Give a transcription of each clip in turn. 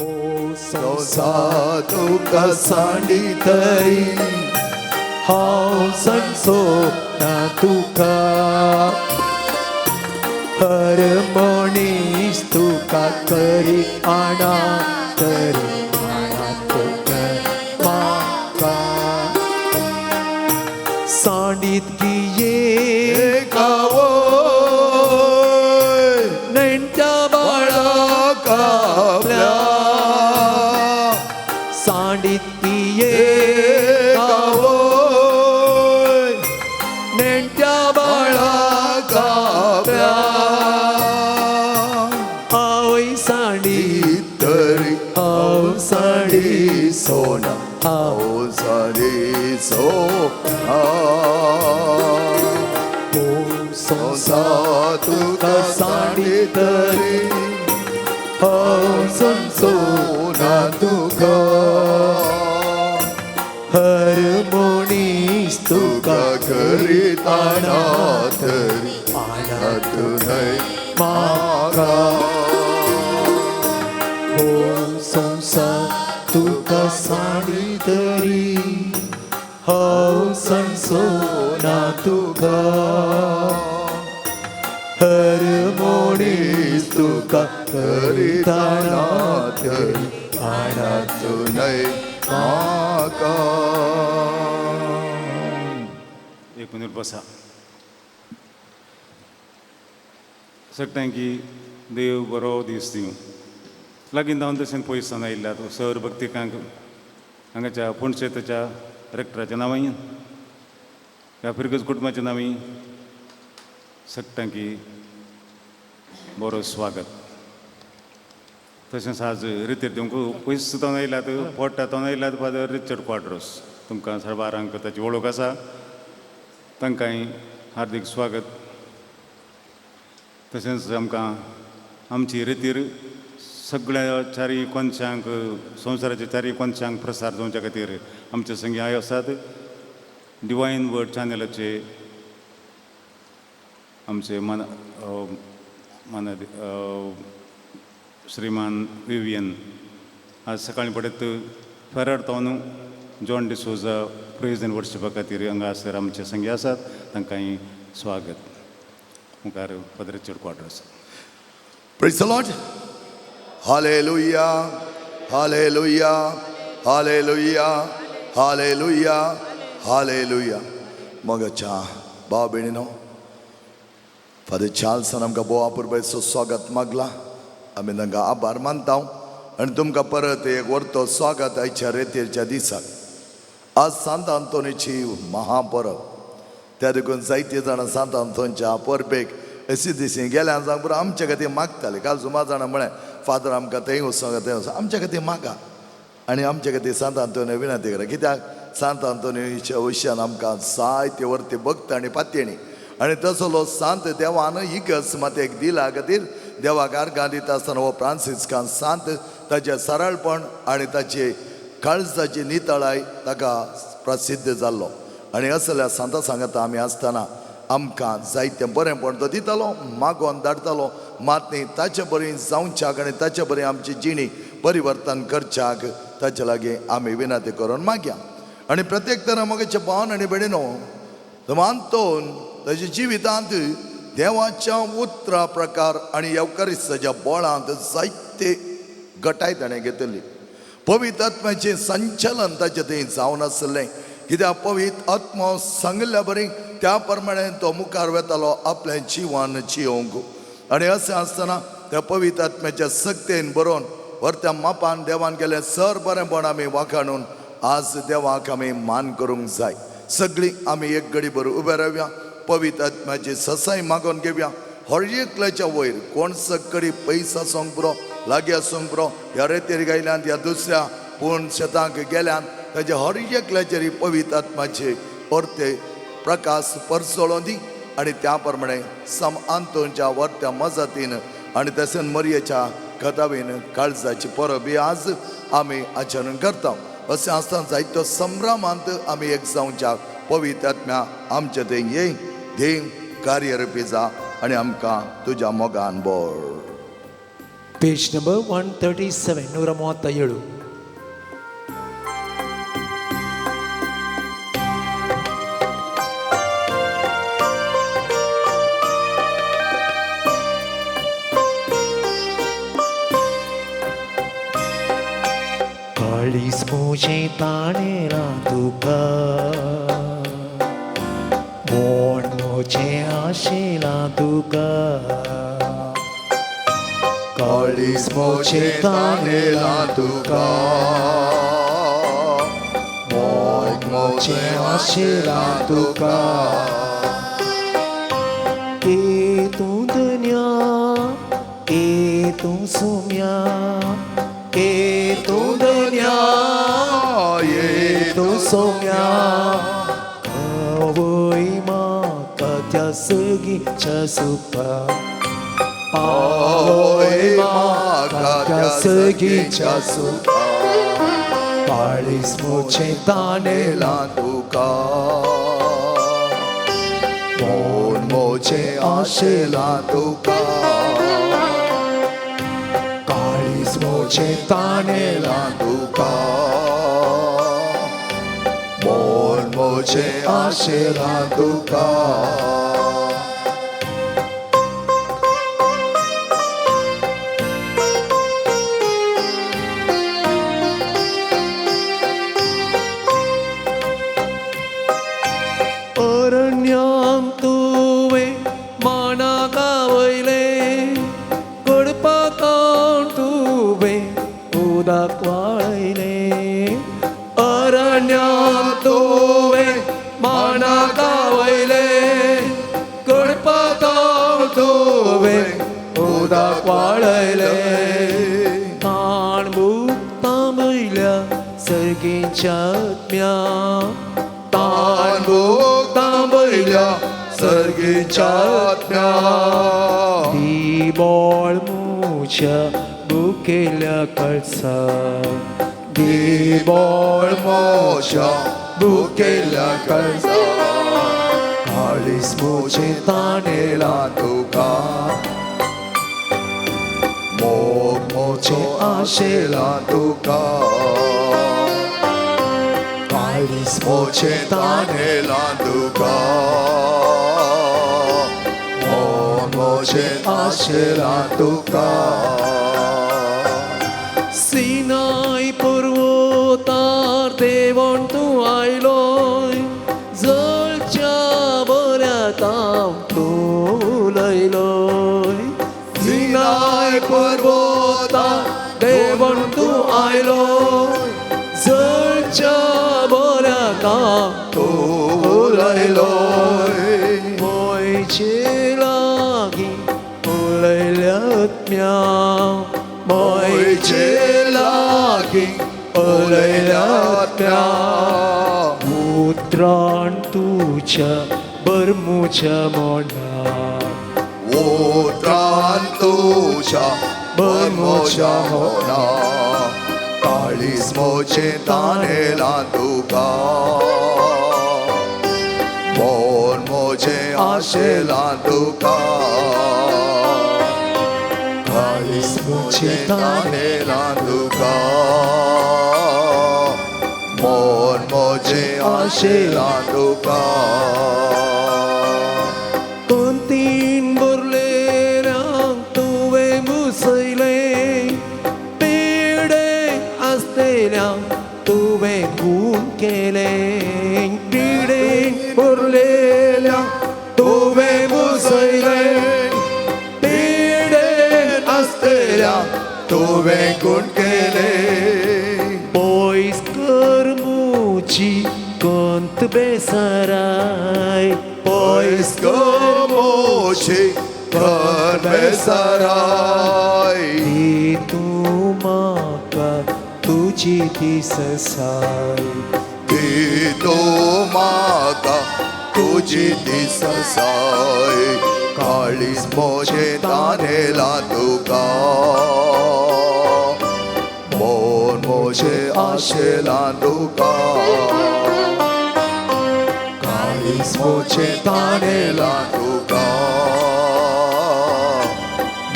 हो संसा तुका सांडी तरी हांव सांगचो ना तुका हर मनीस तुका करी आणा तरी आणात कर म्हाका सांडीत गिये गावो नेणट्या बाळा बाळा कापल्या सांडीत गिये गावो नेणट्या बाळा बाळा कापल्या आवय सांडी तरी हांव सांडी सोना हांव हांव साडी सोना हो संसा संसा तुका सांडी तरी हांव सांगचो सोना तुका हर मनीस तुका तुका करीताना तरी आणात न्हय म्हाका हो संसा तुका सांडी तरी हांव सांगचो ना तुका हर मनीस तुका करीताना तरी आणात न्हय म्हाका. एक मिनिट बसा. सगळ्यांकी देव बरो दीस दिवं. लागीं धांवन तशें पयस जावन आयिल्ल्या सर भक्तिकांक हांगाच्या फोंडशेताच्या रेक्टराच्या नांवांय ह्या फिरगज कुटुंबाच्या नांवांय सगळ्यांकी बरो स्वागत. तशेंच आज रितीर दिवंक पयस जावन आयल्यात पोटा जावन आयल्यात फादर रिचर्ड क्वाड्रोस तुमकां साडे बारांक ताची वळख आसा. तांकांय हार्दीक स्वागत. तशेंच आमकां आमची रितीर सगळ्या चारी कोनशांक संवसाराच्या चारी कोनशांक प्रसार जावच्या खातीर आमचे संगी आयो आसात डिवायन वर्ड चॅनलाचे आमचे मन मन श्रीमान विवियन आज सकाळीं पडत फेरार तावन जॉन डिसोजा प्रेज एंड वर्शिपा खातीर हांगासर आमचे संगी आसात. तांकांय स्वागत. मुखार Father Richard Quadros. Praise the Lord. Hallelujah. Hallelujah. Hallelujah. Hallelujah. Hallelujah. मोगाच्या भाव भयणीनो, फादर चार्ल्सान आमकां भोव अपुरबायेचो स्वागत मागला. आमी तांकां आभार मानता आनी तुमकां परत एक व्हरतो स्वागत आयच्या रेतीरच्या दिसाक. आज सांत आंतोनीची महापरब. त्या देखून जायते जाणां सांत आंतोनच्या परबेक अशी दिशी गेल्या सांग पुरो आमच्या खातीर मागताले. काल सुमार जाणां म्हळें फादर आमकां थंय वचोंक थंय वचोंक आमच्या खातीर मागा आनी आमच्या खातीर सांत आंतोनी विनंती करा. कित्याक सांत आंतोनीच्या विशयान आमकां जायते वर्ती भक्त आनी पातयेणी आनी तसलो सांत देवान इगर्ज मातयेक दिला खातीर देवाक आर्गां दिता आसतना हो फ्रांसिस्कान सांत ताचें सरळपण आनी ताचे काळजाची नितळाय ताका प्रसिद्ध जाल्लो. आनी असल्या सांता सांगाता आमी आसतना आमकां जायतें बरेंपण तो दितालो, मागोवन धाडटालो. मात न्ही ताचे बरी जावच्याक आनी ताचे बरी आमची जिणी परिवर्तन करच्याक ताचे लागीं आमी विनंती करून मागया. आनी प्रत्येक तरा मोगाच्या भावन आनी भयणीनो, आंतोन ताच्या जिवितांत देवाच्या उतरा प्रकार आनी येवकारिस्ताच्या बोळांत जायते गटाय ताणें घेतली. पवित्र आत्म्याचें संचलन ताचें थंय जावन आसलें. कित्याक पवित्र आत्मो सांगिल्ल्या बरी त्या प्रमाणे तो मुखार वेतालो आपलें जिवन जियोवंक. आनी अशें आसतना त्या पवित्र आत्म्याच्या सक्तेन बरोवन व्हरत्या मापान देवान केलें सर बरेंपण आमी वाखाणून आज देवाक आमी मान करूंक जाय. सगळीं आमी एक घडी भर उबे रावया, पवित्र आत्म्याची ससाय मागोवन घेवया. हर एकल्याच्या वयर कोण सकडी पयस आसूंक पुरो लागीं आसूंक पुरो, ह्या रेतीर गायल्यान ह्या दुसऱ्या पूण शेतांक गेल्यान ताच्या हर एकल्याचेर पवित्र आत्माचे परते प्रकाश परसळोन दी. आनी त्या प्रमाणे सम आंतोनच्या वर्त्या मजतीन आनी तशेंच मरयेच्या कथावीन काळजाची परब ही आज आमी आचरण करता. अशें आसतना जायतो संभ्रमांत आमी एक जावच्या पवित्र आत्म्या आमचे थंय ये देव कार्यरुपी जा आनी आमकां तुज्या मोगान बोर. Page number 137, 137. काळीज म्हजें ताणेलां तुका, मोड म्हजें आशिलां तुका, काळीज म्हजें ताणेलां तुका, मोड म्हजें आशिलां तुका. ए तूं धन्या, ए तूं सुम्या, ए तूं धन्या, ए तूं सोम्या, आवय म्हाका त्या सगीच्या सुखा, आवय म्हाका त्या सगीच्या सुखा, काळीज म्हजें ताणेलां तुका, मोड म्हजें आशिलां तुका, काळीज म्हजें ताणेलां तुका, मोड म्हजें आशिलां तुका. अरण्यां तुवें माना गावयले, कडपाकान तुवें उदक वाळयले, अरण्यां तुवें माना गावयले, कडपाकान तुवें उदक वाळयले, ताण भुगतां सर्गीच्या आत्म्या, ताण भुगतां वयल्या सर्गीच्या आत्म्या, ती बोळ म्हज्या भुकेल्या कळसा, दी बोळ म्हज्या भुकेल्या कळसा, काळीज म्हजें ताणेलां तुका, मोग म्हजो आशिलां तुका, काळीज म्हजें ताणेलां तुका, मोग म्हजें आशिलां तुका. सिनाय पर्वतार देवण तूं आयलोय, जळच्या बऱ्या तांव तूं उलयलोय, सिनाय पर्वतार देवण तूं आयलोय, जळच्या बऱ्या तांव तूं उलयलोय, मोयचे लागीं उलयल्या आत्म्या, मोयचे लागीं उलयल्या आत्म्या, उतरान तुज्या बरमुच्या मनाक, उतरान तुज्या बरमुच्या मनाक, काळीज म्हजें ताणेलां तुका, मोन म्हजें आशिलां तुका, काळीज म्हजें ताणेलां तुका, मोन म्हजें आशिलां तुका. कंतीन भरलेल्यांक तुवें मुसयलें, पिडे आसलेल्यांक तुवें गूण केलें, पिडेन भरलेल्यांक तुवें मुसयलें, पिडेन आसलेल्यांक तुवें गूण केलें, पयस कर म्हजी कंत बेसराय, पयस कर म्हजी कंत बेसराय, दी तूं म्हाका तुजी ती ससाय, दी तूं म्हाका तुजी ती ससाय, काळीज म्हजें ताणेलां तुका, मोन म्हजें आशिलां तुका, काळीज म्हजें ताणेलां तुका,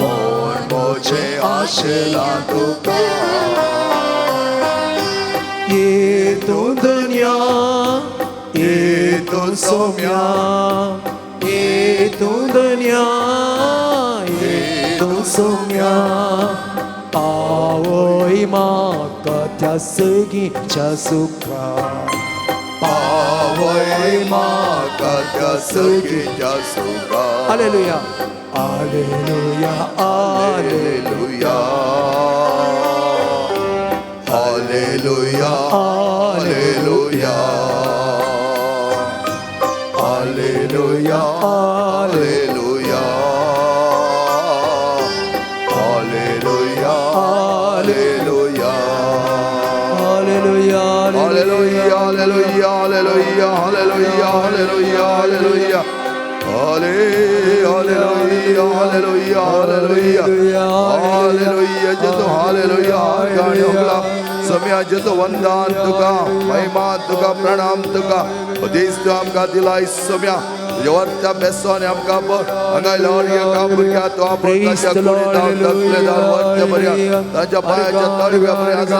मोन म्हजें आशेला तुका. ये तूं धन्या, ये तूं सोम्या, ये तूं धन्या, ये तूं सोम्या, पावय म्हाका त्या सगीच्या सुखा, पावय म्हाका त्या सगीच्या सुखा. Hallelujah, hallelujah, hallelujah, hallelujah, hallelujah, hallelujah, hallelujah, hallelujah, hallelujah, hallelujah, hallelujah, hallelujah, hallelujah, hallelujah, hallelujah, hallelujah, hallelujah, hallelujah, hallelujah, hallelujah, जेजू हालेलुया. गाणी उगला सम्या जेजू, वंदन तुका, महिमा तुका, प्रणाम तुका. देश तूं आमकां दिलाय सम्या, तुज्या वरत्या बेसोन आमकां हांगा एका भुरग्या तो आपण ताच्या कुडीत तकलेदार वरत्या बऱ्या ताच्या पांयाच्या तळव्या पर्यंत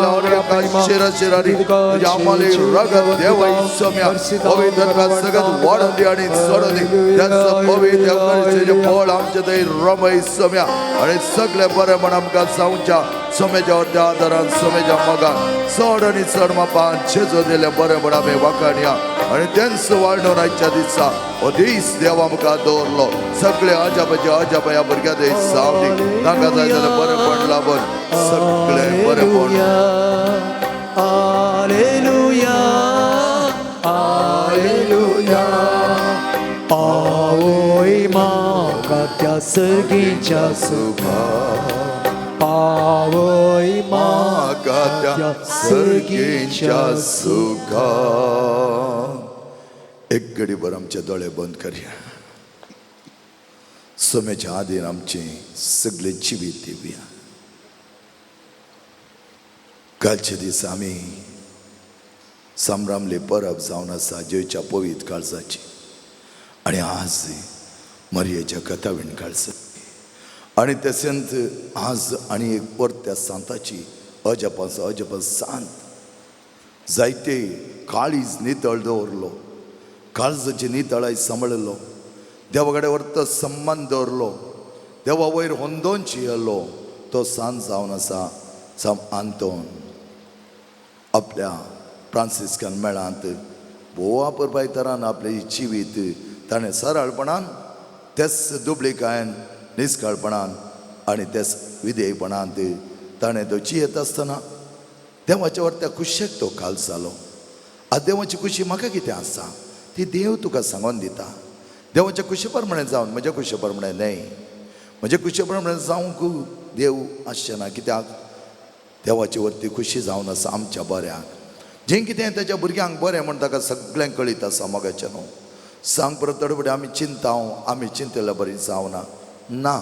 एका शिरा शिरारी तुज्या आम्हाला रगत देवय सम्या. पवित्र सगळं वाडून दी आणि सोडून दी त्याचं पवित्र येवकारीचें फळ आमचे थंय रमय सम्या. आणि सगळे बरें म्हण आमकां जावच्या सोम्याच्या वरत्या आदारान, सोम्याच्या मोगान चड आनी चड मापान जेजो दिलें बरें म्हण आमी वाखाणया. आनी तेंच वाळणून आयच्या दिसा हो दीस देव आमकां दवरलो. सगळे अजापाचे अजाप ह्या भुरग्यां थंय जावनी, तांकां जाय जाल्यार बरेंपण लाबून सगळें बरेंपण. हालेलुया, हालेलुया, पावय म्हाका त्या सर्गीच्या सुखा, पावय म्हाका त्या सर्गीच्या सुखा. एक घडीभर आमचे दोळे बंद करया. सोम्याच्या आदीन आमचें सगळें जिवीत दिवया. कालचे दीस आमी संभ्रामले परब जावन आसा जेच्या पवित्र काळजाची, आनी आज मरयेच्या कथावीण काळजा, आनी तशेंच आज आनी एक परत्या सांताची अजपाचो अजपा सांत जायते काळीज नितळ दवरलो, काळजाची नितळाय सांबाळलो, देवा कडेन व्हरतो सन्मान दवरलो, देवा वयर होंदोन चियलो तो सांत जावन आसा साम आंतोन. आपल्या फ्रांसिस्कन मेळांत भोव परबायतरान आपलें जिवीत ताणें सरळपणान, तेच दुबळीकायेन, निस्काळपणान आनी तेच विधेयपणान ताणें तो जियेत आसतना देवाच्या वरत्या खुशेक तो काल जालो. आतां देवाची खुशी म्हाका कितें आसा ती देव तुका सांगोन दिता. देवाच्या खुशे प्रमाणे जावन म्हज्या खुशे प्रमाणे न्हय, म्हज्या खुशे प्रमाणे जावंक देव आसचें ना, कित्याक देवाची वरती खुशी जावन आसा आमच्या बऱ्याक. जें कितें ताच्या भुरग्यांक बरें म्हण ताका सगळ्यांक कळीत आसा. मोगाचें न्हू सांग परत थोडे फुडें आमी चिंता, आमी चिंतल्या बरी जावना ना.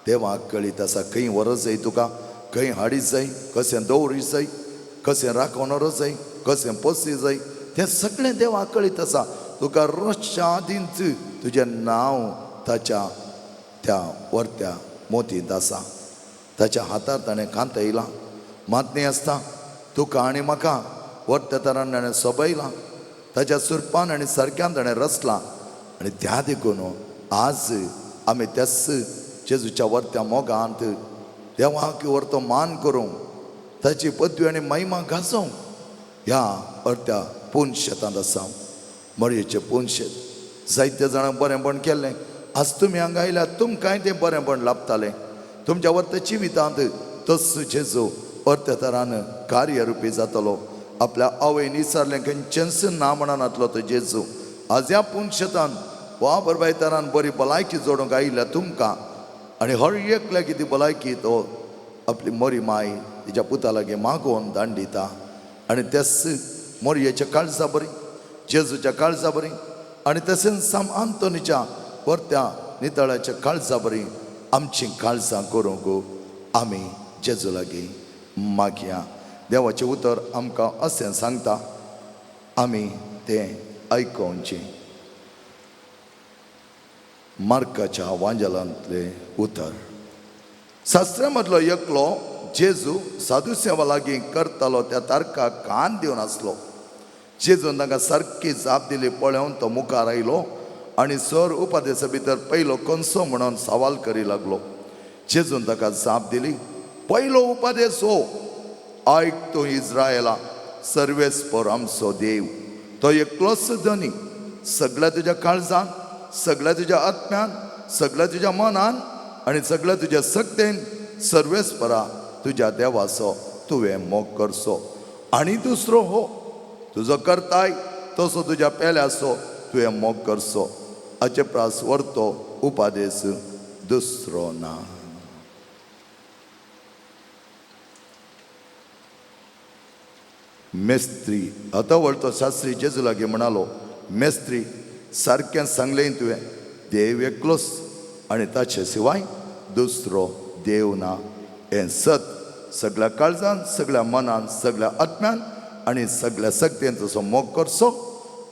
देवाक कळीत आसा खंय व्हरत जाय तुका, खंय हाडीत जाय, कशें दवरीत जाय, कशें राखून व्हरत जाय, कशें पोसी जाय, तें सगळें देवाक कळीत आसा. तुका रोजच्या आदींच तुजें नांव ताच्या त्या वरत्या मोतींत आसा. ताच्या हातार ताणें कांतयलां. मात न्ही आसता तुका आनी म्हाका वरत्या तरान ताणें सोबयलां, ताच्या सुरपान आनी सारक्यान ताणें रचलां. आनी त्या देखून आज आमी त्याच जेजूच्या वरत्या मोगांत देवाक वरतो मान करूंक, ताची पदवी आनी महिमा गाजोवंक ह्या वरत्या पून शेतांत आसा. मरयेचें पून शेत जायत्या जाणांक बरेंपण केल्लें. आज तुमी हांगा आयल्यार तुमकांय तें बरेंपण लाभतालें. तुमच्या वरत्या जिवितांत तस जेजू वरत्या तरान कार्यरुपी जातलो. आपल्या आवयन विचारलें खंयचेंच ना म्हणनातलो तो जेजू आज ह्या पून शेतान वा बरबाय तरान बरी भलायकी जोडूंक आयिल्ल्या तुमकां आनी हर एकल्याक ती भलायकी तो आपली मोरी माय तिच्या पुता लागीं मागोवन दाण दिता. आनी त्याच मोरयेच्या काळजा बरी, जेजूच्या काळजा बरी आनी तशेंच साम आंतोनीच्या वरत्या नितळाच्या काळजा बरी आमचीं काळजां करूंक आमी जेजू लागीं मागया. देवाचें उतर आमकां अशें सांगता, आमी तें आयकोवचें. मार्काच्या वांजेलांतलें उतर शास्त्रा मदलो एकलो जेजू साधुसेवा लागीं करतालो त्या तारखाक कान दिवन आसलो. जेजून तांकां सारकी जाप दिली पळोवन तो मुखार आयलो आनी सर उपदेसा भितर पयलो कोनसो म्हणून सवाल करी लागलो. जेजून ताका जाप दिली, पयलो उपदेस हो, आयक तूं इस्रायला, सर्वेस्पर आमचो देव तो एकलोच धनी. सगळ्या तुज्या काळजान, सगळ्या तुज्या आत्म्यान, सगळ्या तुज्या मनान आनी सगळ्या तुज्या सक्तेन सर्वेस्परा तुज्या देवाचो तुवें मोग करचो. आनी दुसरो हो, तुजो करताय तसो तुज्या पेल्याचो तुवें मोग करचो. हाचे प्रास व्हरतो उपादेस दुसरो ना. मेस्त्री आतां वळतो शास्त्री जेजू लागीं म्हणालो, मेस्त्री सारकें सांगलें तुवें, देव एकलोच आनी ताचे शिवाय दुसरो देव ना. हें सत सगळ्या काळजान, सगळ्या मनान, सगळ्या आत्म्यान आनी सगळ्या सक्तेन तसो मोग करचो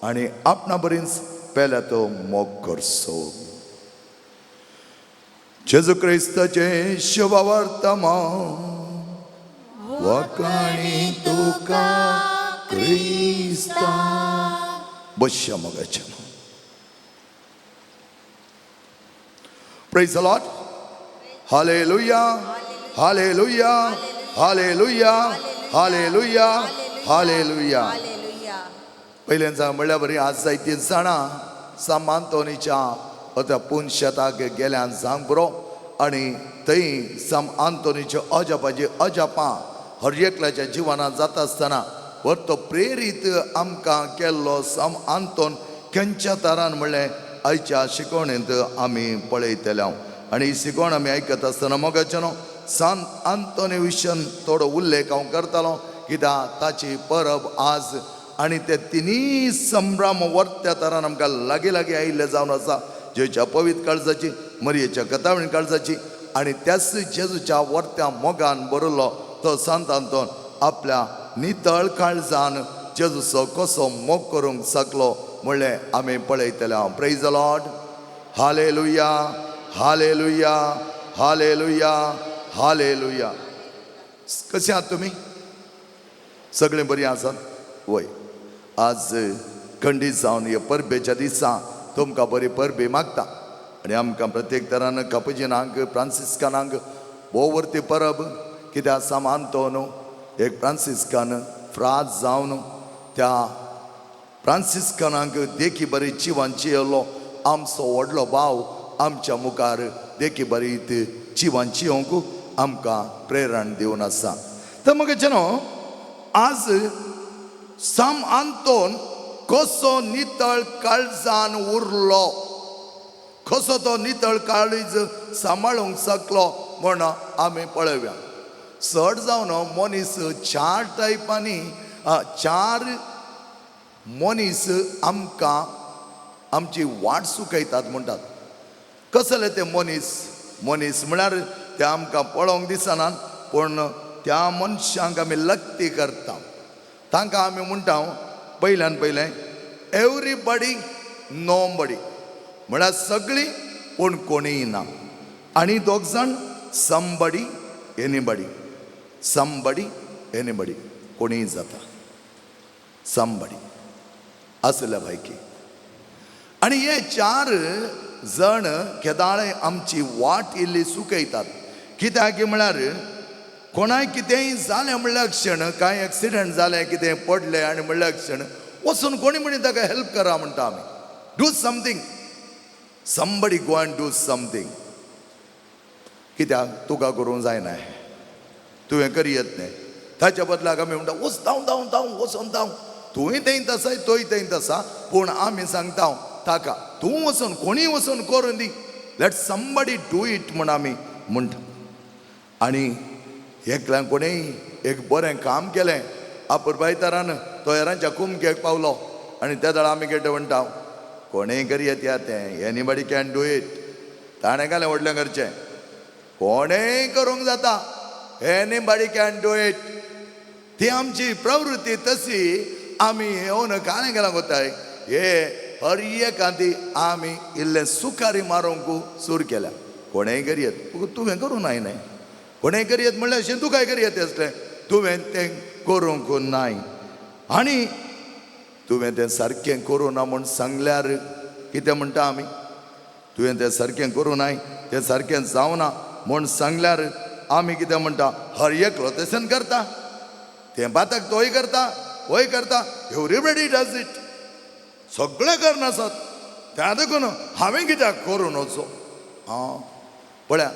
आनी आपणा बरीच पेल्या तो मोग करचो. जेजू क्रिस्ताचें शुभवर्तमान वखाणी तुका क्रिस्ता. बसया मोगाच्या. Praise the Lord. Hallelujah. Hallelujah. Hallelujah. Hallelujah. Hallelujah. पयल्यांचा म्हणल्यार बरी आज जायतीं जाणां साम आंतोनीच्या आतां पुनशेताक गेल्यान सांग बरो आनी थंय साम आंतोनीच्यो अजापाची अजापां हर एकल्याच्या जिवनांत जाता आसतना तो प्रेरीत आमकां केल्लो साम आंतोन खंयच्या तरान म्हणलें आयच्या शिकवणेंत आमी पळयतले. आनी ही शिकवण आमी आयकत आसतना मोगाचें न्हू सान आंतोनी विशयान थोडो उल्लेख हांव करतालो, कित्याक ताची परब आज आनी ते तिनूय संभ्रम वर्त्या तरान आमकां लागीं लागीं आयिल्ले जावन आसा. जेजूच्या पवित्र काळजाची, मरयेच्या कथावणी काळजाची आनी त्याच जेजूच्या वर्त्या मोगान बरयल्लो तो सांत आंतोन आपल्या नितळ काळजान जेजूचो कसो मोग करूंक शकलो म्हणलें आमी पळयतले. हांव praise the Lord. Hallelujah. Hallelujah. Hallelujah. Hallelujah. कशें आहात तुमी? सगळीं बरीं आसात? वय. आज खंडीत जावन हे परबेच्या दिसा तुमकां बरी परबी मागता आनी आमकां प्रत्येक तरान कापुजिनांक, फ्रांसिस्कानांक भोव वर्ती परब, कित्याक साम आंतोन एक फ्रांसिस्कान फ्राज जावन त्या फ्रांसिस्कानांक देखी बरी जिवन जियेलो आमचो व्हडलो भाव आमच्या मुखार देखी बरी जिवन जियोंक आमकां प्रेरण दिवन आसा. तर मगे न्हू आज साम आंतोन कसो नितळ काळजान उरलो, कसो तो नितळ काळीज सांबाळूंक शकलो म्हण आमी पळोवया. चड जावन मनीस चार टायपांनी, चार मनीस आमकां आमची वाट चुकयतात म्हणटात. कसले ते मनीस? मनीस म्हळ्यार ते आमकां पळोवंक दिसनात पूण त्या मनशांक आमी लक्ती करता. तांकां आमी म्हणटा पयल्यान पयलें एवरीबडी नोबडी, म्हळ्यार सगळीं पूण कोणीय ना. आनी दोग जाण समबडी एनीबडी, समबडी एनीबडी, कोणीय जाता समबडी आसल्या भायकी. आनी हे चार जण केदाळे आमची वाट इल्ली चुकयतात. कित्याक म्हळ्यार कोणाय कितेंय जालें म्हणल्यार क्षण, कांय एक्सिडंट जालें, कितें पडलें आनी म्हणल्यार क्षण वचून कोणी म्हणी ताका हेल्प करा म्हणटा आमी. Do something, somebody go and do something. कित्याक तुका करूंक जायना, तुवें करी येत न्ही. ताच्या बदलाक आमी म्हणटा वच धांव धांव धांव वचोन धांव, तूंय थंयत आसा तोय थंयत आसा, पूण आमी सांगता ताका तूं वचून कोणीय वचून करून दी, let somebody do it म्हण आमी म्हणटा. आनी एकल्यान कोणेय एक बरें काम केलें अपुरबायतारान तो हेरांच्या कुमकेक पावलो आनी त्या वेळार आमी कितें म्हणटा, कोणेय करी येत या तें, anybody can do it. ताणें घालें व्हडलें करचें, कोणेय करूंक जाता, anybody can do it. ती आमची प्रवृत्ती तशी. आमी येवन कांय केलां कोताय हे हर एकांती आमी इल्लें सुकारी मारूंक सुरू केल्या. कोणेय करी येत, तुवें करूं नाय न्हय. कोणें करयत म्हणल्यार अशें तूं काय करयत आसलें, तुवें तें करूंक नाय आनी तुवें तें सारकें करूं ना म्हूण सांगल्यार कितें म्हणटा आमी? तुवें तें सारकें करूं नाय, तें सारकें जावना म्हूण सांगल्यार आमी कितें म्हणटा? हर एकलो तशें करता, तें बातक तोय करता, होय करता, एवरीबडी डज it, सगळें करनासत, त्या देखून हांवें कित्याक करूं नजो? आं पळया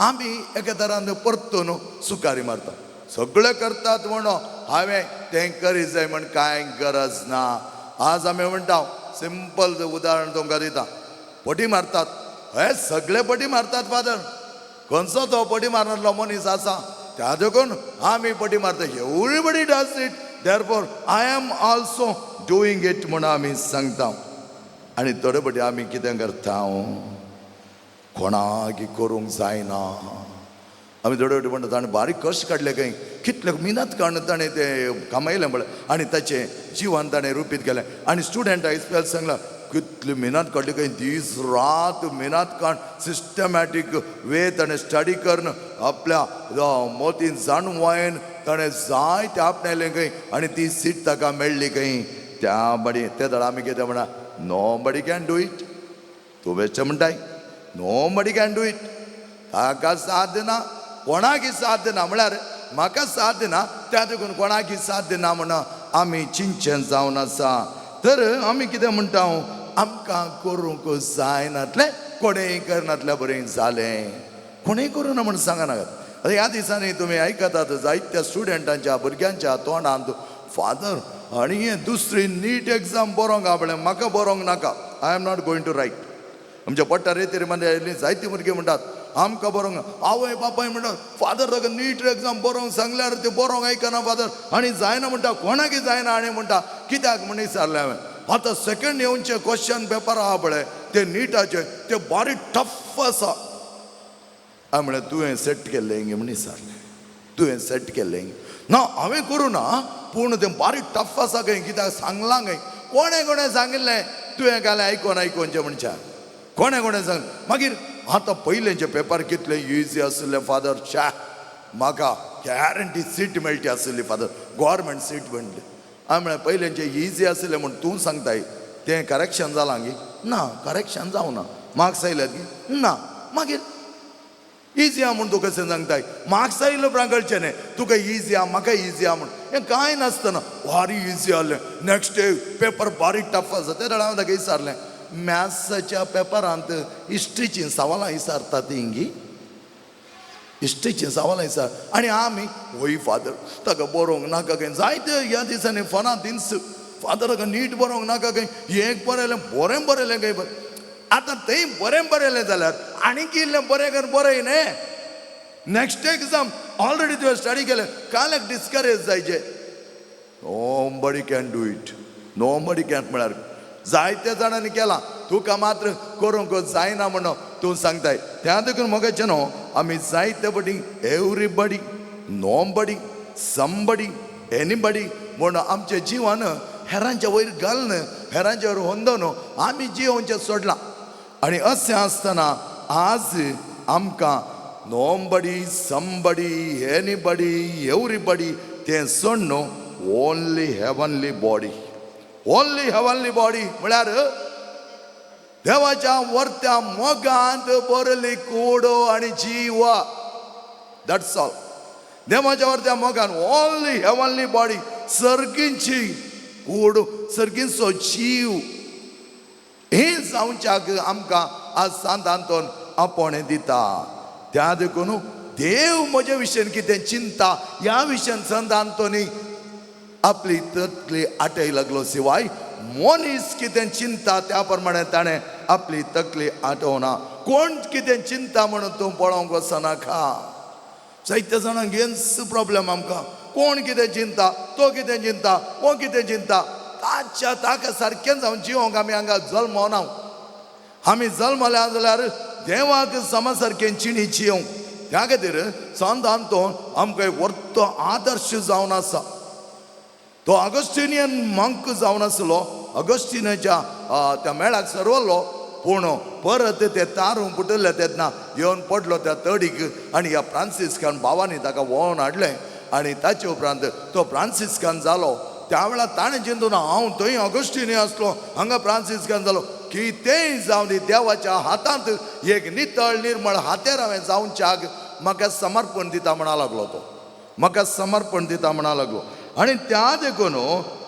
आमी एके तरान परतून सुकारी मारता, सगळें करतात म्हणून हांवें तें करी जाय म्हण कांय गरज ना. आज आमी म्हणटा, सिंपल उदाहरण तुमकां दिता, पटी मारतात, हे सगळे पटी मारतात फादर, खंयचो तो पटी मारनासलो मनीस आसा, त्या देखून आमी पटी मारता, everybody does it, therefore I am also doing it म्हूण आमी सांगता. आनी थोडे पटी आमी कितें करता, कोणाक करूंक जायना. आमी थोडे फावटी म्हणटा ताणें बारीक कश्ट काडले खंय, कितले मिनत काडून ताणें तें कमयलें पळय आनी ताचें जिवन ताणें रुपीत केलें. आनी स्टुडंटाक इस्पेल सांगलां कितली मेहनत काडली खंय, दीस रात मेहनत काड, सिस्टमॅटीक वे ताणें स्टडी करून आपल्या मोतीन जाणवायन ताणें जायतें आपणायलें खंय आनी ती सीट ताका मेळ्ळी खंय. त्या बडी ते दळा आमी कितें म्हणा, nobody can do it. तूं बेश्टें म्हणटाय nobody can do it, ताका साथ दिना, कोणाकी साथ दिना, म्हळ्यार म्हाका साथ दिना, त्या देखून कोणाकी साथ दिना म्हण आमी चिंचें जावन आसा. तर आमी कितें म्हणटा, आमकां करूंक जायनातलें, कोणेंय करनातल्या बरें जालें, कोणेंय करूं ना म्हण सांगनाकात. आतां ह्या दिसांनी तुमी आयकतात जायत्या स्टुडंटांच्या भुरग्यांच्या तोंडांत, फादर आनी हें दुसरी नीट एग्जाम बरोवंक आपलें, म्हाका बरोवंक नाका, I am not going to write. आमच्या पट्टा रेतीर मध्ये आयिल्लीं जायतीं भुरगीं म्हणटात आमकां बरोवंक, आवय बापाय म्हणटात फादर ताका नीट एग्जाम बरोवंक सांगल्यार ते बरोवंक आयकना फादर आनी जायना म्हणटा, कोणाकी जायना आनी म्हणटा कित्याक म्हण विचारलें हांवें. आतां सेकंड येवचे क्वेश्चन पेपर आहा पळय ते निटाचे, ते बारीक टफ आसा. हांवें म्हणलें तुवें सेट केल्लें म्हण विचारलें, तुवें सेट केल्लें ना हांवें करूं ना, पूण तें बारीक टफ आसा खंय, कित्याक सांगलां खंय, कोणें कोणें सांगिल्लें तुवें घालें आयकोन आयकोनचें म्हणच्यान कोणें कोणें सांग. मागीर आतां पयलेंचे पेपर कितले इजी आशिल्ले फादर, शा म्हाका गॅरंटी सीट मेळटी आशिल्ली फादर, गव्हर्मेंट सीट मेळटली. हांवें म्हळें पयलेंचे इजी आशिल्लें म्हूण तूं सांगताय, तें करेक्शन जालां गी? ना करेक्शन जावना. मार्क्स आयल्यात गी? ना. मागीर इजी आहा म्हूण तूं कशें सांगताय? मार्क्स आयिल्ले उपरांत कळचें न्ही तुका इजी आहा म्हाका इजी आहा म्हूण, हें कांय नासतना भारी इजी आहलें, नेक्स्ट डे पेपर बारीक टफ आसा. ते हांवें ताका विचारलें मॅथ्साच्या पेपरांत हिस्ट्रीचीं सवालां विचारता ती गी, हिस्ट्रीचीं सवालां विचार आनी आमी वय फादर ताका बरोवंक नाका खंय, जायते ह्या दिसांनी फोनां दिन्स फादर ताका नीट बरोवंक नाका खंय, एक बरयलें बरें बरयलें खंय, आतां थंय बरें बरयलें जाल्यार आनीक इल्लें बरें करून बरय न्ही, नेक्स्ट एग्जाम ऑलरेडी तुवें स्टडी केलें, कालक डिस्करेज जायचे. Nobody can do it, nobody can म्हळ्यार जायत्या जाणांनी केलां, तुका मात्र करूंक जायना म्हणून तूं सांगताय. त्या देखून मोगाचें न्हू आमी जायते पटी एवरीबडी नोबडी समबडी एनीबडी म्हूण आमचें जिवन हेरांच्या वयर घालून हेरांच्या वयर होंदोवन आमी जियोवचें सोडलां. आनी अशें आसतना आज आमकां नोबडी समबडी एनीबडी एवरीबडी तें सोडून only heavenly body, only heavenly body म्हळ्यार देवाच्या वर्त्या मोगांत बरली कूड आनी जीव, that's all. देवाच्या वर्त्या मोगान ओनली हेवनली बॉडी, सर्गींची कूड, सर्गींचो जीव हे जावच्याक आमकां आज सांत आंतोन आपोवणें दिता. त्या देखून देव म्हज्या विशयन कितें चिंता ह्या विशयान संत आंतोनी आपली तकली आटय लागलो, शिवाय मनीस कितें चिंता त्या प्रमाणे ताणें आपली तकली आटोवना. कोण कितें चिंता म्हणून तूं पळोवंक वचनाका. जायत्या जाणांक हेंच प्रॉब्लम आमकां, कोण कितें चिंता, तो कितें चिंता, हो कितें चिंता, ताच्या ताका सारकें जावन जिवंक आमी हांगा जल्मना. आमी जल्मल्या जाल्यार देवाक समा सारकें चिणी जिवंक. त्या खातीर संत आंतोन आमकां एक वर्तो आदर्श जावन आसा. तो ऑगस्टिनियन मंक जावन आसलो, ऑगस्टिनाच्या त्या मेळाक सरवल्लो. पूण परत ते तारूं फुटिल्लें तेन्ना येवन पडलो त्या तडीक आनी ह्या फ्रांसिस्कान भावांनी ताका व्होवन हाडलें आनी ताचे उपरांत तो फ्रांसिस्कान जालो. त्या वेळार ताणें चिंतून हांव थंय ऑगस्टिनी आसलो, हांगा फ्रांसिस्कान जालो. कितेंय जावं दी, देवाच्या हातांत एक नितळ निर्मळ हातेर हांवें जावच्याक म्हाका समर्पण दिता म्हणा लागलो तो, म्हाका समर्पण दिता म्हणा लागलो. आनी त्या देखून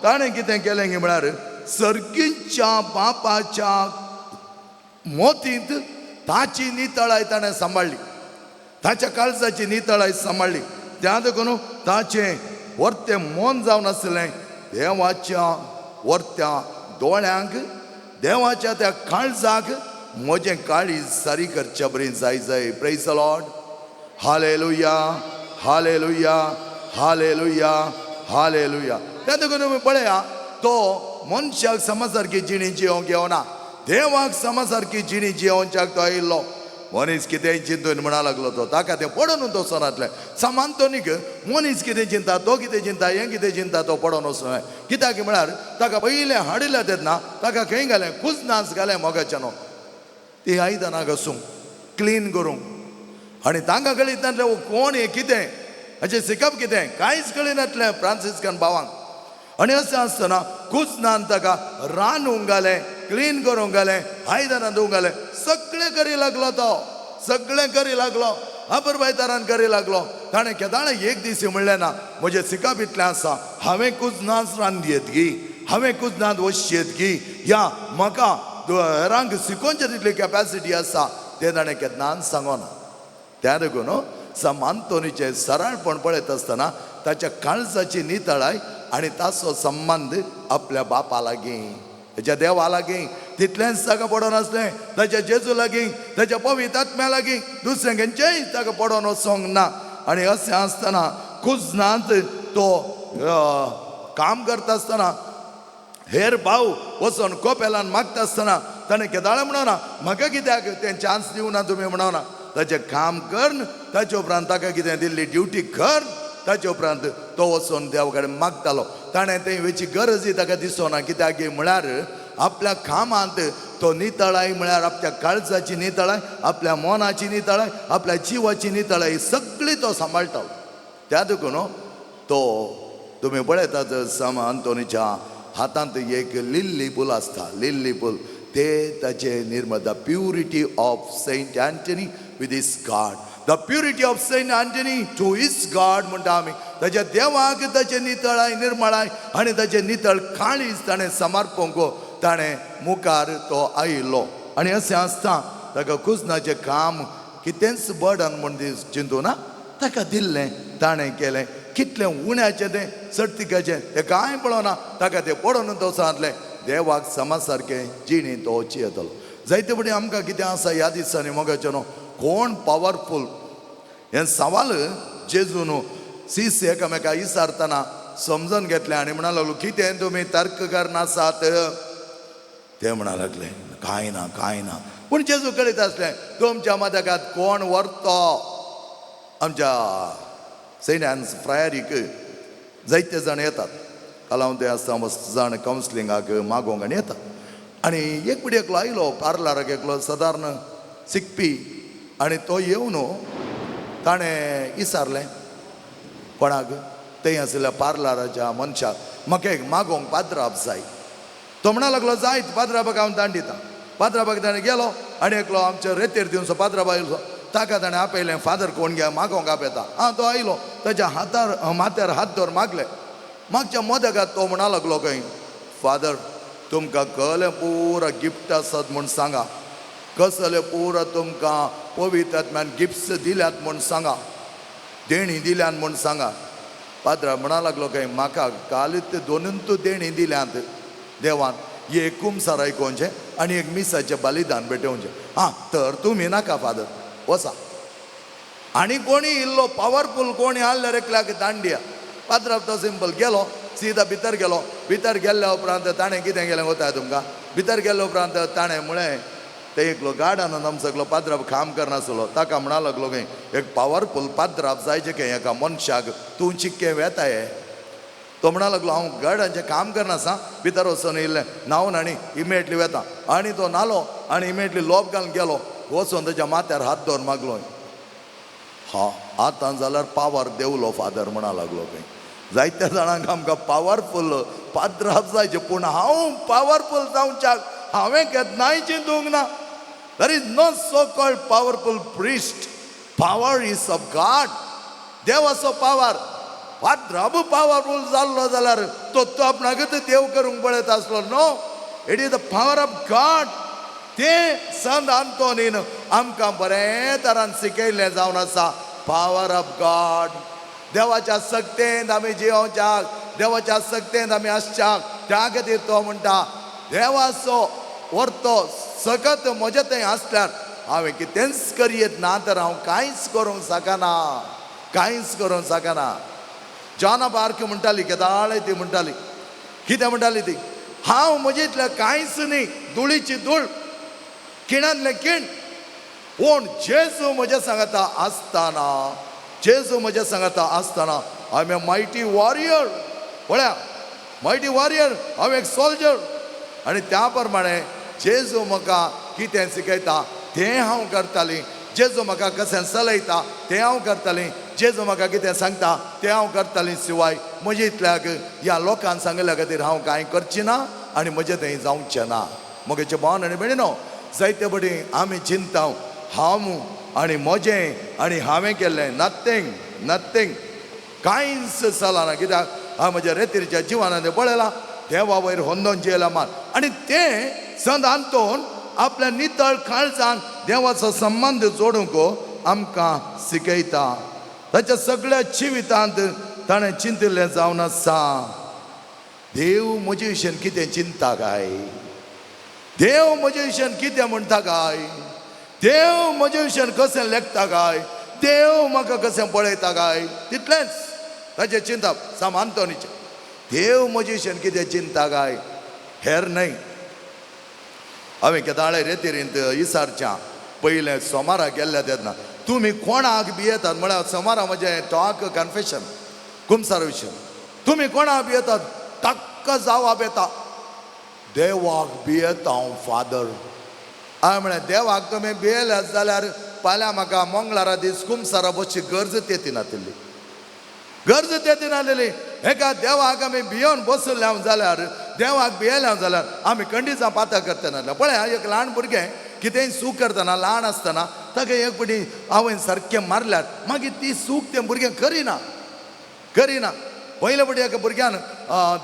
ताणें कितें केलें म्हळ्यार सर्गीच्या बापाच्या मोतींत ताची नितळाय ताणें सांबाळ्ळी, ताच्या काळजाची नितळाय सांबाळ्ळी. त्या देखून ताचें वर्तें मन जावन आसलें देवाच्या वर्त्या दोळ्यांक, देवाच्या त्या काळजाक म्हजें काळीज सारी करच्या बरी जाय जाय. Praise the Lord, hallelujah, hallelujah, hallelujah, hallelujah. त्या देखून तुमी पळया, तो मनशाक समासारकी जिणी जियोंक येवना, देवाक समासारकी जिणी जियोवच्याक तो आयिल्लो. मनीस कितेंय चिंतून म्हणा लागलो तो, ताका तें पडोन वचनातलें. समानतोनीक मनीस कितें चिंता, तो कितें चिंता, हें कितें चिंता, तो पडोन वचना. कित्याक म्हळ्यार ताका पयलें हाडिल्लें तेन्ना ताका खंय घालें, कुजनास घालें मोगाच्यानो, ती आयदनां घासूंक, क्लीन करूंक. आनी तांकां कळीत नासलें कोण हें कितें, हाचें शिकप कितें, कांयच कळिनासलें फ्रांसिस्कन भावांक. आनी अशें आसतना कुजनान ताका रांदूंक घालें, क्लीन करूंक घालें, आयदनां धुवंक घालें, सगळें करी लागलो तो, सगळें करी लागलो, अपुरबायतारान करी लागलो. ताणें केदाळें एक दीस म्हणलें ना म्हजें शिकप इतलें आसा, हांवें कुजनाच रांदयेत गी, हांवें कुजनांत वचयेत गी, या म्हाका हेरांक शिकोवचे तितली कॅपॅसिटी आसा, तें ताणें केन्नाच सांगोना. त्या देखून समांतोनीचें सरळपण पळयत आसतना ताच्या काळजाची नितळाय आनी ताचो संबंद आपल्या बापा लागीं, ताच्या देवा लागीं, तितलेंच ताका पडोन आसलें. ताच्या जेजू लागीं, ताच्या पवित्र आत्म्या लागीं, दुसरें खंयचेंय ताका पडोन वचोंक ना. आनी अशें आसतना कुजनांत तो काम करता आसतना हेर भाव वचोन कोपेलान मागता आसतना ताणें केदाळें म्हणना म्हाका कित्याक तें चान्स दिवना तुमी म्हणना. ताचें काम कर, ताचे उपरांत ताका कितें दिल्ली ड्युटी कर, ताचे उपरांत तो वचोन देवा कडेन मागतालो. ताणें थंय वयची गरजय ताका दिसना, कित्याक म्हळ्यार आपल्या कामांत तो नितळाय म्हळ्यार आपल्या काळजाची नितळाय, आपल्या मनाची नितळाय, आपल्या जिवाची नितळाय सगळी तो सांबाळटालो. त्या देखून तो तुमी पळयतात सम अंतोनीच्या हातांत एक लिल्ली फूल आसता, लिल्ली फूल ते ताचे निर्मळ, the purity of Saint Anthony with his God, the purity of Saint Anthony to his God म्हणटा आमी. ताच्या देवाक ताचे नितळाय निर्मळाय आनी ताचे नितळ काळीज ताणें समर्पूंक ताणें मुखार तो आयिल्लो. आनी अशें आसता ताका कुजनाचें काम कितेंच बर्डन म्हूण चिंतू ना, ताका दिल्लें ताणें केलें. कितलें उण्याचें तें सर्तिकाचें तें कांय पळोवना, ताका तें पडोवन वचनासलें. देवाक समा सारकें जिणी तो चियेतलो. जायते फुडें आमकां कितें आसा ह्या दिसांनी मोगाचें न्हू, कोण पावरफूल हें सवाल जेजून सीस एकामेका विचारतना समजून घेतलें आनी म्हणा लागलो कितें तुमी तर्क करनासात. ते म्हणा लागले कांय ना, कांय ना. पूण जेजू कळीत आसलें तुमच्या मदकात कोण व्हरतो. आमच्या सेंट एन्स फ्रायरीक जायते जाण येतात, काल ते आसता मस्त जाण कावन्सिलिंगाक मागोवंक आनी येतात. आनी एक पिडी एकलो आयलो पार्लराक, एकलो सादारण शिकपी, आनी तो येवन ताणें विचारलें कोणाक, थंय आशिल्ल्या पार्लराच्या मनशाक, म्हाका एक मागोवंक पाद्राप जाय. तो म्हणा लागलो जायत पाद्राबाक हांव दांड दिता. पाद्राबाक ताणें गेलो आनी एकलो आमच्या रेतेर दिवचो पाद्राबा आयलो, ताका ताणें आपयलें, फादर कोण घ्या मागोवंक आपयता. आं तो आयलो, ताच्या हातार माथ्यार हात दवर मागले. मागच्या मोदकात तो म्हणा लागलो खंय, फादर तुमकां कहलें पुरा गिफ्ट आसात म्हूण सांगा, कसले पुरा तुमकां पवित्र आत्म्यान गिफ्ट्स दिल्यात म्हूण सांगा, देणी दिल्यात म्हूण सांगा. पाद्रा म्हणा लागलो खंय म्हाका कालूच दोनून तूं देणी दिल्यात देवान, एक कुमसार आयकोवचें आनी एक मिसाचें बलिदान भेटोवचें. आं तर तुमी नाका फादर, वचा. आनी कोणी इल्लो पावरफूल कोणी आहल्यार एकल्याक दांडिया. पाद्राब तो सिंपल गेलो, सीधा भितर गेलो. भितर गेल्ल्या उपरांत ताणें कितें केलें वता तुमकां, भितर गेल्ल्या उपरांत ताणें म्हळें, ते एकलो गार्डनान आमचो एकलो पाद्राब काम करनासलो, ताका म्हणा लागलो खंय एक पावरफूल पाद्राब जाय जे खंय एका मनशाक, तूं चिक्कें वेताय. तो म्हणा लागलो हांव गार्डांचें काम करना आसा, भितर वचून येयल्लें न्हांवन आनी इमिडिएटली वेता. आनी तो न्हालो आनी इमिडिएटली लोप घालून गेलो, वचून ताच्या माथ्यार हात दवर मागलो. हा आतां जाल्यार पावर देवलो फादर म्हणा लागलो खंय. जायत्या जाणांक आमकां पावरफूल पाद्राप जायचे, पूण हांव पावरफूल जावच्याक हांवें केन्नाय चिंतूंक ना. There is no so called powerful priest. Power is of God. देवाचो पावर. पाद्राब पावरफूल जाल्लो जाल्यार तो तो आपणाकच देव करूंक पळयता आसलो. No, it is the power of God. तें संत आंतोनीन आमकां बरें तरान शिकयल्लें जावन आसा, पावर ऑफ गॉड. देवाच्या सक्तेंत आमी जियोवच्याक, देवाच्या सक्तेंत आमी आसच्याक. त्या खातीर तो म्हणटा देवाचो वर्तो सकत म्हजे थंय आसल्यार हांवें कितेंच करयेत, ना तर हांव कांयच करूंक शकना, कांयच करूंक शकना. जॉना बार्क म्हणटाली केदाळे, ती म्हणटाली कितें म्हणटाली ती, हांव म्हजे इतलें कांयच न्ही, धुळीची धूळ, खिणांतलें खीण, पूण जेजू म्हज्या सांगाता आसतना, जेजू म्हज्या सांगाता आसतना I am a mighty warrior. पळया, मायटी वॉरियर, हांव एक सोल्जर. आनी त्या प्रमाणे जेजू म्हाका कितें शिकयता तें हांव करतालीं, जेजू म्हाका कशें चलयता तें हांव करतालीं, जेजू म्हाका कितें सांगता तें हांव करतालीं. शिवाय म्हजे इतल्याक ह्या लोकांक सांगिल्ल्या खातीर हांव कांय करची ना आनी म्हजें थंय जावचें ना. म्हगेचे भावन आनी भयणीनो, जायते फावटी आमी चिंता हांव आनी म्हजें आनी हांवें केल्लें, नथींग, नथींग, कांयच चलना. कित्याक हांव म्हज्या रेतीरच्या जिवनांत पळयलां देवा वयर होंदोन जियेला मान. आनी तें संत आंतोन आपल्या नितळ काळजान देवाचो संबंद जोडूंक आमकां शिकयता. ताच्या सगळ्या जिवितांत ताणें चिंतिल्लें जावन आसा, देव म्हजे विशयन कितें चिंता काय, देव म्हजे विशयान कितें म्हणटा काय, देव म्हजे विशयान कशें लेखता काय, देव म्हाका कशें पळयता काय. तितलेंच ताचें चिंतप साम आंतोनीचें, देव म्हजे विशयान कितें चिंता काय, हेर न्हय. हांवें केदाळे रेतिरींत इसारच्या पयलें सोमारा गेल्ल्या तेन्ना तुमी कोणाक भियेतात म्हळ्यार सोमारा म्हजें टॉक कन्फेशन कुमसार विशय, तुमी कोणाक भियेतात? ताक्क जावाब येता, देवाक भियेता हांव फादर. हांवें म्हळें देवाक तुमी भियेल्यात जाल्यार फाल्यां म्हाका मंगळारा दीस कुमसारा बसची गरज तेती नातिल्ली, गरज तेती नासलेली. एका देवाक आमी भियोन बसले हांव जाल्यार, देवाक भियेले हांव जाल्यार आमी कंडीचां पातां करतना पळय, एक ल्हान भुरगें कितेंय चूक करतना ल्हान आसतना ताका एक फावटी आवयन सारकें मारल्यार मागीर ती चूक तें भुरगें करिना, करिना. पयले फावटी एका भुरग्यान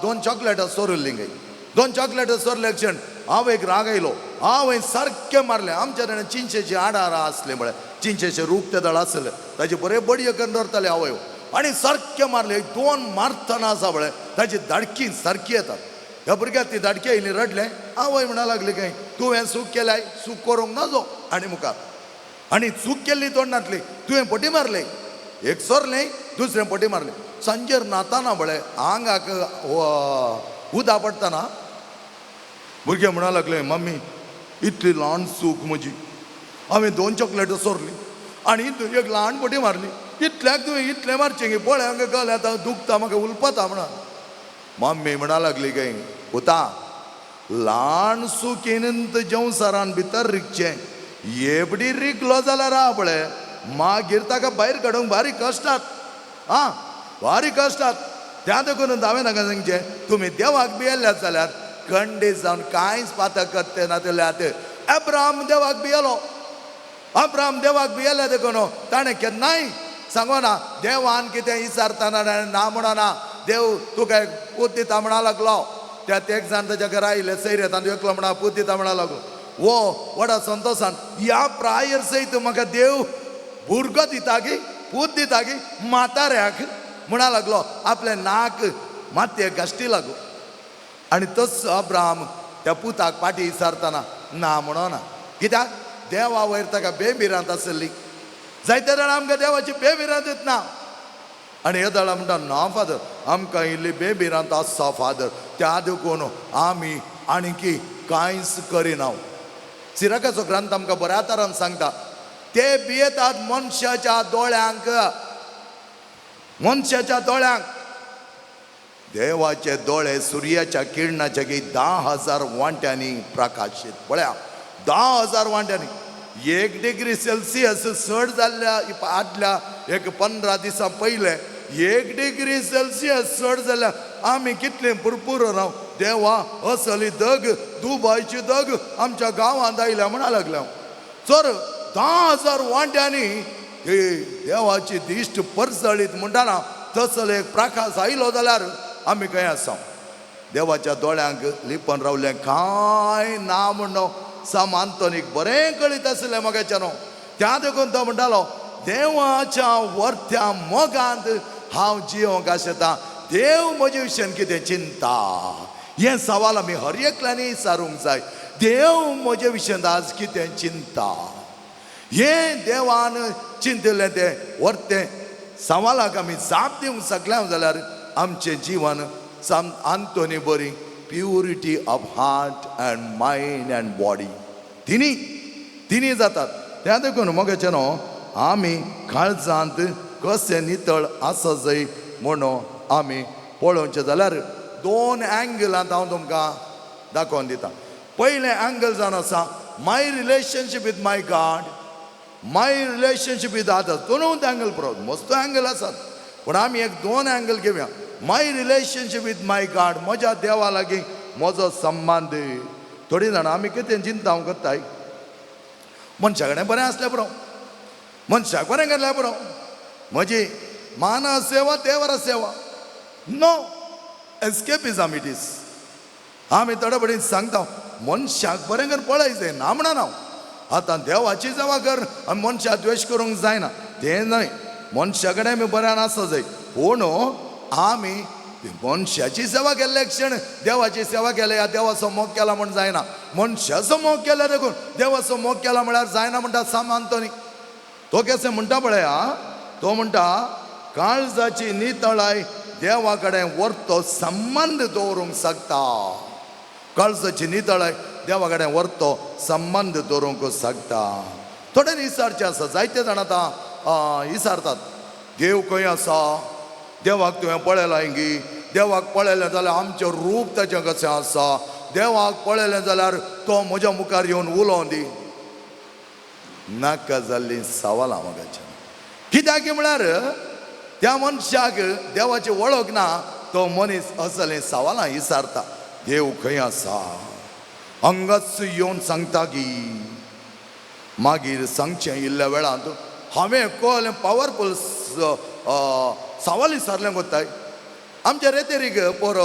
2 चॉकलेटां चोरिल्लीं खंय, 2 चॉकलेटां चोरले क्षण आवयक राग आयलो, आवयन सारकें मारलें. आमच्या ताणें चिंचेची आडारां आसलीं म्हळ्यार चिंचेचे रूख ते दळ आसले, ताचे बरे बडयो करून दवरताले आवय, आनी सारकें मारलें. 2 मारतना आसा म्हळ्यार ताची दाडकी सारकी येतात. ह्या भुरग्याक ती दाडकी आयली, रडलें. आवय म्हणा लागली खंय तुवें चूक केल्याय, चूक करूंक नजो आनी मुखार, आनी चूक केल्ली तोंडांतली तुवें पटी मारलें, एक सोरलें दुसरें पटी मारलें. सांजेर न्हाताना म्हळें आंगाक उदा पडटना भुरगें म्हणा लागलें, मम्मी इतली ल्हान चूक म्हजी, हांवें 2 चॉकलेटां सोरली आनी एक ल्हान पटी मारली, इतल्याक तुवें इतलें मारचें की पळय हांगा गल आतां दुखता म्हाका उलपता म्हणा. मम्मी म्हणा लागली खंय पुता ल्हान चुकीन जेवसारान भितर रिगचें, एबडी रिगलो जाल्यार हा पळय मागीर ताका भायर काडूंक बारीक कश्टात, आं बारीक कश्टात. त्या देखून हांवें ताका सांगचें तुमी देवाक भियेल्यात जाल्यार कंडे जावन कांयच पातक करते ना जाल्यार. अब्राहम देवाक भियेलो, अब्राहम देवाक भियेले देखून ताणें केन्नाय सांगोना देवान कितें विचारतना ना म्हणना, देव तुका एक पूत दिता म्हणा लागलो. त्या एक जाण ताच्या घरा आयले सैरे, तांतूं एकलो म्हणा पूत दिता म्हणा लागलो. वो व्हडा संतोशान ह्या प्रायर सयत म्हाका देव भुरगो दिता की पूत दिता की म्हाताऱ्याक म्हणा लागलो. आपलें नाक मातयेक घाश्टी लागलो. आनी तस अब्राहम त्या पुताक पाटी विचारतना ना म्हणना, कित्याक देवा वयर ताका बेभिरांत आसली. जायते जाणां आमकां देवाची बेभिरांत येतना आनी हे जाणां म्हणटा ना फादर आमकां इल्ली बेभिरांत आसा फादर, त्या देखून आमी आणकी कांयच करिना. सिराकाचो ग्रंथ आमकां बऱ्या तरान सांगता ते भियेतात मनशाच्या दोळ्यांक, मनशाच्या दोळ्यांक. देवाचे दोळे सुर्याच्या किरणाच्या की 10,000 वांट्यांनी प्रकाशीत. पळया 10,000 वांट्यांनी. 1 डिग्री सेल्सियस चड जाल्ल्या आदल्या एक 15 दिसां पयले 1 डिग्री सेल्सियस चड जाल्या आमी कितले पुरपूर राव. देवा असली दग दुबायची दग आमच्या गांवांत आयल्या म्हणा लागल्या. सर 10,000 वांट्यांनी ही देवाची दिश्ट परजळीत म्हणटाना तसलो एक प्रकाश आयलो जाल्यार आमी खंय आसा. देवाच्या दोळ्यांक लिपन रावलें कांय ना म्हणून साम आंतोनीक बरें कळीत आसलें म्हाका. त्या देखून तो म्हणटालो देवाच्या वर्त्या मोगांत हांव जियोंक आसता. देव म्हजे विशयान कितें चिंता हें सवाल आमी हर एकल्यांनी विचारूंक जाय. देव म्हजे विशयान आज कितें चिंता हें देवान चिंतिल्लें तें वर्तें सवालाक आमी जाप दिवंक शकले जाल्यार आमचें जिवन साम आंतोनी बरी purity of heart and mind and body तिनी तिनी जातात. त्या देखून मोगाचे न्हू आमी काळजांत कशें नितळ आसा जाय म्हणून आमी पळोवचें जाल्यार 2 एंगलांत हांव तुमकां दाखोवन दिता. पयलें एंगल जावन आसा my relationship with my God, my relationship with others. दोनूच एंगल पुरो मस्त एंगल आसात पूण आमी एक 2 एंगल घेवया. My relationship with my God, म्हज्या देवा लागीं म्हजो संबंद. थोडीं जाणां आमी कितें चिंता हांव करताय मनशा कडेन बरें आसलें पुरो, मनशाक बरें केल्यार पुरो, म्हजी मानव सेवा देवर सेवा. No escapism it is. आमी थोडे बडीन सांगता मनशाक बरें कर पळय जाय ना म्हणा हांव. आतां देवाची सेवा कर आमी मनशाक द्वेश करूंक जायना तें न्हय. मनशा कडेन आमी बऱ्यान आसा जाय पूण आमी मनशाची सेवा केल्ले क्षण देवाची सेवा केल्या ह्या देवाचो मोग केला म्हण जायना. मनशाचो मोग केल्या देखून देवाचो मोग केला म्हळ्यार जायना म्हणटा साम आंतोनी. तो केसे म्हणटा पळया, तो म्हणटा काळजाची नितळाय देवा कडेन व्हरतो संबंद दवरूंक शकता. काळजाची नितळाय देवा कडेन व्हरतो संबंद दवरूंक शकता. थोडे विचारचे आसा, जायते जाण आतां विचारतात देव खंय आसा, देवाक तुवें पळयलां गी, देवाक पळयलें जाल्यार आमचें रूप ताचें कशें आसा, देवाक पळयलें जाल्यार तो म्हज्या मुखार येवन उलोवन दी. नाका जाल्लीं सवालां म्हाका. कित्याक म्हळ्यार त्या मनशाक देवाची वळख ना, तो मनीस असलें सवालां विचारता देव खंय आसा, हांगाच येवन सांगता की. मागीर सांगचें इल्ल्या वेळांत हांवें कळ्ळें पावरफूल सवाल विचारलें कोत्ताय. आमच्या रेतेरीक पोर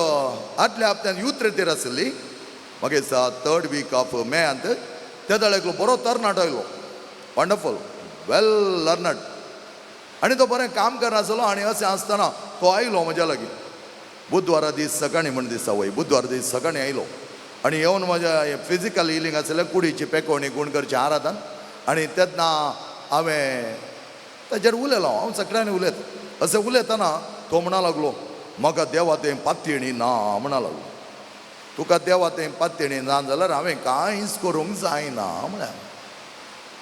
आदल्या हप्त्यान यूथ रेतेर आसली मागीर 3rd week of मेयांत. तेदळ एकलो बरो तरणाटो आयलो, वंडरफूल वेल लर्नड, आनी तो बरें काम करनासलो. आनी अशें आसतना तो आयलो म्हज्या लागीं बुधवारा दीस सकाळीं म्हण दिसा वय बुधवारा दीस सकाळीं आयलो आनी येवन म्हज्या फिजिकल हिलींग आसलें कुडीची पेकोवणी गूण करची आराधन. आनी तेन्ना हांवें ताचेर उलयलो, हांव सगळ्यांनी उलयता. अशें उलयतना तो म्हणा लागलो म्हाका देवा तें पातयेणी ना म्हणा लागलो. तुका देवा तें पातयेणी ना जाल्यार हांवें कांयच करूंक जायना म्हळ्यार.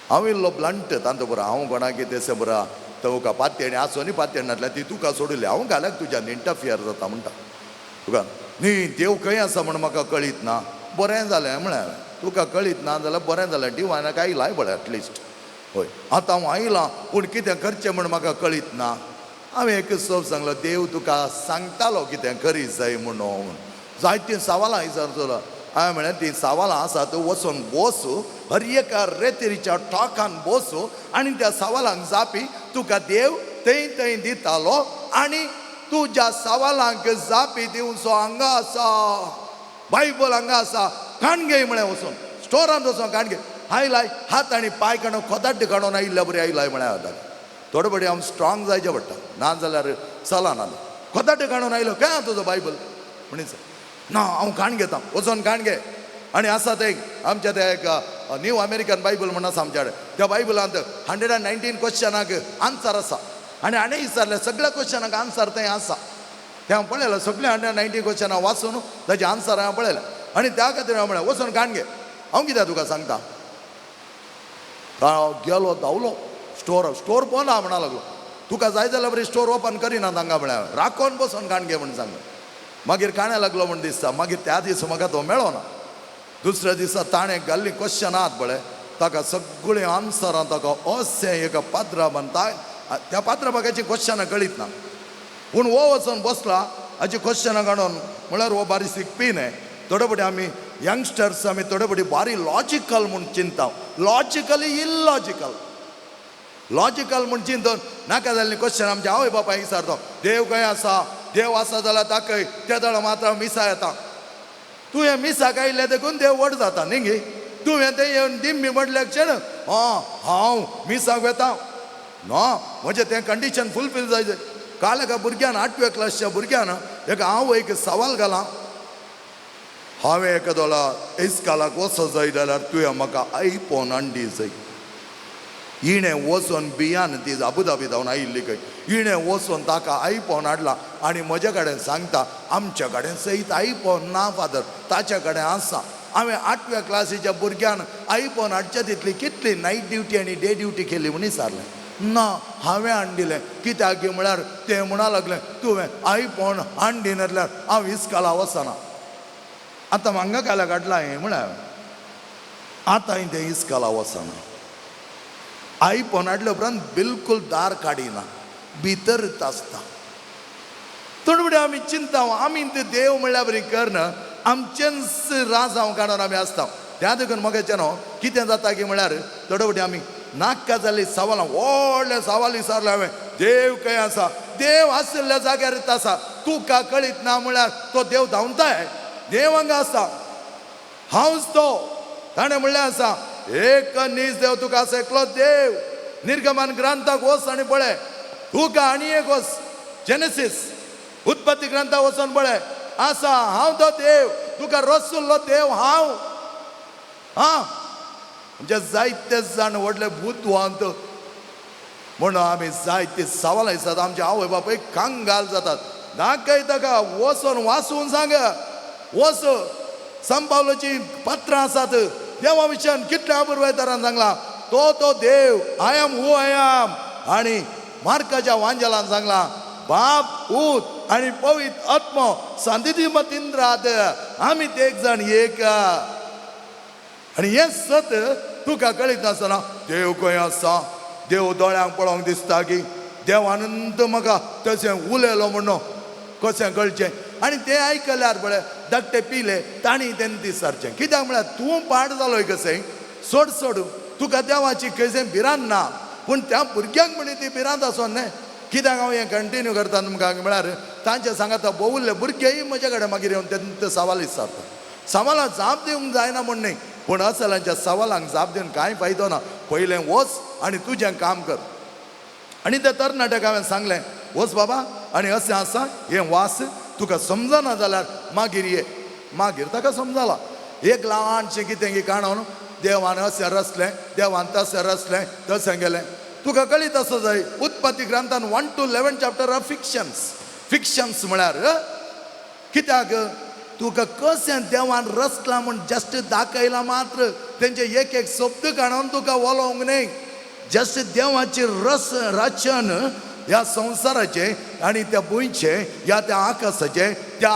हांव इल्लो ब्लंट तांचो बरो, हांव कोणाक कितें बरो तुका पातयेणी आसूं न्ही पातयेणी नासल्यार ती तुका सोडली हांव घाल्याक तुज्यान इंटरफियर जाता म्हणटा तुका. न्ही देव खंय आसा म्हण म्हाका कळीत ना. बरें जालें म्हळ्यार तुका कळीत ना जाल्यार बरें जालें, डिवायनाक आयलाय पळय एटलिस्ट. हय आतां हांव आयलां पूण कितें करचें म्हण म्हाका कळीत ना. हांवें एक सोब सांगलो देव तुका सांगतालो कितें करीत जाय म्हणून. जायतीं सवालां विचारतलो. हांवें म्हळें तीं सवालां आसा तूं वचून बस, हर एका रेतेरीच्या टॉकान बस आनी त्या सवालांक जापी तुका देव थंय थंय दितालो आनी तुज्या सवालांक जापी दिवचो हांगा आसा, बायबल हांगा आसा, काणगे म्हळें वचून स्टोरांत वचून काणगे आयलाय हात आनी पांय काडून खोदाड्ड काडून आयिल्ल्या बरी आयलाय म्हळ्यार. आतां थोडे बडी हांव स्ट्रॉंग जायचें पडटा ना जाल्यार चलना. खोदाड्ड काडून आयलो काय तुजो बायबल म्हणीच ना हांव काण घेता, वचून काण घे. आनी आसा ते आमच्या ते एक न्यू अमेरिकन बायबल म्हण आसा आमच्या कडेन, त्या बायबलांत 119 क्वेश्चनाक आन्सर आसा. आनी हाणें विचारलें सगळ्या क्वेश्चनाक आन्सर थंय आसा. तें हांव पळयलें सगळें 119 क्वेश्चनां वाचून ताजें आन्सर हांवें पळयलें. आनी त्या खातीर हांव म्हळें वचून काण घे, हांव कित्याक तुका सांगता. हांव गेलो धांवलो स्टोर, स्टोर बंद आहा म्हणा लागलो. तुका जाय जाल्यार बरी स्टोर ओपन करिना तांकां म्हळ्यार राखोन बसोन काण घे म्हण सांगलें. मागीर काण्या लागलो म्हूण दिसता. मागीर त्या दिसा म्हाका तो मेळो ना. दुसऱ्या दिसा ताणें घाल्लीं क्वेश्चनां आहात पळय, ताका सगळीं आन्सरां ताका अशें एका पात्राबान त्या पात्राबागाचीं क्वेश्चनां कळीत ना. पूण हो वचोन बसला हाची क्वेश्चनां काडून म्हळ्यार हो बारी शिकपी न्हय. थोडे फावटी आमी यंगस्टर्स आमी थोडे फावटी बारी लॉजिकल म्हूण चिंता, लॉजिकली इलॉजिकल, लॉजिकल म्हूण चिंतून नाका जाल्लीं क्वेश्चन आमच्या आवय बापायक विचारता. देव खंय आसा, देव आसा जाल्यार दाखय, ते दळ मात्र मिसा येता. तुवें मिसाक आयिल्लें देखून देव व्हड जाता न्ही गे. तुवें तें येवन दिम्मी म्हटल्या क्षण आं हांव मिसाक वेता ना, म्हजें तें कंडिशन फुलफील जाय. काल एका भुरग्यान 8व्या क्लासच्या भुरग्यान एका आवयक सवाल घाला, हांवें एका दोळा इस्कालाक वचो जाय जाल्यार तुवें म्हाका आयफोन हाडली जाय. हिणें वचोन बियान ती अबुधाबी धांवन आयिल्ली खंय, हिणें वचोन ताका आयफोन हाडला आनी म्हजे कडेन सांगता आमच्या कडेन सयत आयफोन ना फादर, ताच्या कडेन आसा. हांवें 8व्या क्लासीच्या भुरग्यान आयफोन हाडच्या तितली कितली नायट ड्युटी आनी डे ड्युटी केली म्हूण विचारलें. ना हांवें हाडिल्लें. कित्याक म्हळ्यार तें म्हणा लागलें तुवें आयफोन हाडली नासल्यार हांव इस्काला वचना. आतां हांगा काल्याक हाडला हें म्हळ्यार आतां तें इस्काला वचना. आयफोन हाडले उपरांत बिलकूल दार काडिना, भितरच आसता. थोडे फुडें आमी चिंता, आमी ते देव म्हणल्यार बरी करना, आमचेंच राजांव काडून आमी आसता. त्या देखून म्हाका न्हू कितें जाता की म्हळ्यार थोडे फावटी आमी नाका जाल्ली सवालां, व्हडले सवाल विचारलें हांवें, देव खंय आसा, देव आशिल्ल्या जाग्यार आसा, तुका कळीत ना म्हळ्यार तो देव धांवताय, देव हांगा आसा, हांवच तो. ताणें म्हणलें आसा एक नीज देव तुका आसा एकलो देव. निर्गमन ग्रंथाक वच आनी पळय, तुका आनी एक वच जेनेसीस उत्पत्ती ग्रंथाक वचून पळय आसा हांव तो देव, तुका रसुल्लो देव हांव. हां आमचे जायते जाण व्हडले बुदवंत म्हणून आमी जायते सवाल आसात. आमचे आवय बापूय कंगाल जातात. दाखय ताका वचून वाचून सांग, वच संपावलोची पत्रां आसात देवा विशयान कितल्या अपुरबायेन सांगला तो तो देव I am who I am. आनी मार्काच्या वांजेलान सांगला बाप ऊत आनी पवित्र आत्मो सांतिती मतींद्रात आमी ते एक जाण एक. आनी हें सत तुका कळीत नासतना देव खंय आसा, देव दोळ्यांक पळोवंक दिसता की देवानंद म्हाका तशें उलयलो म्हणून कशें कळचें. आनी तें आयकल्यार पळय धाकटे पिले तांणी तेन्ना विचारचें कित्याक म्हळ्यार तूं पाड जालोय कशें सोड सोड, तुका देवाची कशें भिरांत ना, पूण त्या भुरग्यांक म्हणी ती भिरांत आसोन न्हय. कित्याक हांव हें कंटिन्यू करता तुमकां म्हळ्यार तांचे सांगाता भोवल्ले भुरगेय म्हजे कडेन मागीर येवन तेन्ना सवाल विचारता. सवालां जाप दिवंक जायना म्हूण न्हय, पूण असल्यांच्या सवालांक जाप दिवन कांय फायदो ना. पयलें वच आनी तुजें काम कर. आनी त्या तरणाट्याक हांवें सांगलें वच बाबा आनी अशें आसा हें वास तुका समजना जाल्यार मागीर ये. मागीर ताका समजला एक ल्हानशें कितें की काणून देवान अशें रचलें, देवान तशें रचलें, तशें गेलें. तुका कळीत आसा जाय उत्पत्ती ग्रंथान 1 to 11 chapter are fictions. Fictions म्हळ्यार कित्याक तुका कशें देवान रचलां म्हूण जस्ट दाखयलां मात्र, तेंचे एक एक शब्द काडून तुका उलोवंक न्हय. जस्ट देवाची रस रचन ह्या संवसाराचें आनी त्या भुंयचें ह्या त्या आकाशाचें त्या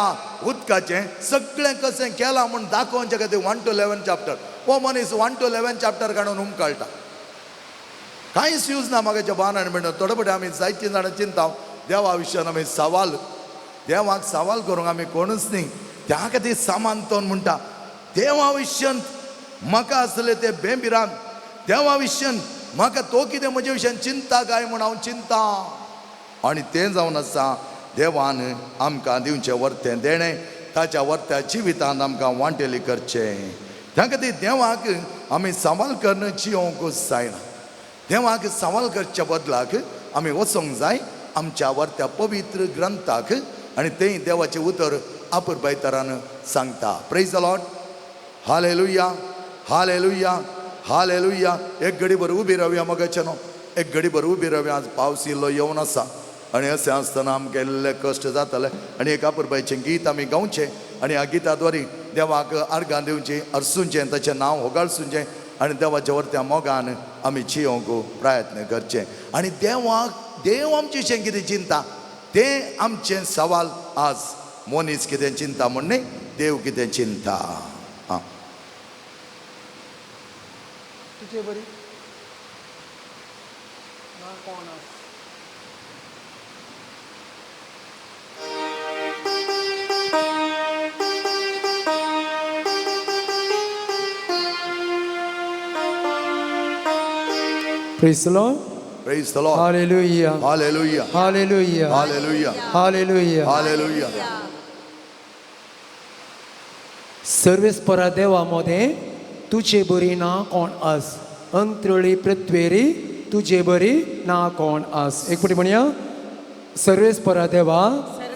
उदकाचें सगळें कशें केलां म्हूण दाखोवचे खातीर 1 to 11 chapter. हो मनीस 1 to 11 chapter काडून उमकळटा. कांयच यूज ना म्हाका बान आनी म्हणटा. थोडे फावटी आमी जायतीं जाणां चिंता देवा विशयान आमी सवाल, देवाक सवाल करूंक आमी कोणूच न्ही. त्या खातीर सामान तोन म्हणटा देवा विशयान म्हाका आसले ते बेंबिरान, देवा विशयान म्हाका तो कितें म्हजे विशयान चिंता काय म्हूण हांव चिंता. आनी तें जावन आसा देवान आमकां दिवचें वर्तें देणें, ताच्या वर्त्या जिवितांत आमकां वांटेली करचें. त्या खातीर देवाक आमी सवाल करून जियोंक जायना. देवाक सवाल करच्या बदलाक आमी वचोंक जाय आमच्या वर्त्या पवित्र ग्रंथाक आनी तें देवाचें उतर अपुरबायतरान सांगता. Praise the Lord, hallelujah, hallelujah, hallelujah. एक घडीभर उबी रावया मगाचे न्हू, एक घडीभर उबी रावया. आज पावस इल्लो येवन आसा आनी अशें आसतना आमकां इल्ले कश्ट जातले. आनी एक अपुरबायचें गीत आमी गावचें आनी ह्या गिता द्वारी देवाक आर्गां दिवचीं, अरसुचें, ताचें नांव होगाळसुचें आनी देवाच्या वर्त्या मोगान आमी जियोंक प्रयत्न करचें. आनी देवाक देव आमचे विशीं कितें चिंता तें आमचें सवाल आज मनीस कितें चिंता म्हण न्ही, देव कितें चिंता. आं तुजे बरी ना कोण आस. Praise the Lord. Praise the Lord. Hallelujah. Hallelujah. Hallelujah. Hallelujah. Hallelujah. Hallelujah. सर्वेस्परा देवा मोदें तुजे बरी ना कोण आस, अंत्रळी पृथ्वेरी तुजे बरी ना कोण आस. एक फावटी म्हणया, सर्वेस्परा देवा,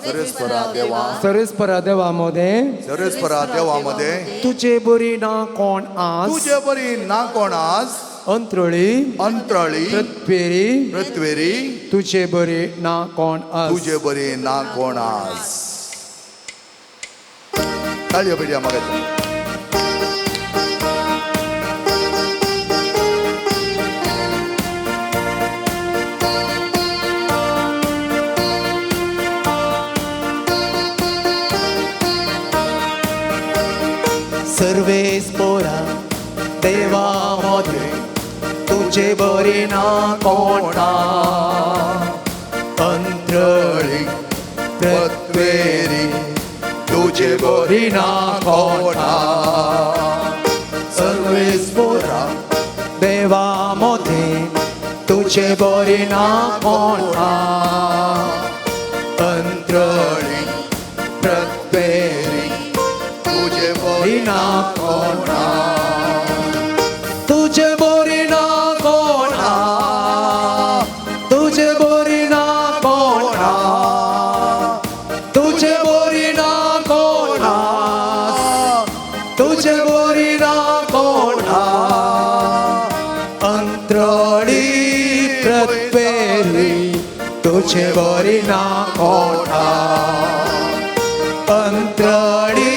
सर्वेस्परा देवा, सर्वेस्परा देवा मोदें सर्वेस्परा देवा मदें तुजे बरी ना कोण आस, तुजे बरी ना कोण आस, अंत्रळी अंतराळी पृथ्वेरी पृथ्वेरी तुजे बरी ना कोण आस. तुजे बरी ना कोण आस. ताळयो पेटया म्हाका. सर्वेस्परा देवा मोदें तुजे बरी ना कोण आस, अंत्रळी पृथ्वेरी तुजे बरी ना कोण आस, सर्वेस्परा देवा मोदें तुजे बरी ना कोण आस, अंत्रळी पृथ्वेरी तुजे बरी ना कोण आस, तुजे बरी ना कोण आस, तुजे बरी ना कोण आस, तुजे बरी ना कोण आस, तुजे बरी ना कोण आस, अंत्रळी पृथ्वेरी तुजे बरी ना कोण आस, अंत्रळी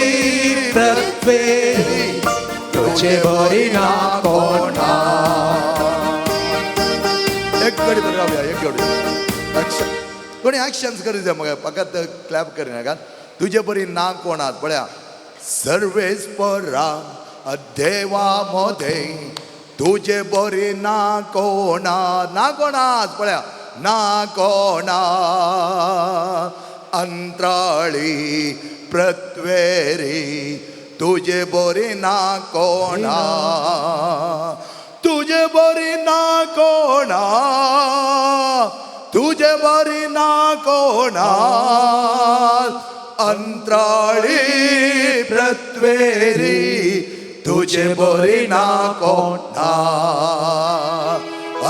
पृथ्वेरी तुजे बरी ना कोण आस. एक घडी तरी रावया, एक घडी ऍक्शन कोणी ऍक्शन्स करी जाय म्हाका, फकत क्लॅप करिनाका. तुजे बरी ना कोण आस पळया. सर्वेस्परा देवा मोदें तुजे बरी ना कोण आस, ना कोण आस पळया, ना कोण आस, अंतराळी पृथ्वेरी तुजे बरी ना कोण आस, तुजे बरी ना कोण आस, तुजे बरी ना कोण आस, अंतराळी पृथ्वेरी तुजे बरी ना कोण आस,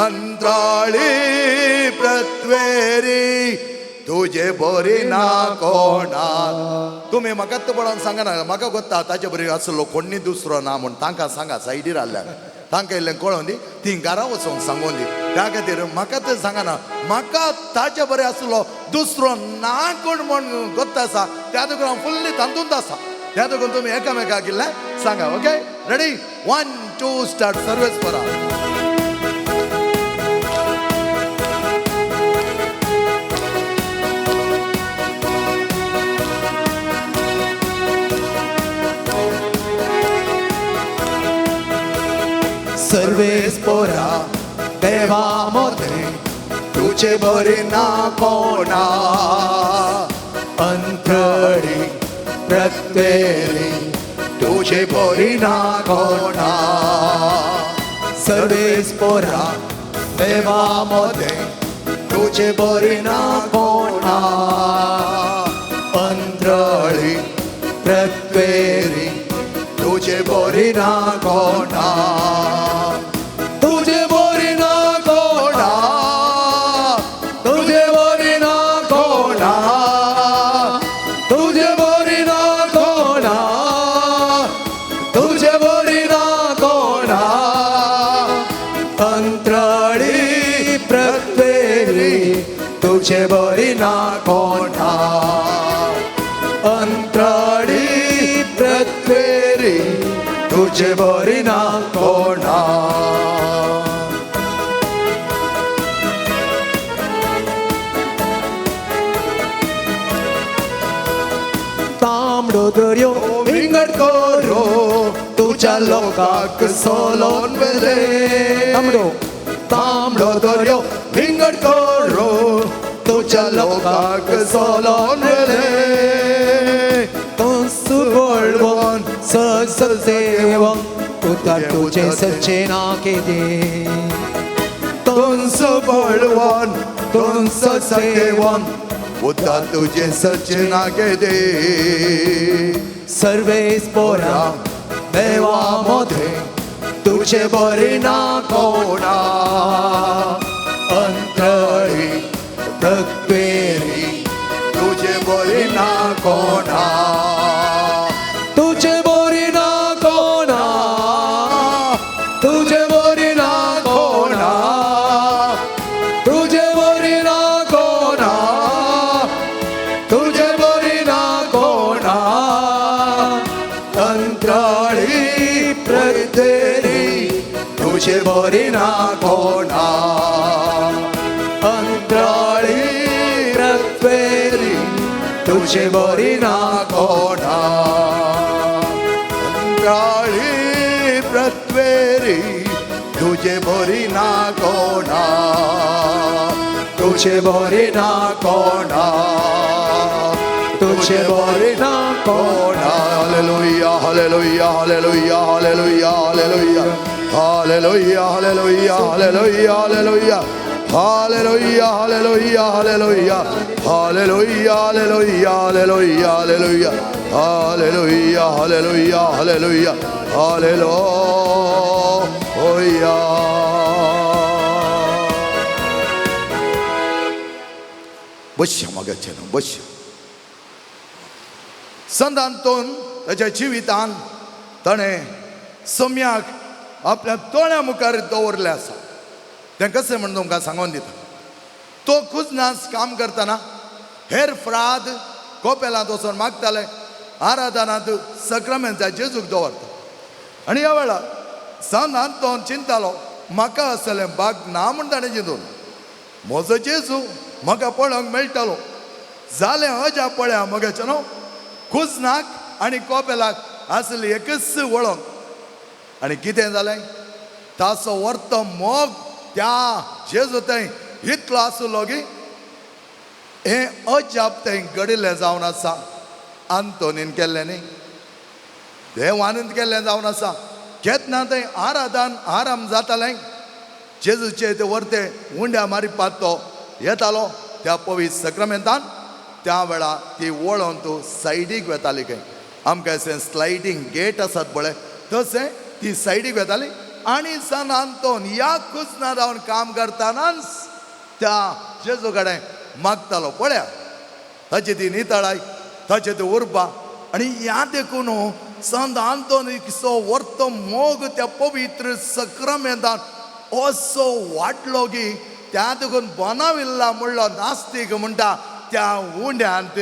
अंतराळी पृथ्वेरी तुजे बरी ना कोण आस. तुमी म्हाका पळोवन सांगना, म्हाका गोत्ता ताचे बरी आसलो कोण्णी दुसरो ना म्हूण. तांकां सांगा सायडीर आसल्यार तांकां इल्लें कळोन दी, ती घरा वचोन सांगोन दी. त्या खातीर म्हाका तें सांगना, म्हाका ताचे बरें आसलो दुसरो ना कोण म्हण गोत्ता आसा, त्या देखून हांव फुल्ली तातूंत आसा. त्या देखून तुमी एकामेकाक इल्लें सांगा. Okay, ready, 1 2 start. सर्वेस्परा सर्वेस्परा देवा मोदें तुजे बरी ना कोण आस, अंत्रळी पृथ्वेरी तुजे बरी ना कोण आस, सर्वेस्परा देवा मोदें तुजे बरी ना कोण आस, अंत्रळी पृथ्वेरी तुजे बरी ना कोण आस, तुजे बरी ना कोण आस, तुजे बरी ना कोण आस, तुजे बरी ना कोण आस, तुजे बरी ना कोण आस, अंत्रळी पृथ्वेरी तुजे बरी ना कोण आस, अंत्रळी पृथ्वेरी तुजे बरी ना कोण आस. तांबडो दर्यो विंगड करो तुज्या लोकांक सोलोन वेले. तांबडो तांबडो दर्यो विंगड करो तुज्या लोकांक सोलोन वेले. तूं बळवंत सदेव उतार तुझे सच्चे ना केदे. तुंस बळवंत तुंस सदेवन उतार तुझे सच्चे नागे दे. सर्वेस पोरा देवा मोधे तुझे बरे ना कोणा. अंतळी प्रत्वेरी तुझे बरे ना कोणा. तुझे बरे ना कोणा. तुझे बरे ना कोणा. तुझे बरे ना कोणा. तुझे बरे ना कोणा. अंतराळी प्रत्वेरी तुझे बरे ना कोणा. अंतराळी प्रत्वेरी तुझे बरे ना कोणा. अंतराळी प्रत्वेरी तुझे बरी ना कोणा. तुझे बरे ना कोणा. तुझे बरे ना कोणा. Hallelujah, hallelujah, hallelujah, hallelujah, hallelujah, hallelujah, hallelujah, hallelujah, hallelujah, hallelujah, hallelujah, hallelujah, hallelujah, hallelujah, hallelujah, hallelujah, hallelujah, hallelujah, hallelujah, hallelujah. बसया मगाचे न्हू बसया. संत आंतोन ताच्या जिवितान ताणें सम्याक आपल्या दोळ्या मुखार दवरलें आसा. तें कशें म्हण तुमकां सांगून दिता. तो कुजनास काम करतना हेर फ्राद कोपेलांत वचून मागताले, आराधनांत सक्रामेंता जेजूक दवरता. आनी ह्या वेळार संत आंतोन चिंतालो, म्हाका आसलें बाग ना म्हण ताणें चिंतून म्हजो जेजू म्हाका पळोवंक मेळटालो. जालें अजाप पळया मगाचें न्हू, कुजनाक आनी कोपेलाक आसली एकच वळख. आनी कितें जालें, ताचो वर्तो मोग त्या जेजू थंय इतलो आसलो की हें अजाप थंय घडिल्लें जावन आसा. आंतोनीन केल्लें न्ही, देवानूच केल्लें जावन आसा. केन्ना थंय आराधन आराम जातालें, जेजूचे ते वर्ते उंड्या मारिपात तो येतालो त्या पवित्र सक्रामेंतान. त्या वेळार ती वळोन तूं सायडीक वेताली खंय. आमकां अशें स्लायडींग गेट आसात पळय तशें ती सायडीक वेताली. आनी सान आंतोन ह्या कुजना रावन काम करतनाच त्या जेजू कडेन मागतालो. पळया ताची ती नितळाय, ताची ती उर्बा. आनी ह्या देखून संत आंतोन सो वर्तो मोग त्या पवित्र सक्रामेंतान असो वाडलो की त्या देखून बनाविल्ला म्हणलो नास्तीक म्हणटा त्या उंड्यांत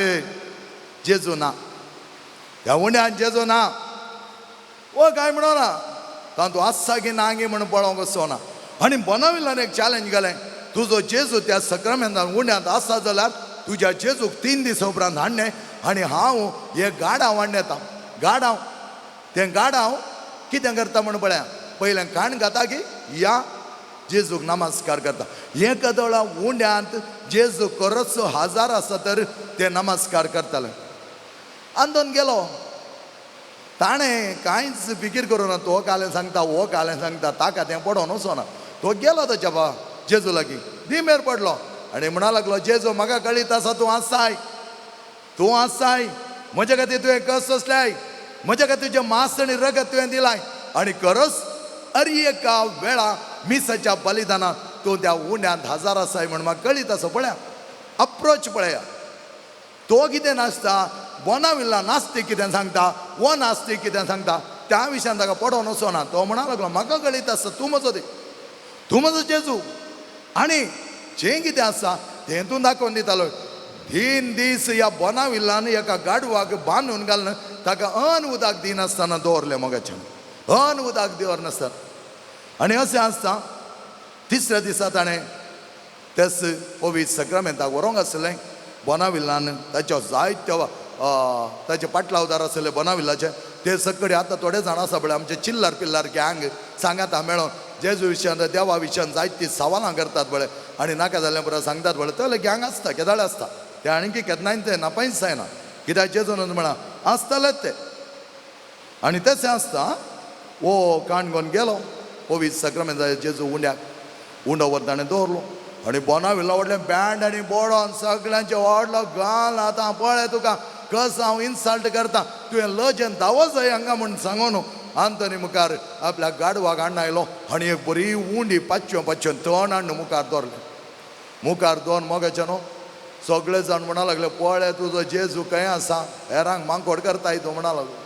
जेजू ना, त्या उंड्यांत जेजू ना. ओ काय म्हणना तातूंत आसा की ना गी म्हण पळोवंक वचो ना. आनी बनाविल्ल्यान एक चॅलेंज घालें, तुजो जेजू त्या सक्रामेंतान उंड्यांत आसा जाल्यार तुज्या जेजूक 3 दिसां उपरांत हाडणें आनी हांव हे गाडांव हाडणें येता. गाडांव तें गाडांव कितें करता म्हण पळया, पयलें काण घाता की या जेजूक नमस्कार करता. हे कदळा उंड्यांत जेजू खरोच हजार आसा तर ते नमस्कार करताले. आंदोन गेलो, ताणें कांयच फिकीर करूं ना. तो कालें सांगता, हो कालें सांगता, ताका तें पडोन वचना. तो गेलो ताच्या बा जेजू लागीं दिमेर पडलो आनी म्हणा लागलो, जेजू म्हाका कळीत आसा तूं आसाय, तूं आसाय, म्हज्या खातीर तुवें कस सोंसल्याय, म्हज्या खातीर तुजें मांस आनी रगत तुवें दिलाय. आनी खरोच अरे एका वेळा मिसाच्या बलिदानात तूं त्या उंड्यांत हजार आसाय म्हण म्हाका कळीत आसा. पळया अप्रोच पळया, तो कितें नासता बोनाविल्ला नास्तीक कितें सांगता, वो नास्तीक कितें सांगता त्या विशयान ताका पडोन वचना. तो म्हणा लागलो, म्हाका कळीत आसा तूं म्हजो दे, तूं म्हजो जेजू आनी जें कितें आसा तें तूं दाखोवन दितालो. 3 दीस ह्या बोनाविल्लान एका गाडवाक बांदून घालून ताका अन उदक दिनासतना दवरलें मोगाच्यान, अन उदक दवरनासतना. आनी अशें आसता तिसऱ्या दिसा ताणें तेच पवित्र सक्रामेंताक व्हरूंक आसलें. बोनाविल्लान ताच्या जायत्या ताचे पाटलावदार आसले बनाविल्लाचे ते सगळे आतां थोडे जाण आसा पळय आमचे चिल्लर पिल्लर गँग सांगाता मेळोन जेजू विशयान देवा विशयान जायतीं सवालां करतात पळय आनी नाका जाल्यार पुरो सांगतात पळय तसले गँग आसता केदाळे आसता ते आनी केन्नाय ते नापायच जायना कित्याक जेजून म्हणा आसतालेच ते. आनी तशें आसता वो काणकोण गेलो पवित्र साक्रामेंत जेजू उंड्याक उंडो व्हर ताणें दवरलो आनी बोनाविल्ला व्हडलें बँड आनी बोडोन सगळ्यांचें व्हडलो गाल आतां पळय तुका कसो हांव इन्सल्ट करता तुवें लजेन धांवो जाय हांगा म्हूण सांगो न्हू. आंतनी मुखार आपल्या गाडवाक हाडून आयलो आनी एक बरी उंडी पांचव्यो पांचव्यो तण हाडून मुखार दवरलें. मुखार दवरून मोगाचें न्हू सगळे जाण म्हणा लागले पळय तुजो जेजू खंय आसा हेरांक मांकोड करताय तूं म्हणा लागलो.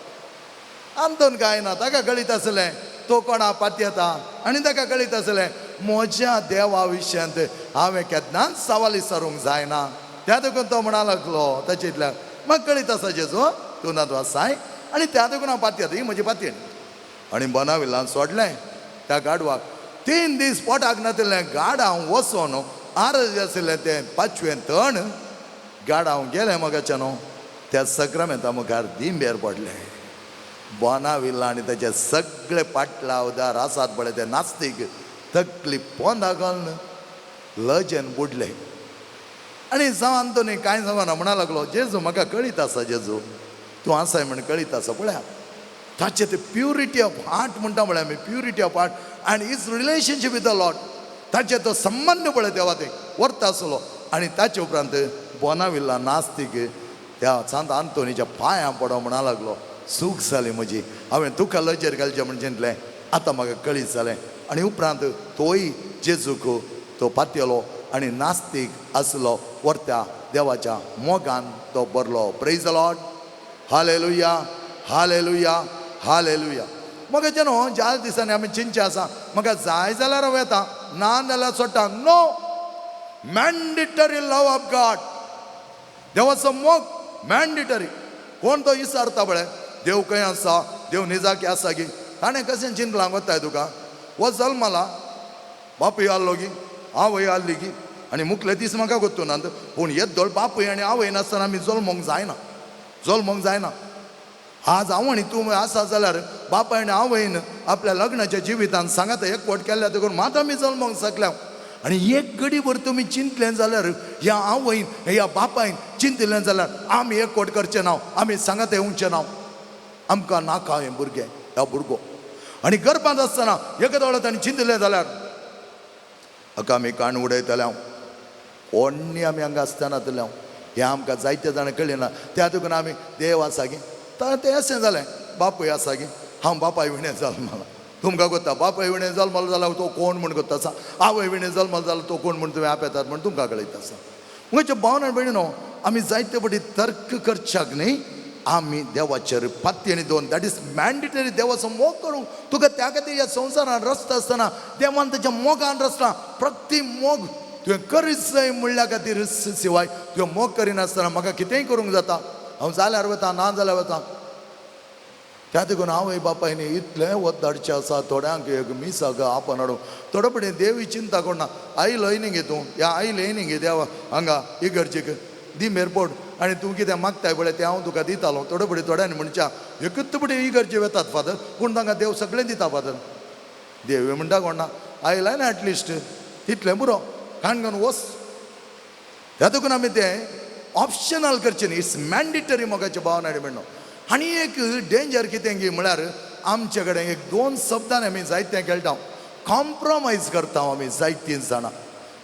आंतोन कांय ना ताका कळीत आसलें तो कोणा पातयेता आनी ताका कळीत आसलें म्हज्या देवा विशयांत हांवें केन्नाच सवाल विचारूंक जायना. त्या देखून तो म्हणा लागलो ताचे इतल्यान म्हाका कळीत आसा जेजू तूं ना तूं आसाय आनी त्या देखून हांव पातयेता ही म्हजी पातयेणी. आनी बनाविल्लान सोडलें त्या गाडवाक 3 दीस पोटाक नातिल्लें गाडांव वचोन आरज आशिल्लें तें पांचवें तण गाडांव गेलें मगाचें न्हू त्या सक्रमेंता मुखार दिंबेर पडलें. बोनाविल्ला आनी ताचे सगळे पाटलावदार आसात पळय ते नास्तीक तकली पोंदा घालून लजेन बुडले. आनी जावं आंतोनी कांय सांगना म्हणा लागलो जेजू म्हाका कळीत आसा जेजू तूं आसाय म्हण कळीत आसा पळया ताचें ते प्युरिटी ऑफ हार्ट म्हणटा पळय आमी purity of heart and his relationship with the Lord ताचे तो संबंद पळय देवा ते व्हरता आसलो. आनी ताचे उपरांत बोनाविल्ला नास्तीक त्या सांत आंतोनीच्या पांयां पडो म्हणा लागलो चूक जाली म्हजी हांवें तुका लजेर घालचें म्हण चिंतलें आतां म्हाका कळीत जालें. आनी उपरांत तोय जेजूक तो पातयलो आनी नास्तीक आसलो व्हरत्या देवाच्या मोगान तो भरलो. Praise the Lord. Hallelujah hallelujah hallelujah. म्हाका न्हू ज्या दिसांनी आमी चिंतचें आसा म्हाका जाय जाल्यार हांव येता ना जाल्यार सोडटा. No mandatory love of God देवाचो मोग मॅन्डेटरी. कोण तो विचारता पळय देव खंय आसा देव निजाकी आसा की ताणें कशें चिंतलां वताय तुका हो जल्मला बापूय आहलो की आवय आहली की आनी मुखले दीस म्हाका गोत्तू नात पूण येद्दोळ बापूय आनी आवय नासतना आमी जल्मोंक जायना जल्मोंक जायना. आज हांव आनी तूं आसा जाल्यार बापाय आनी आवयन आपल्या लग्नाच्या जिवितान सांगात एकवट केल्ल्या देखून मात आमी जल्मोंक शकल्या. आनी एक घडीभर तुमी चिंतलें जाल्यार ह्या आवयन ह्या बापायन चिंतलें जाल्यार आमी एकवट करचें ना आमी सांगात येवचें ना आमकां नाका हें भुरगें ह्या भुरगो. आनी गर्भांत आसतना एका दोळो ताणें चिंतलें जाल्यार हाका आमी काण उडयतले हांव कोण्णी आमी हांगा आसतना जातले हांव हें आमकां जायते जाणां कळ्ळें ना त्या देखून आमी देव आसा गी तें अशें जालें बापूय आसा गी हांव बापाय विणें जल्मला तुमकां कोत्ता बापाय विणें जल्मलो जाल्यार तो कोण म्हूण कोत्ता आसा आवय विणें जल्मलो जाल्यार तो कोण म्हूण तुवें आपयतात म्हूण तुमकां कळयता आसा. म्हज्या भावन आनी भयणी न्हू आमी जायते फावटी तर्क करच्याक न्ही आमी देवाचेर पातयेणी दोन that is mandatory. देवाचो मोग करूंक तुका त्या खातीर ह्या संवसारान रस्ता आसतना देवान ताच्या मोगान रचला प्रति मोग तुवें करीत जाय म्हणल्या खातीर शिवाय तुवें मोग करिनासतना म्हाका कितेंय करूंक जाता हांव जाल्यार वता ना जाल्यार वता. त्या देखून आवय बापायनी इतलें वत धाडचें आसा थोड्यांक एक मिसाक आपण हाडूं थोडे पडे देवी चिंता कोणा आयलो न्ही गे तूं ह्या आयलें न्ही गे देवा हांगा इगर्जेक दी मेरपोट आनी तूं कितें मागताय पळय तें हांव तुका दितालो. थोडे फुडें थोड्यांनी म्हणच्या एकूच फुडें इगर्जे वेतात फादर पूण तांकां देव सगळें दिता फादर. देव म्हणटा कोणा आयलाय ना एटलिस्ट तितलें पुरो काणकोण वच. ह्या देखून आमी तें ऑप्शनल करचें न्ही it's mandatory मोगाचें भावना आनी म्हणून. आनी एक डेंजर कितें गी म्हळ्यार आमचे कडेन एक दोन शब्दान आमी जायतें खेळटा कॉम्प्रोमायज करता आमी जायतीं जाणां.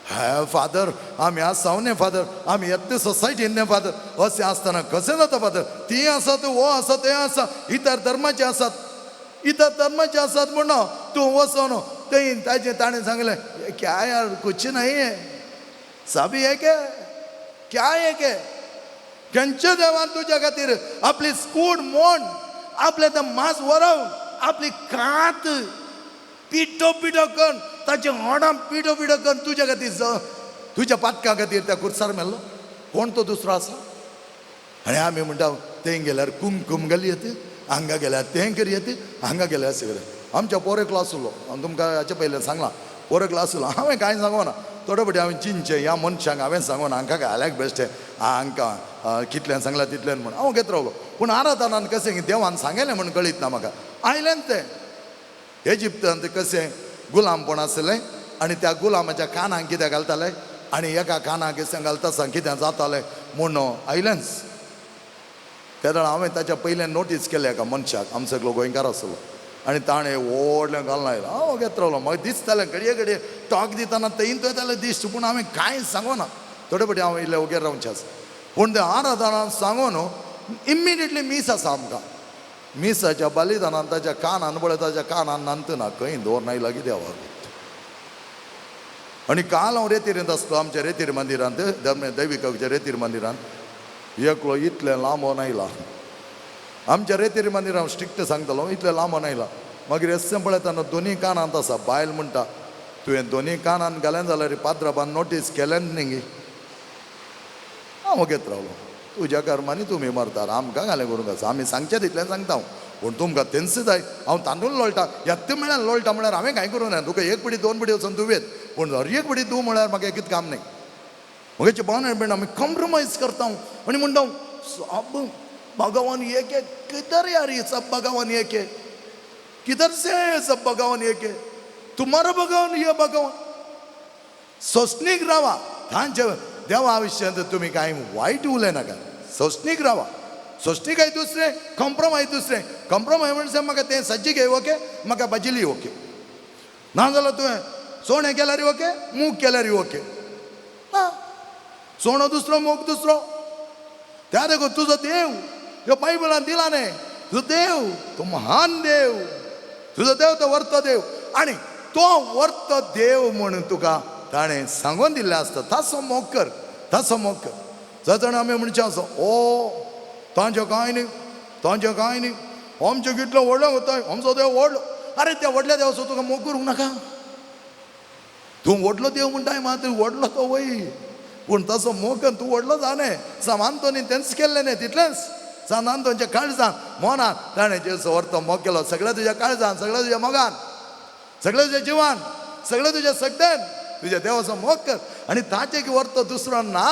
हे फादर आमी आसा न्ही फादर आमी येता सोसायटीन न्ही फादर अशें आसतना कशें जाता फादर ती आसा तूं हो आसा तें आसा इतर धर्माचे आसात इतर धर्माचे आसात म्हण तूं वचोन थंय ताजें ताणें सांगलें क्या यार कुछ नहीं है सभी एक है क्या एक है. खंयच्या देवान तुज्या खातीर आपली स्कूड मोड आपलें तें मांस वरोवन आपली कात पिठो पिठो करून ताचे होडां पिठो पिठो करून तुज्या खातीर तुज्या पातका खातीर त्या कुर्सार मेल्लो कोण तो दुसरो आसा. आनी आमी म्हणटा थंय गेल्यार कुमकुम घाली येत हांगा गेल्यार तें करी येत हांगा गेल्यार अशें करी. आमच्या पोर क्लास उरलो हांव तुमकां हाचे पयलें सांगलां पोर क्लास उरलो हांवें कांय सांगना थोडे फावटी हांवें चिंतचें ह्या मनशांक हांवें सांगून हांकां घाल्याक बेश्टें हांकां कितल्यान सांगलां तितल्यान म्हूण हांव घेत रावलो. पूण आराधनान कशें देवान सांगलें म्हूण कळीत ना म्हाका आयलेंच तें. इजिप्तांत कशें गुलामपण आसलें आनी त्या गुलामाच्या कानाक कितें घालताले आनी एका कानाक कशें घालता आसतना कितें जातालें म्हूण आयलेंच. तेन्ना हांवें ताच्या पयल्यान नोटीस केलें एका मनशाक, आमचो एकलो गोंयकार आसलो आनी ताणें व्हडलें घालून आयलो. हांव घेत रावलो. म्हाका दिसतालें घडये घडये टॉक दितना थंय थंय जाल्यार दिसता, पूण हांवें कांय सांगना. थोडे फावटी हांव इल्लें वगैरे रावचें आसा, पूण तें आराधनान सांगून इमिडिएटली मीस आसा आमकां. मिसाच्या बलिदानान ताच्या कानान पळय, ताच्या कानान नांतना खंय दवर आयला कितें देवाक. आनी काल हांव रेतीरींत आसलो, आमच्या रेतीर मंदिरांत, दैविकाच्या रेतीर मंदिरांत एकलो इतलें लांबोन आयला. आमच्या रेतीर मंदिरान हांव स्ट्रिक्ट सांगतलो, इतलें लांबोन आयला. मागीर एस्सें पळयतना दोनी कानांत आसा. बायल म्हणटा, तुवें दोनी कानान घालें जाल्यार पाद्राबान नोटीस केलें न्ही. हांव घेत रावलो. तुज्या कर्मांनी तुमी मरतात, आमकां घालें करूंक आसा. आमी सांगचें तितलें सांगता हांव, पूण तुमकां तेंच जाय. हांव तांदूळ लोळटा, येत्त म्हळ्यार लोळटा म्हळ्यार हांवें कांय करूं ना. तुका एक पिडी दोन पिडी वचून तूं वेत, पूण हर एक पिडी तूं म्हळ्यार म्हाका एकूच काम न्ही. म्हगेचे भावना भयण आमी कॉम्प्रोमायज करता आनी म्हणटा सब भगवान एक है. किधर यार ये सब भगवान एक है? किधर से है सब भगवान एक है? तुम्हारा भगवान ये भगवान. सोसणीक रावा. तांच्या देवा विशयांत तुमी कांय वायट उलयनाका. सोसणीक रावा. सोसणीकाय दुसरें, कॉम्प्रोमायज दुसरें. कॉम्प्रोमायज म्हणजे म्हाका तें सज्जी घे ओके, म्हाका भाजिली ओके, ना जाल्यार तुवें सोणें केल्यार ओके, मूग केल्यार ओके. ना, सोणो दुसरो मूग दुसरो. त्या देखून तुजो देव ह्यो बायबलान दिला न्ही, तुजो देव तो महान देव, तुजो देव तो वर्तो देव. आनी तो वर्तो देव म्हणून तुका ताणें सांगून दिल्लें आसता. ताचो मोग कर, ताचो मोग कर. जाण आमी म्हणचें आसा, ओ तांचें कांय न्ही, तांचें कांय न्ही, आमचें कितलें व्हडलें वताय, आमचो देव व्हडलो. आरे त्या व्हडल्या देवाचो तुका मोग करूंक नाका. तूं व्हडलो देव म्हणटाय मात व्हडलो तो वय, पूण तसो मोग तूं व्हडलो जाणे. सांत आंतोनी तेंच केल्लें न्ही, तितलेंच. सांत आंतोनच्या काळजान मोनान ताणें जेजू व्हरतो मोग केलो. सगळ्या तुज्या काळजान, सगळ्या तुज्या मोगान, सगळ्या तुज्या जिवान, सगळ्या तुज्या सगळ्यान तुज्या देवाचो मोग कर. आनी ताचे की व्हरतो दुसरो ना,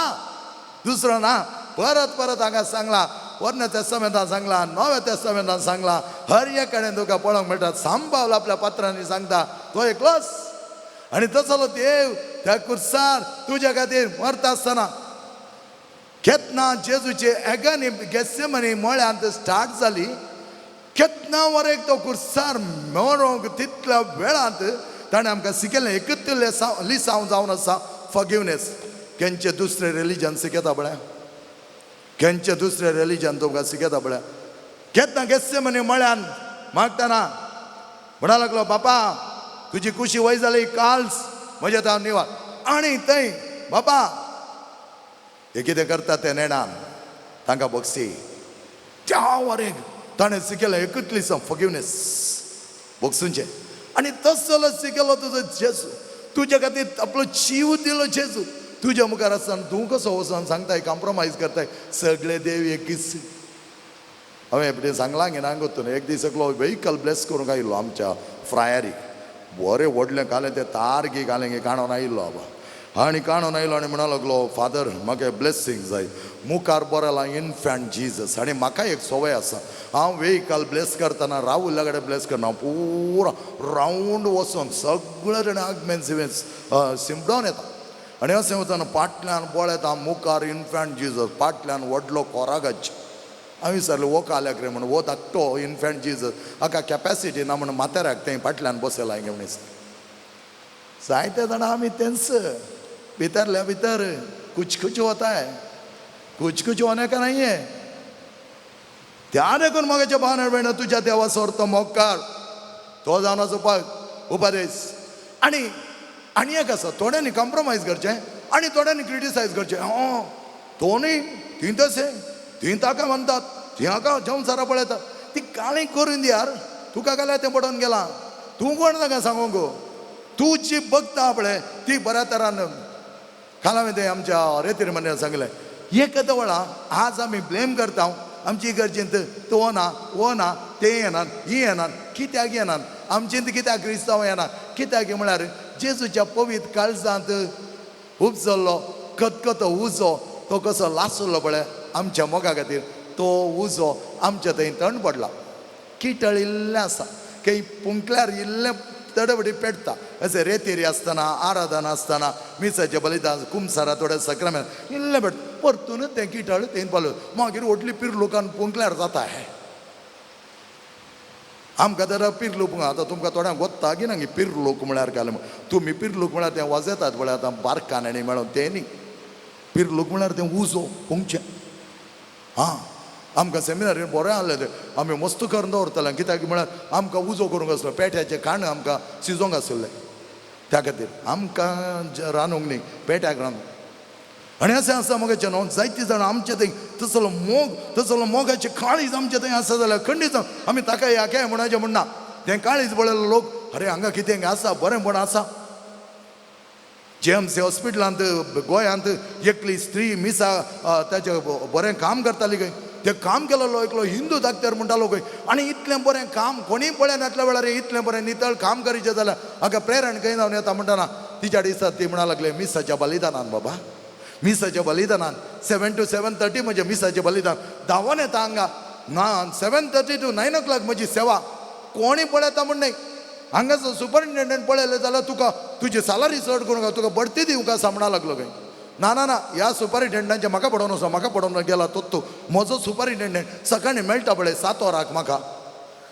दुसरो ना. परत परत हांगा सांगला, पोरण्या तेस्तामेंतान सांगला, नव्या तेस्तामेंतान सांगला, हर एक कडेन तुका पळोवंक मेळटा. सांबावल आपल्या पात्रांनी सांगता तो एकलोच. आनी तसलो देव त्या कुर्सार तुज्या खातीर मरता आसतना केतना जेजूचे एगनी गेस्सेमनी मळ्यांत स्टार्ट जाली. केतना वरेक तो कुर्सार मरोंक तितल्या वेळांत ताणें आमकां शिकयलें. एकूच लिसांव जावन आसा फॉरगिवनेस. केंचे दुसरे रिलीजन शिकयता पळय, केंचे दुसरे रिलीजन तुमकां शिकयता पळय. केतना गेस्सेमनी मळ्यान मागतना म्हणा लागलो, बापा तुजी कुशी वय जाली काल्स म्हज्या ताव निवार. आनी थंय बापा हे कितें करता तें नेणान तांकां बक्षी. त्या वरेक ताणें शिकयलें एकूच लिसांव फॉरगिवनेस, बक्षुंचें. आनी तसलो शिकयलो तुजो जेजू, तुज्या खातीर आपलो जीव दिलो जेजू. तुज्या मुखार आसतना तूं कसो वचोन सांगताय, कॉम्प्रोमायज करताय, सगळे देव एकूच. हांवें एकटें सांगलां गे ना गोतून. एक दीस एकलो व्हेकल ब्लेस करूंक आयिल्लो आमच्या फ्रायरीक. बरें व्हडलें घालें तें तारगी घालें गे काणून आयिल्लो बाबा. आनी काणून आयलो आनी म्हणा लागलो, फादर म्हाका ब्लेसींग जाय. मुखार बरयलां इनफॅन्ट जिजस. आनी म्हाका एक संवय आसा, हांव व्हेकल ब्लेस करतना राहुल्या कडेन ब्लेस करना, हांव पुरा रावंड वचोन सगळे जाण आगमेन सिमडोन येता. आनी अशें वचून फाटल्यान पळयता मुखार इनफॅन्ट जिजस, फाटल्यान व्हडलो कोरागच. हांवें विचारलें, हो काल्याक रे म्हणून, हो धाकटो इनफॅन्ट जिजस, हाका कॅपेसिटी ना म्हणून म्हाताऱ्याक थंय फाटल्यान बसयला गे म्हणून. जायते जाणां आमी तेंच भितरल्या भितर कुछ कुछ होता है, कुछ कुछ होने का नहीं है. त्या देखून मगाच्या भावना भयण तुज्या देवाचो तो मोग कर, तो जावन आसा उपदेश. आनी आनी एक आसा, थोड्यांनी कॉम्प्रोमायज करचें आनी थोड्यांनी क्रिटिसायज करचें. हं तो न्ही, ती तशें, ती ताका म्हणटात, ती हाका संवसारा पळयतात, ती काळी करून दी यार. तुका घाल्यार तें पडोवन गेलां, तूं कोण ताका सांगूंक? तूं जी बघता पळय ती बऱ्या तरान. काल हांवें तें आमच्या रेतीर मंदिरान सांगलें, एक वेळा आज आमी ब्लेम करता आमची इगर्जेंत तो ना, वो ना, ते येनात, ही येनात, कित्याक येनात आमचेंत, कित्याक क्रिस्तांव येना, कित्याक म्हळ्यार जेजूच्या पवित्र काळजांत उपजल्लो कतकतो उजो तो कसो लासलो पळय आमच्या मोगा खातीर, तो उजो आमच्या थंय थंड पडला. किटळ इल्लें आसा, खंय पुंकल्यार इल्लें तडबडी पेटता. अशें रेतेरी आसतना, आराधना आसतना, मिसाचें बलिदान, कुमसारा थोडे सक्रामेंत इल्लें पेटता, परतून तें किटळ थंय पावलो. मागीर व्हडली पिरलुकान पुंकल्यार जाता. हें आमकां तर पिरलूक, आतां तुमकां थोड्यांक वता की ना पिरलूक म्हळ्यार काय म्हण, तुमी पिरलूक म्हळ्यार तें वाजयतात पळय आतां बारकान आनी मेळोन, तें न्ही. पिरलूक म्हळ्यार तें उजो पुंगचें. आं, आमकां सेमिनारीन बरें आहलें तें, आमी मस्त करून दवरताले. कित्याक म्हळ्यार आमकां उजो करूंक आसलो, पेट्याचें खाण आमकां शिजोवंक आशिल्लें, त्या खातीर आमकां रांदूंक न्ही, पेट्याक रांदूंक. आनी अशें आसा मगे न्हू, जायतीं जाणां आमचे थंय तसलो मोग, तसलो मोगाचें काळीज आमचे थंय आसा जाल्यार खंडीत आमी ताका ह्या काय म्हणपाचें म्हणना. तें काळीज पळयलें लोक, अरे हांगा कितें आसा, बरेंपण आसा. जेएमसी हॉस्पिटलांत गोंयांत एकली स्त्री मिसा ताचें बरें काम करताली खंय, तें काम केलेलो एकलो हिंदू डाक्टर म्हणटालो खंय. आनी इतलें बरें काम कोणीय पळयनातल्या वेळार इतलें बरें नितळ काम करीचें जाल्यार हाका प्रेरण खंय जावन येता म्हणटना तिच्या दिसा ती म्हणा लागले, मिसाच्या बलिदानान बाबा, मिसाच्या बलिदानान 7 to 7:30 म्हजें मिसाचें बलिदान, धांवोन येता हांगा ना, 7:30 to 9 o'clock म्हजी सेवा, कोणी पळयता म्हण न्हय. हांगासर सुपरिटेंडंट पळयलें जाल्यार तुका तुजी सालरी चड करूंक, तुका बढती दिवंक आसा म्हणा लागलो खंय. ना ना ना, ह्या सुपरिटेंडंटाचें म्हाका पडोवन आसा, म्हाका पडोवन गेला तो तूं म्हजो सुपरिटेंडंट सकाळीं मेळटा पळय 7 वरांक म्हाका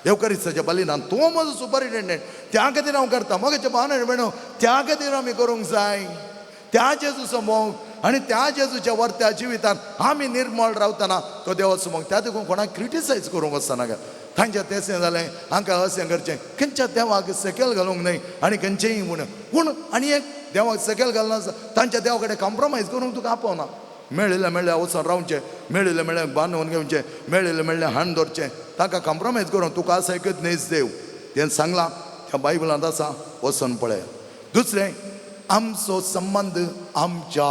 देवकरिस्ताच्या बलिदान, तूं म्हजो सुपरिटेंडंट, त्या खातीर हांव करता. मगेचे भावना भयणो, त्या खातीर आमी करूंक जाय त्या जेजूचो मोग आनी त्या जेजूच्या वर्त्या जिवितान आमी निर्मळ रावतना तो देवाचो मोग. त्या देखून कोणाक क्रिटिसायज करूंक वचनाका, तांच्या तेसें जालें, हांकां अशें करचें, खंयच्या देवाक सकयल घालूंक न्हय आनी खंयचेंय म्हूण. पूण आनी एक देवाक सकयल घालना, तांच्या देवा कडेन कॉम्प्रोमायज करूंक तुका आपोवना. मेळिल्लें मेळ्ळें वचोन रावचें, मेळिल्लें मेळ्ळें बांदून घेवचें, मेळिल्लें मेळ्ळें हाण दवरचें, तांकां कॉम्प्रोमायज करूंक तुका आसा एकच न्हयच देव, तें सांगलां त्या बायबलांत आसा, वचोन पळय. दुसरें, आमचो संबंद आमच्या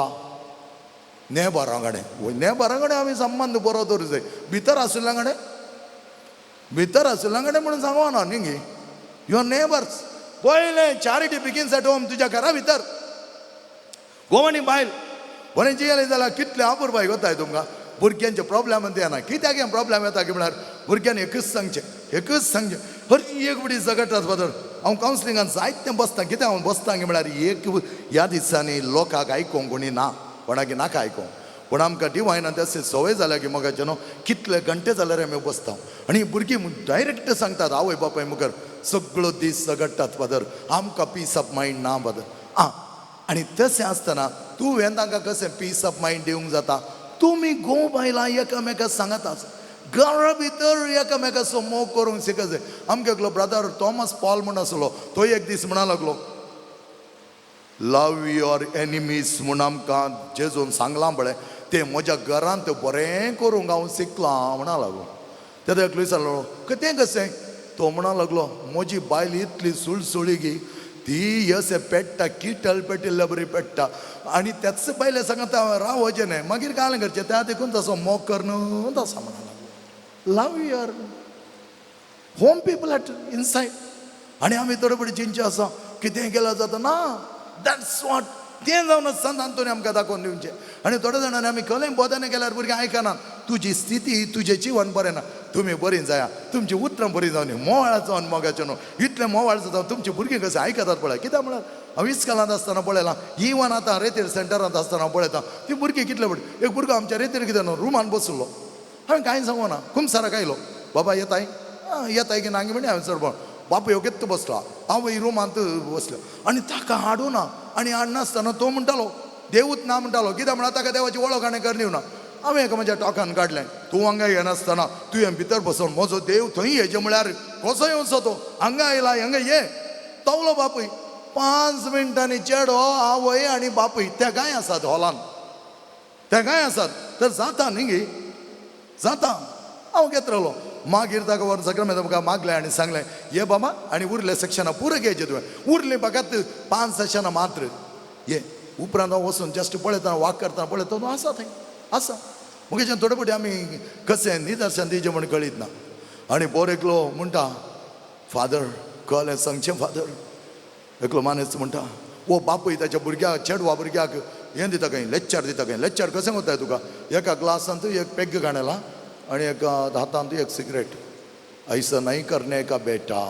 नेबरां कडेन, नेबरां कडेन आमी संबंद बरो दवरूंक जाय. भितर आशिल्ल्या कडेन, भितर आशिल्ल्या कडेन म्हणून सांगना न्ही गे, your neighbours. पयलें चॅरिटी बिगिन्स एट होम, तुज्या घरा भितर गोवानी बायल बरें जियेलें जाल्यार कितलें अपुरबाय वताय तुमकां. भुरग्यांचे प्रॉब्लेम येना, कित्याक हें प्रॉब्लेम येता की म्हळ्यार भुरग्यांनी एकूच सांगचें, एकूच सांगचें, हर एक बडी झगडटात फादर. हांव कावन्सिलिंगान जायतें बसता, कित्याक हांव बसता की म्हळ्यार एक ह्या दिसांनी लोकांक आयकूंक कोणी ना, कोणाक नाका आयकूंक, पूण आमकां डिवायनान तशें संवय जाल्या की मोगाचें न्हू, कितले घंटे जाल्यार आमी बसता. आनी भुरगीं डायरेक्ट सांगतात आवय बापाय मुखार, सगळो दीस झगडटात फादर, आमकां पीस ऑफ मायंड ना फादर. आं, आनी तशें आसतना तुवें तांकां कशें पीस ऑफ मायंड दिवंक जाता? तुमी घोव बायलां एकामेकाक सांगतात, घरा भितर एकामेकाचो मोग करूंक शिकत जाय. आमकां एकलो ब्रदर थॉमस पॉल म्हूण आसलो, तो एक दीस म्हणा लागलो, लव your enemies म्हूण आमकां जेजून सांगलां पळय, तें म्हज्या घरांत बरें करूंक हांव शिकलां म्हणा लागलो. तेन्ना एकलो विचारलो, तें कशें? तो म्हणा लागलो, म्हजी बायल इतली सुळसुळी गी, ती अशें पेट्टा, किटल पेटिल्ल्या बरी पेट्टा, आनी त्याच बायले सांगता रावचें न्हय, मागीर कांय करचें, त्या देखून तसो मोग करून तसो म्हणा लागलो. Love your home people at inside. आनी आमी थोडे फुडें चिंतचें आसा कितें केल्यार जाता ना, that's what तें जावन संत आंतोनी आमकां दाखोवन दिवचें. आनी थोड्या जाणांनी आमी कलें बोधाने केल्यार भुरगीं आयकनात, तुजी स्थिती तुजें जिवन बरें ना, तुमी बरीं जाया, तुमचीं उतरां बरीं जावन मोवाळ जावन मोगाचें न्हू, इतलें मोवाळ जाता तुमचीं भुरगीं कशें आयकतात पळय. कित्याक म्हळ्यार हांव इस्कॉलांत आसतना पळयलां, इवन आतां रेतीर सेंटरांत आसतना पळयता ती भुरगीं कितले पळय. एक भुरगो आमच्या रेतीर कितें न्हू रुमान बसलो, हांवें कांय सांगूना, कुमसाराक आयलो, बाबा येताय येताय की ना म्हणी हांवें चड बापूय घेत बसलो, हांव रुमांत बसलो आनी ताका हाडूना. आनी हाडनासतना तो म्हणटालो देवूच ना म्हणटालो, कित्याक म्हळ्यार ताका देवाची वळख आनी कर दिवना. हांवें एका म्हज्या टोकान काडलें, तूं हांगा येनासतना तुवें भितर बसोवन म्हजो देव थंय येचे म्हळ्यार कसो येवचो तो, हांगा आयला हांगा ये. तवलो बापूय 5 मिनटांनी चेडो आवय आनी बापूय तेगांय आसात हॉलान, तेगांय आसात तर जाता न्ही गे, जाता. हांव घेत रावलो. मागीर ताका व्हरून सगळें तुमकां मागलें आनी सांगलें, ये बाबा आनी उरले सेक्शनां पुरो घेयचें तुवें, उरलीं फकत 5 सेशनां मात्र ये. उपरांत हांव वचून जस्ट पळयतना वाक करतना पळयता तो आसा थंय आसा. मगेच्यान थोडे फावटी आमी कशें निदर्शन दिवचें म्हूण कळीत ना. आनी पोर एकलो म्हणटा, फादर कळ्ळें सांगचें फादर. एकलो मानेस्त म्हणटा, वो बापूय ताच्या भुरग्याक चेडवा भुरग्याक हें दिता खंय, लेक्चर दिता खंय. लेक्चर कशें कोत्ताय तुका? एका ग्लासांत एक पेग्ग काणला आनी एका हातांत एक सिगरेट. ऐसा नहीं करने का बेटा,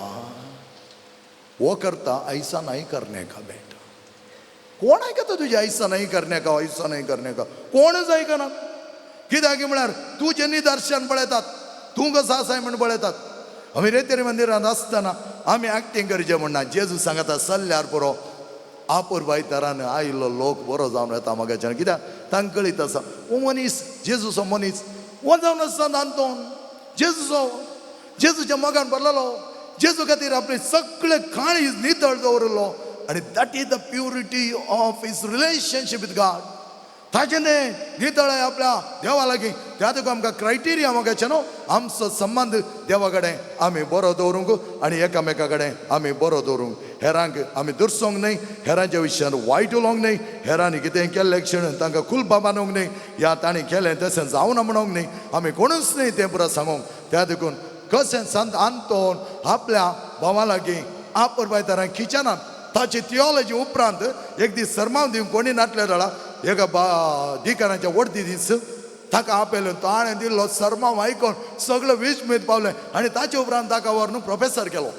वो करता ऐसा नहीं करने का बेटा. कोण आयकता तुजें ऐसा नहीं करने का, ऐसा नहीं करने का? कोणच आयकना. कित्याक म्हळ्यार तुजें निदर्शन पळयतात, तूं कसो आसाय म्हूण पळयतात. आमी रेतेरी मंदिरांत आसतना आमी एक्टींग करचें म्हणना. जेजू सांगता चल्ल्यार पुरो, आपुरबाय तरान आयिल्लो लोक बरो जावन येता म्हाकाच्यान. कित्याक तांकां कळीत आसा हो मनीस जेजूचो मनीस, हो जावन आसता आंतोन जेजूचो, जेजूच्या मोगान भरलेलो, जेजू खातीर आपले सगळे काळीज नितळ दवरिल्लो. आनी that is the purity of his relationship with God. ताजें नितळ आपल्या देवा लागीं. त्या देखून आमकां क्रायटेरिया म्हाकाचें न्हू, आमचो संबंद देवा कडेन आमी बरो दवरूंक आनी एकामेका कडेन आमी बरो दवरूंक. हेरांक आमी दुरसोंक न्हय, हेरांच्या विशयान वायट उलोवंक न्हय, हेरांनी कितें केल्लें क्षण तांकां कुलपा बांदूंक न्हय, या तांणी केलें तशें जावना म्हणूंक न्हय. आमी कोणूच न्हय तें पुरो सांगूंक. त्या देखून कशें संत आंतोन आपल्या भावा लागीं आपुरबाय तरां किचनान ताची थियोलॉजी उपरांत एक दीस सरमाव दिवंक कोणी नाटले जाल्यार एका बा दिकारांच्या वडती दीस ताका आपयलें. ताणें दिल्लो सरमाव आयकोन सगळें वीज पावलें आनी ताचे उपरांत ताका व्हरून प्रोफेसर केलो.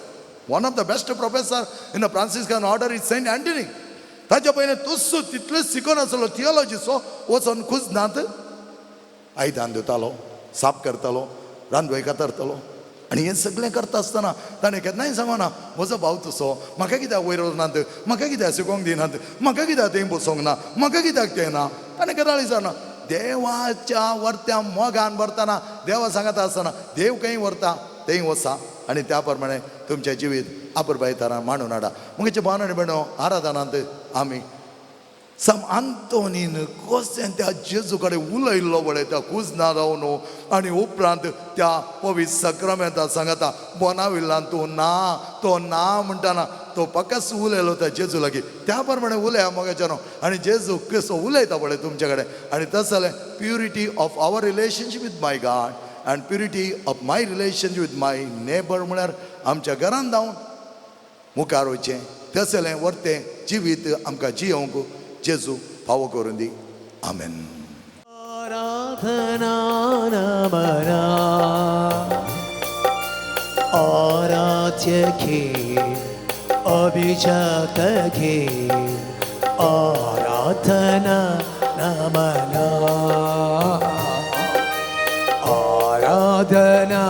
One of the best professor in the Franciscan order is Saint Anthony. ताच्या पयलीं तुस्सू तितलेंच शिकोन आसलो थियोलॉजीचो, वचोन कुजनांत आयदन धुतालो, साफ करतालो, रांदवय कातरतालो. आनी हें सगळें करता आसतना ताणें केन्नाय सांगना म्हजो भाव तसो, म्हाका कित्याक वयर वचनात, म्हाका कित्याक शिकोवंक दिनात, म्हाका कित्याक थंय बसोंक ना, म्हाका कित्याक तें ना. ताणें केन्ना विचारना. देवाच्या वर्त्या मोगान भरतना देवा सांगता आसतना देव खंय व्हरता थंय वचा आनी त्या प्रमाणे तुमचें जिवीत आपुरबाय तरां मांडून हाडा. मुगेचे भाव आनी भयणो, आराधनांत आमी सम आंतोनीन कशें त्या जेजू कडेन उलयल्लो पळय त्या कुजना रावन, आनी उपरांत त्या पवित्र सक्रामेंता सांगता बोनाविल्लान तूं ना, तो ना म्हणटाना तो पकास उलयलो त्या जेजू लागीं. त्या प्रमाणे उलया मोगाच्या न्हू. आनी जेजू कसो उलयता पळय तुमचे कडेन. आनी तशें जाल्यार purity of our relationship with my God and purity of my relationship with my neighbour म्हळ्यार आमच्या घरान जावन मुखार वचचें तसलें वर्तें जिवीत आमकां जियोवंक जेजू फावो करून दी. आमेन. आराधना नमना आराध्य घे अभिजात घे आराधना नमना आराधना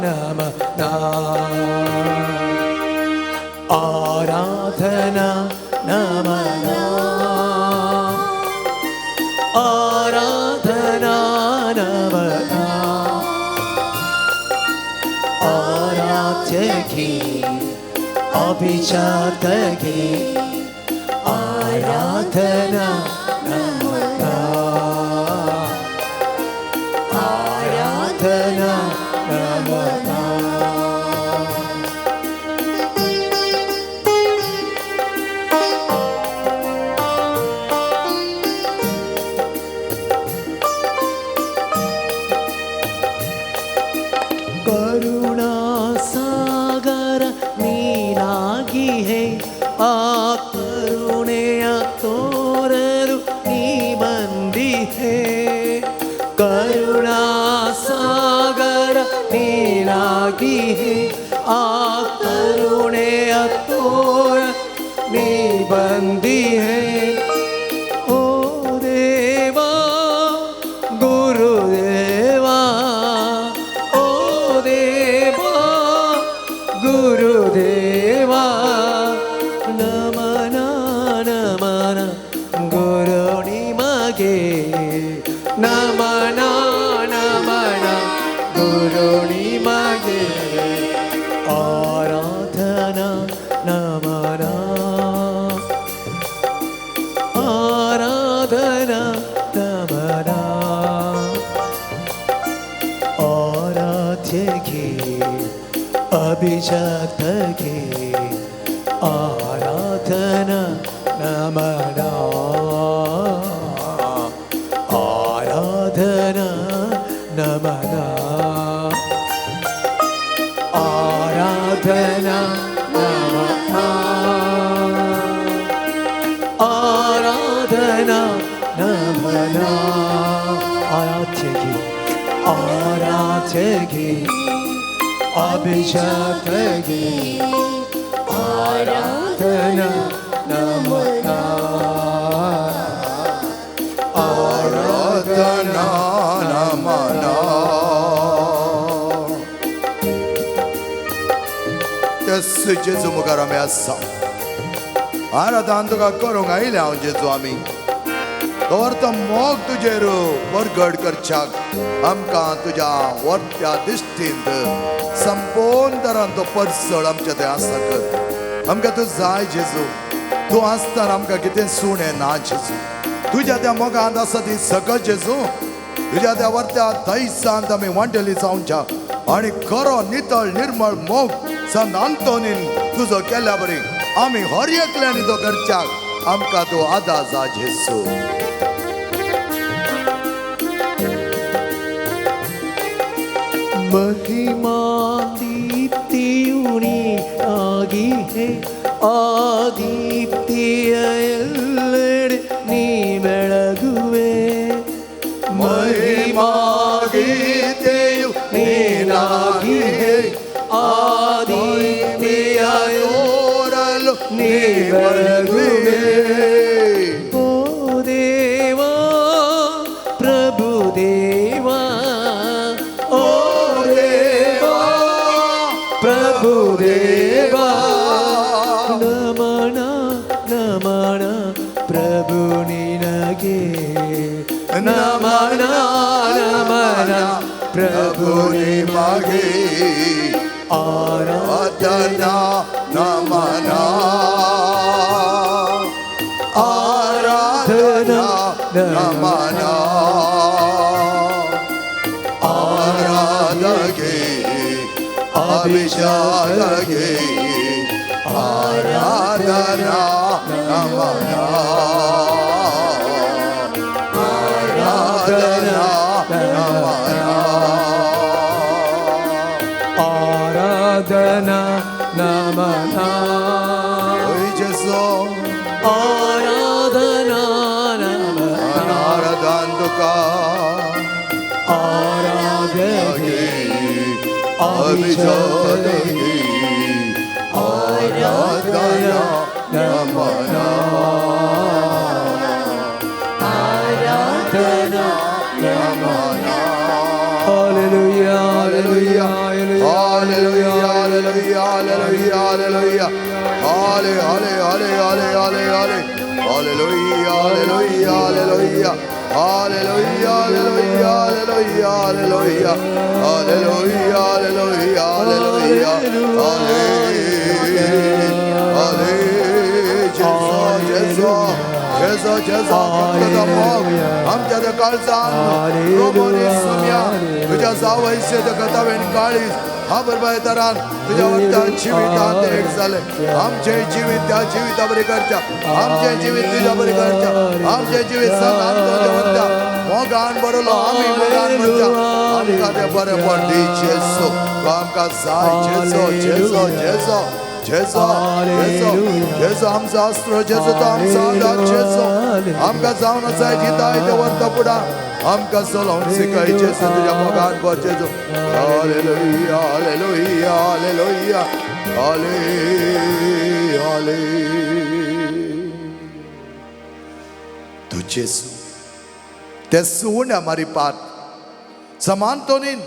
नमना आराधना नमना आराधना नमना आराध्य घे अभिजात घे आराधना नमना आराधना नमना. करुणा सागर ನೀನಾಗಿ ಹೇ ಆ ಕರುಣೆಯ ತೋರಲು ನೀ ಬಂದಿಹೇ. ಕರುಣಾ ಸಾಗರ ನೀನಾಗಿ ಹೇ ಆ ಕರುಣೆಯ ತೋರ ನೀ ಬಂದಿಹೇ. ಓ ದೇವಾ ಗುರುದೇವಾ, ಓ ದೇವಾ ಗುರುದೇವಾ, ನಮನ ನಮನ ಗುರು ನಿಮಗೆ, ನಮನ ನಮನ ಗುರು ನಿಮಗೆ, ಆರಾಧನಾ ನಮನ ಆರಾಧನಾ ನಮನ ಆರಾಧ್ಯ ಘೇ ಅಭಿಜಾತ ಘೇ ಆರಾಧನಾ ನಮನ ಆರಾಧನಾ ನಮನ ಆರಾಧನಾ ನಮನ ಆರಾಧನಾ अभिषेकगे आराधना नमना आराधना नमना. तेस जेजू मुखार आमी आसा आराधन तुका करूंक आयले हांव जेजू आमी तोर तो मोग तुजेर परगट करच्याक आमकां तुज्या वर्त्या दिश्टींत संपूर्ण तरान तो परसळ आमच्या थंय आसा कर. आमकां तूं जाय जेजू, तूं आसतना आमकां कितें सुणें ना जेजू. तुज्या त्या मोगांत आसा ती सगळं जेजू. तुज्या त्या वर्त्या थंयसांत आमी वांटेली जावच्या आनी खरो नितळ निर्मळ मोग संत आंतोनीन तुजो केल्या बरी आमी हर एकल्यानी तो करच्याक आमकां तूं आदार जा जेजू. महिमा दीप्तिಯುನಿ ಆಗಿಹೆ ಆ ದೀಪ್ತಿಯ ಎಲ್ಲೆಡೆ ನೀ ಬೆಳಗುವೆ. ಮಹಿಮಾ ಗೀತೆಯು ನೀನಾಗಿಹೆ ಆ ದೀಪ್ತಿಯ ತೋರಲು ನೀ ಬೆಳಗುವೆ. ಓ ದೇವಾ ಪ್ರಭು ದೇವಾ, ಓ ದೇವಾ ಪ್ರಭು ದೇವಾ, ನಮನ ನಮನ ಪ್ರಭು ನಿನಗೆ, ನಮನ ನಮನ ಪ್ರಭು ನಿಮಗೆ, ಆರಾಧನಾ ಆರಾಧನಾ ನಮನ ಆರಾಧನಾ ನಮನ ಆರಾಧಗೆ ಅಭಿಷೇಕಗೆ ಆರಾಧನಾ ನಮನ ಆರಾಧನಾ ನಮನ ಆರಾಧನಾ ನಮನ ಓಯ್ ಜೇಸು ಆರಾಧನಾ ನಮನ ಆರಾಧನ್ ತುಕಾ ಆರಾಧನೆ ಅಭಿಷೇಕಗೆ ಆರಾಧನಾ ನಮನ ಆರಾಧನಾ ನಮನ. Hallelujah, hallelujah, Hallelujah, hallelujah, hallelujah, hallelujah. Halle, halle, halle, halle, halle, halle. Hallelujah, hallelujah, hallelujah. Hallelujah, hallelujah, hallelujah, hallelujah. Hallelujah, hallelujah, hallelujah. Halle, halle. Jesu, Jesu, Jesu, Jesu. फक्त मोग आमच्या त्या काळजान रोमोनी सुम्या तुझ्या जावयसे त्या कथावेन काळीज हा बरोबर तरान तुझ्या वरत्या जिवितांत एक जाले. आमचे जिवीत त्या जिविता बरी करच्या, आमचे जीवित तुझ्या बरी करच्या, आमचे जिवीत संत आमच्या वरत्या मोगान बरलो आमी मोगान भरच्या. आमकां ते बरें पण दी जेजू, आमकां जाय जेजू, जेजू, जेजू, जेजू, जेजू, जेजू आमचो अस्त्र जेजू, तो आमचो आदार जेजू. आमकां जावन जाय दिताय ते वरता फुडां आमकां चलोवंक शिकय जेजू, तुज्या मोगान भर जेजू. हालेलुया, हालेलुया, हालेलुया, हाले, हाले. तूं जेजू ते सुवण्या मारिपात समानतोनीन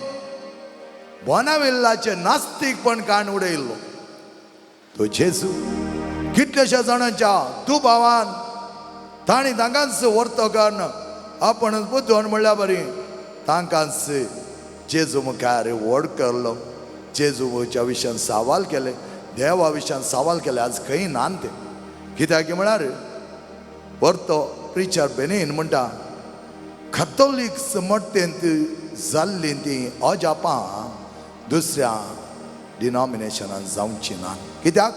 बोनाविल्लाचें नास्तीकपण काण उडयल्लो तो जेजू. कितल्याश्या जाणांच्या दुबावान तांणी तांकांच व्हरतो करून आपण बुद्दोन म्हणल्या बरी तांकांच जेजू मुखार व्हड करलो. जेजूच्या विशयान सवाल केले, देवा विशयान सवाल केले. आज खंय ना ते कित्याक म्हळ्यार व्हरतो प्रिचर बेनीन म्हणटा कथोलीक मट्टेंत जाल्ली ती अजापां दुसऱ्या डिनॉमिनेशनान जावची ना. कित्याक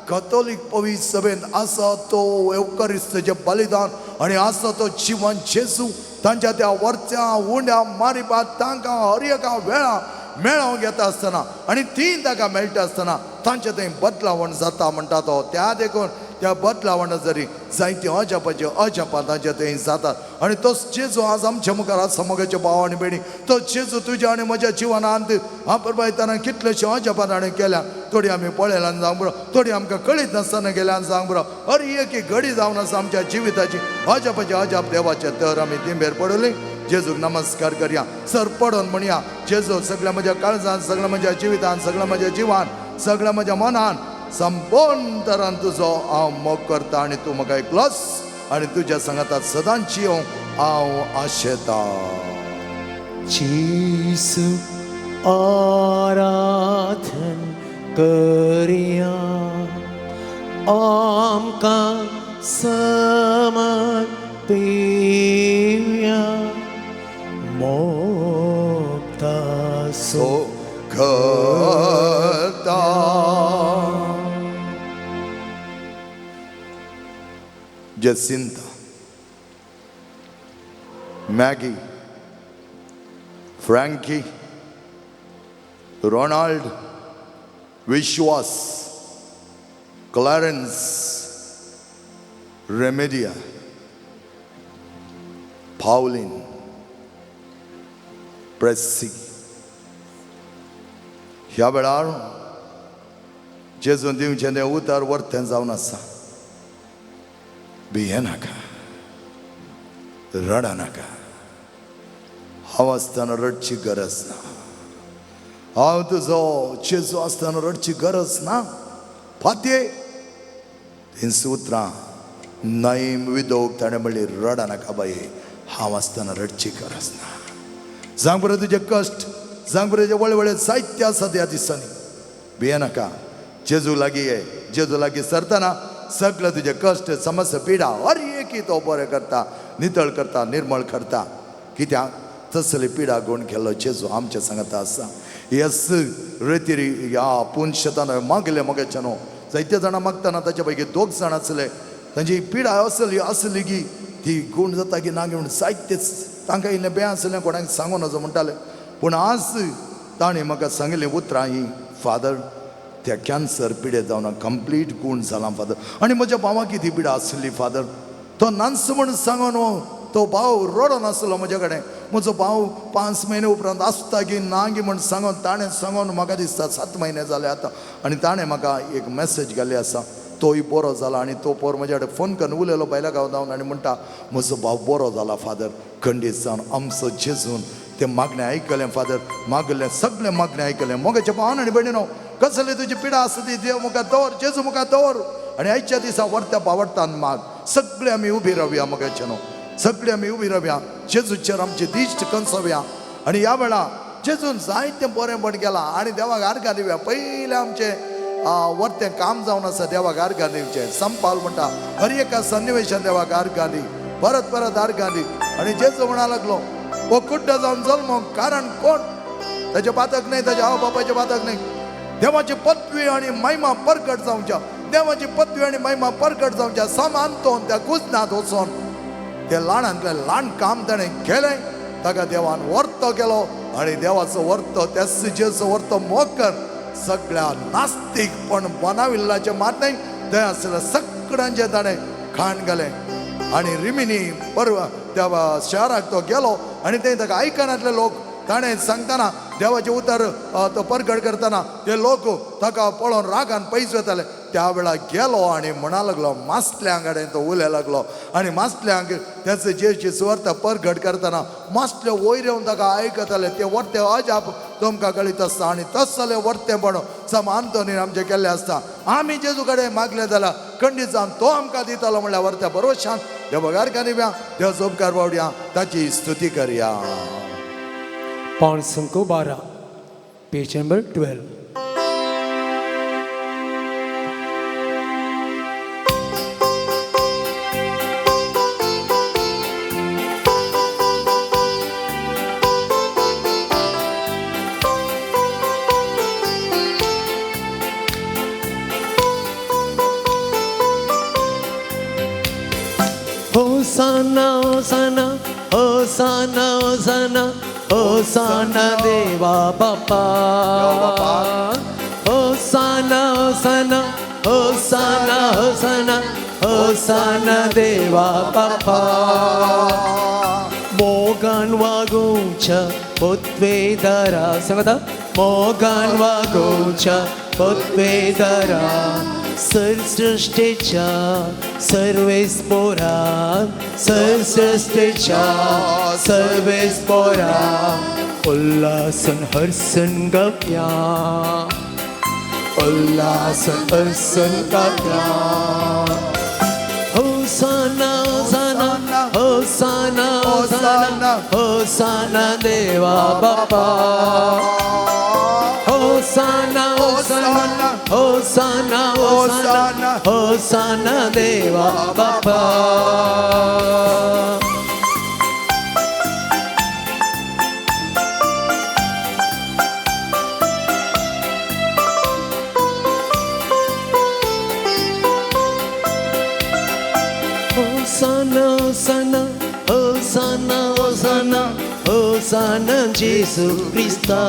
कथोलीक पवित्र सभेंत आसा तो एवकरिस्ताचें बलिदान आनी आसा तो जिवन जेजू तांच्या त्या वरच्या उंड्या मारिपात तांकां हर एका वेळा मेळोवंक येता आसतना आनी ती ताका मेळटा आसतना तांचे थंय बदलावण जाता म्हणटा तो. त्या देखून त्या बदलावान जरी जायती अजापाचे अजापां तांच्या थंय जातात. आनी तोच जेजू आज आमच्या मुखार आसा मोगाचे भाव आनी भयणी. तो जेजू तुज्या आनी म्हज्या जिवनांत आपरबायतना कितलेशे अजापां ताणें केल्या. थोडी आमी पळयल्यान जावंक बरो, थोडी आमकां कळीत नासतना गेल्यान जावंक बरो. हर एक घडी जावन आसा आमच्या जिविताची अजापाचे अजाप देवाचे. तर आमी तिंबेर पडली जेजूक नमस्कार करया, सर पडोन म्हणया, जेजू सगळ्या म्हज्या काळजान, सगळ्या म्हज्या जिवितान, सगळ्या म्हज्या जिवान, सगळ्या म्हज्या मनान संपूर्ण तरान तुजो हांव मोग करता आनी तूं म्हाका एकलोच आनी तुज्या सांगाता सदांच येवंक हांव आशेता. जेजू आराधन करया, आमकां समर्पिया, मोगता सो करता. Jacinta, Maggie, Frankie, Ronald, Vishwas, Clarence, Remedia, Pauline, Pressy. ह्या वेळार जेजून दिवचें तें उतर वर्तें जावन आसा. भियेनाका, रडनाका. हांव आसतना रडची गरज ना. हांव तुजो जेजू आसतना रडची गरज ना. फातये तीं उतरां नईम विदोक ताणें म्हणली, रडनाका बाई, हांव आसतना रडची गरज ना. सांग बरें तुजे कश्ट, सांग बरें तुजे वळवळे जायते आसा त्या दिसांनी. भियेनाका, जेजू लागीं ये. जेजू लागीं सरतना सगळे तुजे कश्ट, समस्या, पिडा हर एक तो बरें करता, नितळ करता, निर्मळ करता. कित्याक तसली पिडा गुण केल्लो जेजू आमच्या सांगता आसा. येस रेतिरी ह्या पुनशतान मागले मगाच्या न्हू जायते जाणां मागतना ताच्या पैकी दोग जाण आसले. तांची पिडा असली आसली की ती गूण जाता की ना म्हूण जायतेच तांकां इल्लें बें आसलें, कोणाक सांगू नजो म्हणटाले. पूण आज ताणें म्हाका सांगिल्लीं उतरां ही, फादर त्या कॅन्सर पिडे जावन कंप्लीट गूण जाला फादर. आनी म्हज्या भावाक ती पिडा आसली फादर. तो नानसो म्हण सांगून तो भाव रडोन आसलो म्हज्या कडेन. म्हजो भाव 5 म्हयने उपरांत आसता की ना गी म्हण सांगून ताणें सांगून म्हाका दिसता 7 म्हयने जाले आतां. आनी ताणें म्हाका एक मॅसेज घाल्ली आसा, तोय बरो जाला. आनी तो पोर म्हज्या कडेन फोन करून उलयलो बायल्या गांव धांवन आनी म्हणटा, म्हजो भाव बरो जाला फादर, खंडीत जावन आमचो जेजून तें मागणें आयकलें फादर, मागलें सगळें मागणें आयकलें. मोगाच्या भावान आनी भयणीनो, कसली तुजी पिडा आसा ती देव मुखार दवर, जेजू मुखार दवर. आनी आयच्या दिसा वर्त्या बावडटान माग. सगळे आमी उबी रावया मोगाच्या न्हू, सगळे आमी उबी रावया, जेजूचेर आमची दिश्ट कंसोवया. आनी ह्या वेळा जेजून जायतें बरेंपण केलां आनी देवाक आर्गां दिवया. पयलें आमचें वर्तें काम जावन आसा देवाक आर्गां दिवचें. संपाल म्हणटा हर एका सन्निवेशान देवाक आर्गां दी, परत परत आर्गां दी. आनी जेजू म्हणा लागलो, हो कुड्डो जावन जल्मो कारण कोण? ताचें पातक न्हय, ताच्या आवय बापायचें पातक न्हय. देवाची पदवी आनी महिमा परगट जावच्या, देवाची पदवी आनी महिमा परगट जावच्या. सामान तो त्या कुजनांत वचोन ते ल्हानांतलें ल्हान काम ताणें केलें, ताका देवान वर्तो केलो. आनी देवाचो वर्तो, त्याच जेजूचो वर्तो मोग कर सगळ्या नास्तीक पण बनाविल्लाचें मात न्हय, थंय आसलें सगळ्यांचें ताणें खाण घालें. आनी रिमिनी पर्व त्या शहराक तो गेलो आनी थंय ताका आयकनातले लोक ताणें सांगतना देवाचें उतर तो परगट करतना ते लोक ताका पळोवन रागान पयस वताले. त्या वेळार गेलो आनी म्हणा लागलो, मासल्यां कडेन तो उलय लागलो. आनी मासल्यांक तेचो जेची सुवार्थ परगट करतना मासले वयर येवन ताका आयकताले. ते वर्ते अजाप तुमकां कळीत आसता. आनी तसले वर्तेपण सम आंतोनीन आमचें केल्लें आसता. आमी जेजू कडेन मागलें जाल्यार खंडीत जावन तो आमकां दितालो म्हणल्यार वर्त्या बरोशान देव बगार दिवया, देवाचो उपकार पावया, ताची स्तुती करया. 412, पेज नंबर 12. होसाना होसाना होसाना होसाना होसाना देवा बाप्पा, होसाना होसाना होसाना होसाना होसाना होसाना देवा बाप्पा. मोगान वागोवच्या पत्वेदारा सांगता मोगान वागोवच्या पत्वेदारा सरसृष्टेच्या सर्वेस्पोरा सरसृष्टेच्या सर्वेस्पोरा उल्हासन हर्सन गव्या उल्हासन हर्सन गव्या. होसाना होसाना होसाना होसाना होसाना देवा बाप्पा. होसाना होसाना होसाना होसाना होसाना देवा बाप्पा. होसाना होसाना होसाना होसाना होसाना जेसू क्रिस्ता.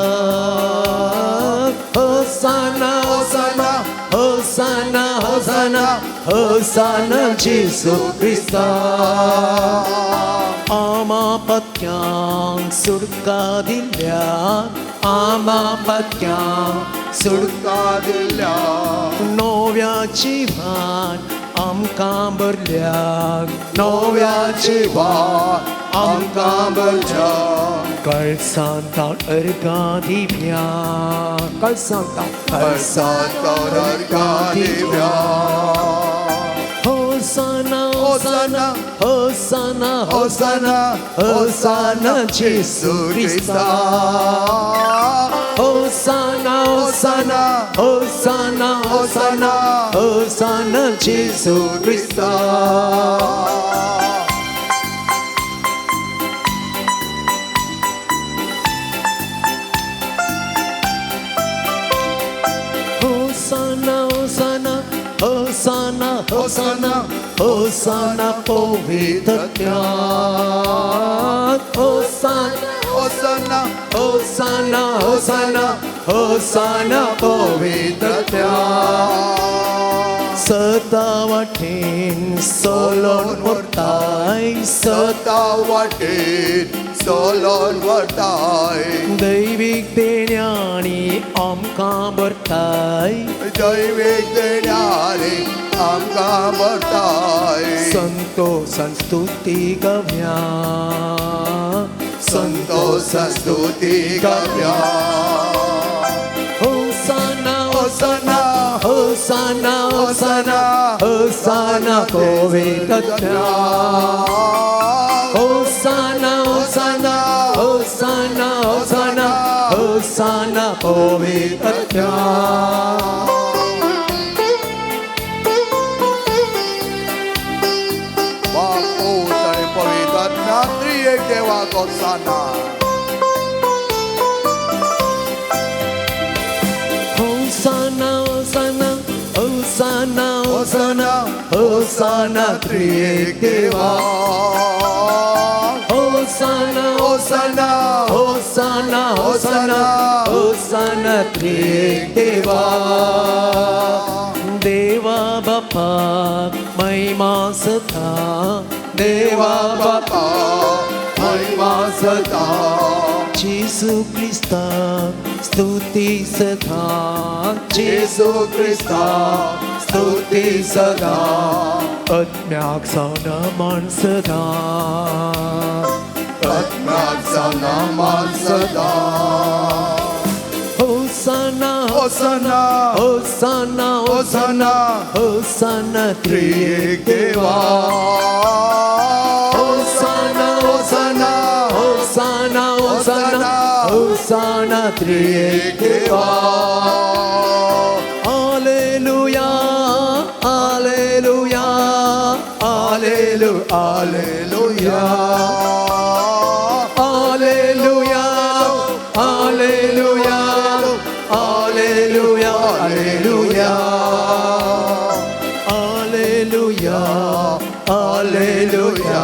होसाना होसाना होसाना होसाना होसाना जेसू क्रिस्ता. आमा पत्यांक सुडका दिल्या आमा पत्यांक सुडका दिल्या नव्याची भान आमकां भरल्या नव्याची भान आमकां भरल्या. कळसांत अर्गां दिव्या कळसांत कळसांत अर्गां दिव्या. होसाना होसाना होसाना होसाना होसाना जेसू क्रिस्ता. होसाना होसाना होसाना होसाना होसाना जेसू क्रिस्ता. होसाना होसाना होसाना होसाना होसाना पवित्रत्यात. होसाना होसाना होसाना होसाना होसाना पवित्रत्यात. सता वाटेन सोलोन व्हरताय सता वाटेन सोलोन व्हरताय दैवीक देण्यांनी आमकां भरताय दैवीक देण्यांनी आमकां भरताय. संतोषान स्तुती गव्या संतोषान स्तुती गव्या. होसाना होसाना होसाना होसाना होसाना पवित्रत्या. होसाना होसाना होसाना होसाना होसाना पवित्रत्या. बाप पूत आनी पवित्र आत्म्या त्रिएक देवाक होसाना. होसाना होसाना होसाना होसाना होसाना त्रिएक देवा. होसाना होसाना होसाना होसाना होसाना त्रिएक देवा. देवा बाप्पा महिमा सदा देवा बाप्पा महिमा सदा. जेसू क्रिस्ता स्तुती सदा जेसू क्रिस्ता स्तुती सदा. आत्म्याक जावन मान सदा आत्म्याक जावन मान सदा. होसाना होसाना होसाना होसाना होसाना त्रिएक देवा. होसाना होसाना होसाना होसाना होसाना त्रिएक देवा. हालेलुया हालेलुया हालेलुया हालेलुया हालेलुया हालेलुया हालेलुया हालेलुया हालेलुया हालेलुया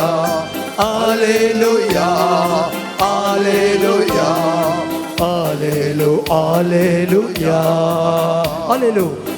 हालेलुया हालेलुया हालेलु हालेलुया हालेलु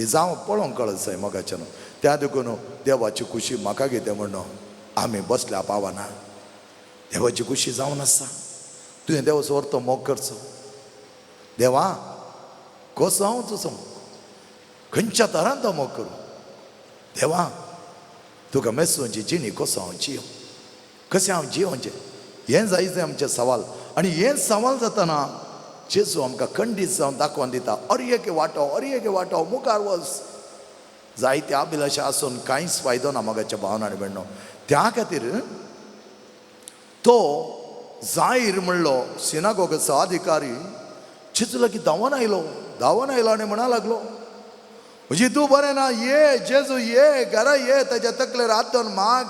ती जावं पळोवंक कळत जाय मोगाच्यान. त्या देखून देवाची खुशी म्हाका कितें म्हणून आमी बसल्या पावना. देवाची खुशी जावन आसा तुवें देवाचो अर्थ मोग करचो. देवा कसो हांव तुजो मोग, खंयच्या तरान तो मोग करूं? देवा तुका मेसोंची जिणी कसो हांव जियो, कशें हांव जियोवचें, हें जाय जाय आमचें सवाल. आनी हें सवाल जातना जेजू आमकां खंडीत जावन दाखोवन दिता, अरे एक वांटो, अरे एक वांटो, मुखार वच. जायते अभिलाशा आसून कांयच फायदो ना मोगाच्या भावना आनी भयणो. त्या खातीर तो जाहीर म्हणलो सिनागोगाचो अधिकारी जेजू लागीं धांवन आयलो, धांवन आयलो आनी म्हणा लागलो, म्हणजे तूं बरें ना, ये जेजू ये घरा ये, ताच्या तकलेर हात दवर माग.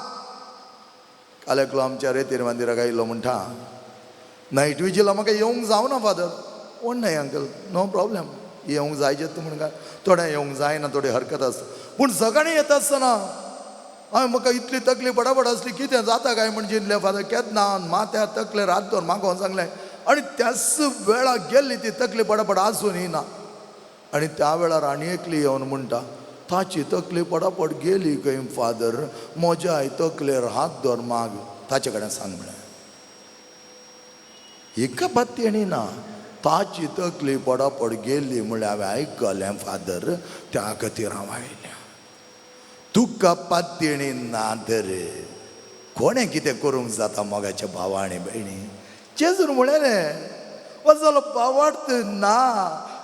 काल एकलो आमच्या रेतीर मंदिराक आयलो म्हणटा, नायट विजीला म्हाका येवंक जावना फादर. कोण न्हय अंकल, नो प्रॉब्लेम, येवंक जायचे तूं म्हणून काय थोडें येवंक जायना, थोडी हरकत आसता, पूण सकाळीं येता आसतना हांवें म्हाका इतली तकली बडाबड आसली, कितें जाता काय म्हण जिनलें फादर. केन्ना माथ्या तकलेर हात दवर मागोवन सांगलें आनी त्याच वेळार गेल्ली ती तकली बडाबड आसून येना. आनी त्या वेळार आनी एकली येवन म्हणटा, ताची तकली पडापड गेली खंय फादर, म्हज्याय तकलेर हात दवर माग. ताचे कडेन सांग म्हळें, हिका बात्तेणी ना, ताची तकली पडापड गेली म्हणल्यार हांवें आयकलें फादर, त्या खातीर हांव आयलें. तुका पात्येणी ना तर कोणें कितें करूंक जाता मोगाच्या भावा आनी भयणी? जेजून म्हणलें, वचलो पावार्थ ना,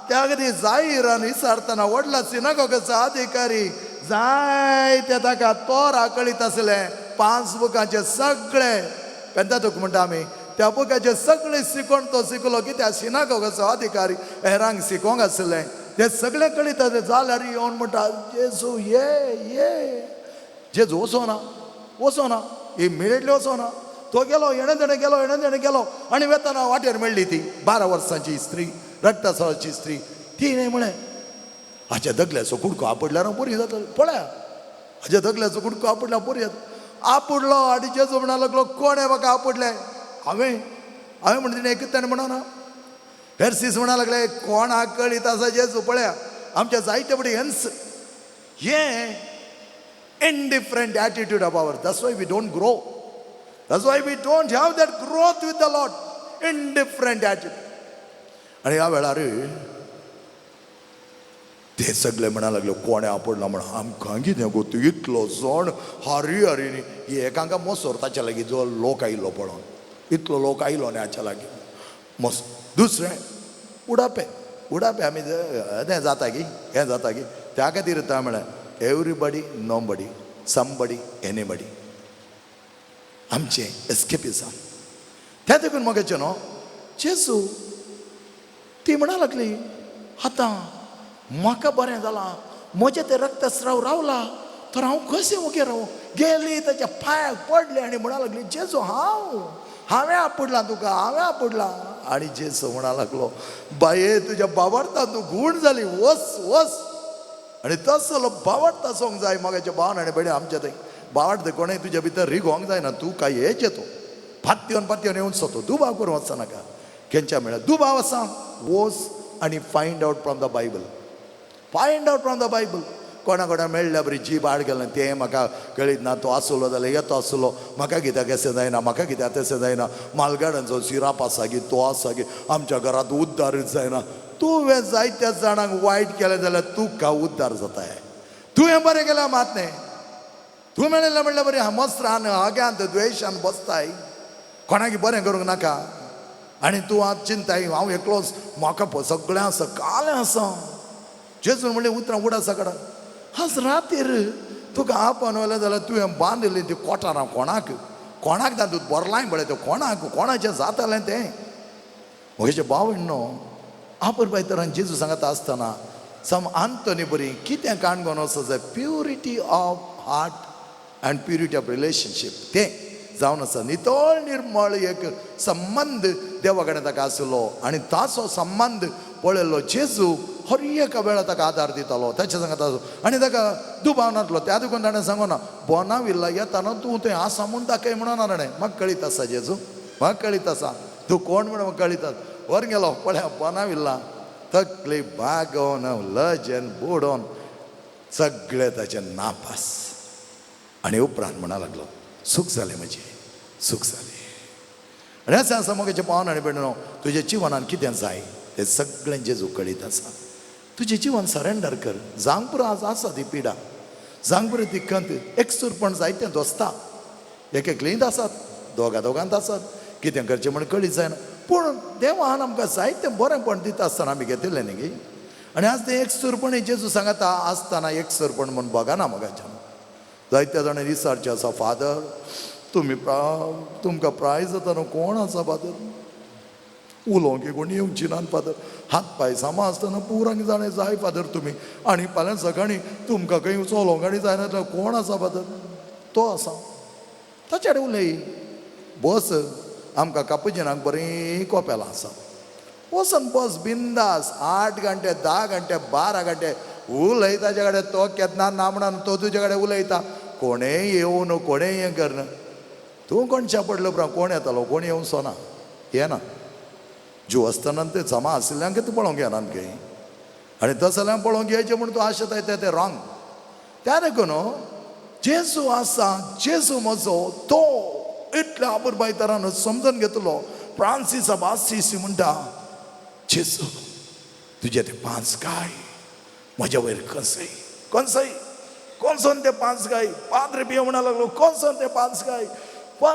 त्या खातीर जाहीरान विचारतना व्हडला सिनागोगाचो अधिकारी जायते ताका तोरा कळीत आसलें, 5 बुकांचे सगळे पेंतातूक म्हणटा आमी, त्या बुकाचे सगळे शिकोवन तो शिकलो की त्या सिनागोगाचो अधिकारी हेरांक शिकोवंक आसलें, ते सगळे कळीत आसलें. जाल्यार येवन म्हणटा, जेजू ये ये. जेजू वचोना, वचोना, इमिडिएटली वचोना. तो गेलो, हेणें तेणें गेलो, हेणें तेणें गेलो आनी वेतना वाटेर मेळ्ळी ती 12 वर्सांची स्त्री, रक्तस्रावाची स्त्री. तिणें म्हळें, हाच्या दगल्याचो कुडको आपडल्यार हांव बरी जातलो, पळया हाच्या दगल्याचो कुडको आपडल्यार बरी जाता. आपुडलो आनी जेजू म्हणा लागलो, कोणें म्हाका आपुडलें? हांवें. हांवें म्हणटा तिणें एकच ताणें म्हणना. हेरसीस म्हणा लागले, कोणाक कळीत आसा जेजू, पळया आमच्या जायते फुडें हेंच हें indifferent attitude of ours. That's why we don't grow. That's why we don't have that growth with the Lord. Indifferent attitude. आनी ह्या वेळार ते सगळे म्हणा लागले, कोणें आपडला म्हण आमकां कितें गो, तूं इतलो जण हरी हरी न्ही. एकांका मोसोर ताच्या लागीं जो लोक आयिल्लो पळोवन, इतलो लोक आयलो न्ही हाच्या लागीं मोस. दुसरें उडापे, उडापे आमी तें जाता की हें जाता की, त्या खातीर तां म्हळें एवरीबडी नोबडी समबडी एनीबडी, आमचें एस्केपिजम. त्या देखून मगेचें न्हू जेजू ती म्हणा लागली, आतां म्हाका बरें जालां, म्हजें तें रक्तस्राव रावला, तर हांव कशें ओगे रावूं? गेली ताच्या पांयाक पडले आनी म्हणा लागली, जेजू हांव हांवें आपुडलां तुका, हांवें आपुडलां. आनी जेजू म्हणा लागलो, बाये तुज्या बावडता तूं गूण जाली, वस वस. आनी तसलो बावडता आसूंक जाय मोगाच्या भावान आनी भयणी. आमच्या थंय बावडता कोणें तुज्या भितर रिगोंक जायना, तूं काय हेच येतो पात्योन पात्योन येवन सोतो, दुबाव करूं वचनाका. केंच्या म्हळ्यार दुबाव आसा, वच आनी find out from the Bible, find out from the Bible. कोणा कोणा मेळ्ळ्या बरी जीब आड गेलें, तें म्हाका कळीत ना, तो आसलो जाल्यार येतो आसलो, म्हाका कित्याक अशें जायना, म्हाका कित्याक तशें जायना, मालगाड्यांचो सिराप आसा की तो आसा की, आमच्या घरांत उद्धारच जायना. तुवें जायत्या जाणांक वायट केलें जाल्यार तुका उद्धार जाताय. तुवें बरें केल्यार मात न्ही, तूं मेळिल्लें म्हणल्यार बरें मस्त्रान आग्यांत द्वेशान बसताय, कोणाक बरें करूंक नाका. आनी तूं आतां चिंताय हांव एकलोच, म्हाका सगळें आसा, कालें आसा. जेजून म्हणलें उतरां उडासा काडा. आज रातीर तुका आपोवन व्हेलें जाल्यार तुवें बांदिल्ली ती कोठारां कोणाक कोणाक तातूंत भरलाय पळय, तें कोणाक कोणाचें जातालें तें. म्हजें भाव न्हू आपर बाय तरान जेजू सांगता आसतना सम आंतोनी बरी कितें काणकोण वचो जाय, purity of heart and purity of relationship तें जावन आसा. नितळ निर्मळ एक संबंद देवा कडेन ताका आसलो आनी ताचो संबंद पळयल्लो जेजू हर एका वेळार ताका आदार दितालो, ताच्या सांगता आनी ताका दुबाव नासलो. त्या देखून ताणें सांगो ना बोनाविल्ला येताना तूं थंय आसा म्हूण दाखय म्हणून ताणें म्हाका कळीत आसा जेजू, म्हाका कळीत आसा तूं कोण म्हूण म्हाका कळीत आसा. वर गेलो पळया बोनाविल्ला तकली बागोवन लजेन बुडोवन सगळे ताचे नापास. आनी उपरांत म्हणा लागलो सूख जालें म्हजें, सूख जालें. आनी अशें आसा म्हजें पावन आनी भयणीनो, तुज्या जिवनान कितें जाय तें सगळें जेजू कळीत आसा. तुजें जिवन सरेंडर कर. जावंक पुरो आज आसा ती पिडा, जावंक पुरो ती खंत, एकसूरपण जायतें दोसता, एक एकलींत आसात, दोगा दोगांत आसात, कितें करचें म्हण कळीत जायना. पूण देवान आमकां जायतें बरेंपण दिता आसतना आमी घेतिल्लें न्ही गी. आनी आज तें एकसूरपण जेजू सांगता आसतना एकसूरपण म्हूण बगाना मगाच्यान. जायत्या जाणांनी विचारचें आसा, फादर तुमी तुमकां प्राय जाता न्हू, कोण आसा फादर उलोवंक कोण येवची ना फादर, हात पांय सामा आसतना पुरांक जाणें जाय फादर तुमी, आनी फाल्यां सकाळीं तुमकां खंय चलोवंक आनी जायना जाल्यार कोण आसा फादर? तो आसा, ताचे कडेन उलय, बस. आमकां कापुजिनाक बरीं कोपेलां आसा, वचून बस बिंदास, 8 घंटे 10 घंटे 12 घंटे उलय ताचे कडेन. तो केन्ना ना म्हणून तो तुजे कडेन उलयता, कोणेय येवन कोणेय हें करना. तूं कोणच्या पडलो उपरांत कोण येतालो, कोण येवचो ना, येना. जीव आसतना ते जमा आशिल्ल्यांक तूं पळोवंक येना खंय, आनी तसो जाल्यार पळोवंक येयचें म्हूण तूं आशेताय तें रॉंग. त्या देखून जेजू आसा, जेजू म्हजो तो इतल्या आपुरबाय तरान समजून घेतलो. फ्रांसीस आसिसी म्हणटा, जेजू तुजे ते 5 गाय म्हज्या वयर कसय कसय कोणसोन ते 5 गाय. पाद्रे पियो म्हणा लागलो, कोणसोन ते 5 गाय.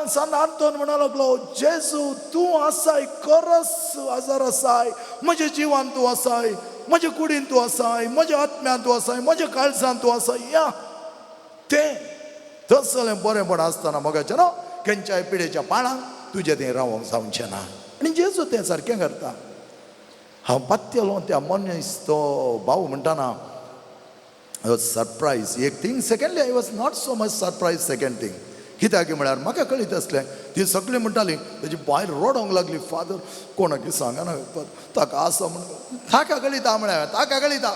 सान आंतोन म्हणा लागलो, जेजू तूं आसाय, खरस आजार आसाय, म्हज्या जिवान तूं आसाय, म्हज्या कुडीन तूं आसाय, म्हज्या आत्म्यान तूं आसाय, म्हज्या काळजान तूं आसाय. या तें तसलें बरेंपण आसतना मोगाचें न्हू खंयच्याय पिडेच्या पाळांक तुजें तें रावोंक जावचें ना. आनी जेजू तें सारकें करता. हांव पात्यलो त्या मनीस तो भाऊ म्हणटाना सरप्रायज एक thing. Secondly I was not so much surprise second thing, कित्याक म्हळ्यार म्हाका कळीत आसलें ती सगळीं म्हणटाली. ताजी बायल रडोंक लागली, फादर कोणाक सांगना ताका आसा म्हण, ताका कळिता म्हळ्यार ताका कळिता,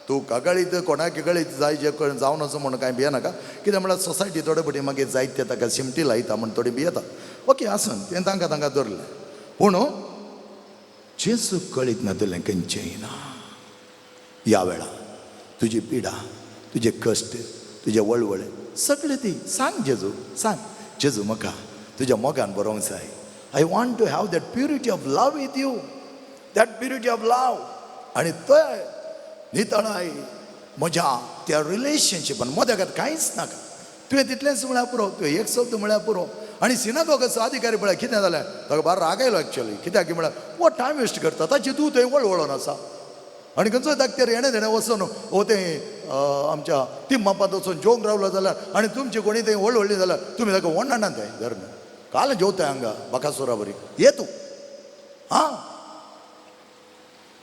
तूं कळीत कोणाक कळीत जाय जे जावन वचूं म्हूण कांय भियेनाका. कित्याक म्हळ्यार सोसायटी थोडे फावटी मागीर जायते ताका शिमटी लायता म्हूण थोडी भियेता. ओके आसून तें तांकां तांकां धरलें. पूण जेजू कळीत नातलें खंयचेंय ना. ह्या वेळार तुजी पिडा, तुजे कश्ट, तुजे वळवळे सगळे ती सांग जेजू, सांग जेजू म्हाका तुज्या मोगान बरोवंक जाय. I want to have that purity of love with you, that purity of love. आनी थंय नितळाय म्हज्या त्या रिलेशनशिपान म्हज्या खातीर कांयच नाका. तुवें तितलेंच म्हळ्यार पुरो, तुवें एक शब्द म्हळ्यार पुरो. आनी सिनागोगाचो अधिकारी पळय कितें जालें, ताका बार राग आयलो एक्चुअली. कित्याक म्हळ्यार हो टायम वेस्ट करता, ताची तूं थंय वळवळोन आसा आनी खंयचोय दाखतेर हेणें तेणें वचून हो तें आमच्या तिम्मापांत वचून जेवंक रावलो जाल्यार आनी तुमची कोणी थंय वळवळ्ळी जाल्यार तुमी ताका वण्णा थंय धरून काल जेवताय हांगा बकासुरा बरी ये तूं. हां,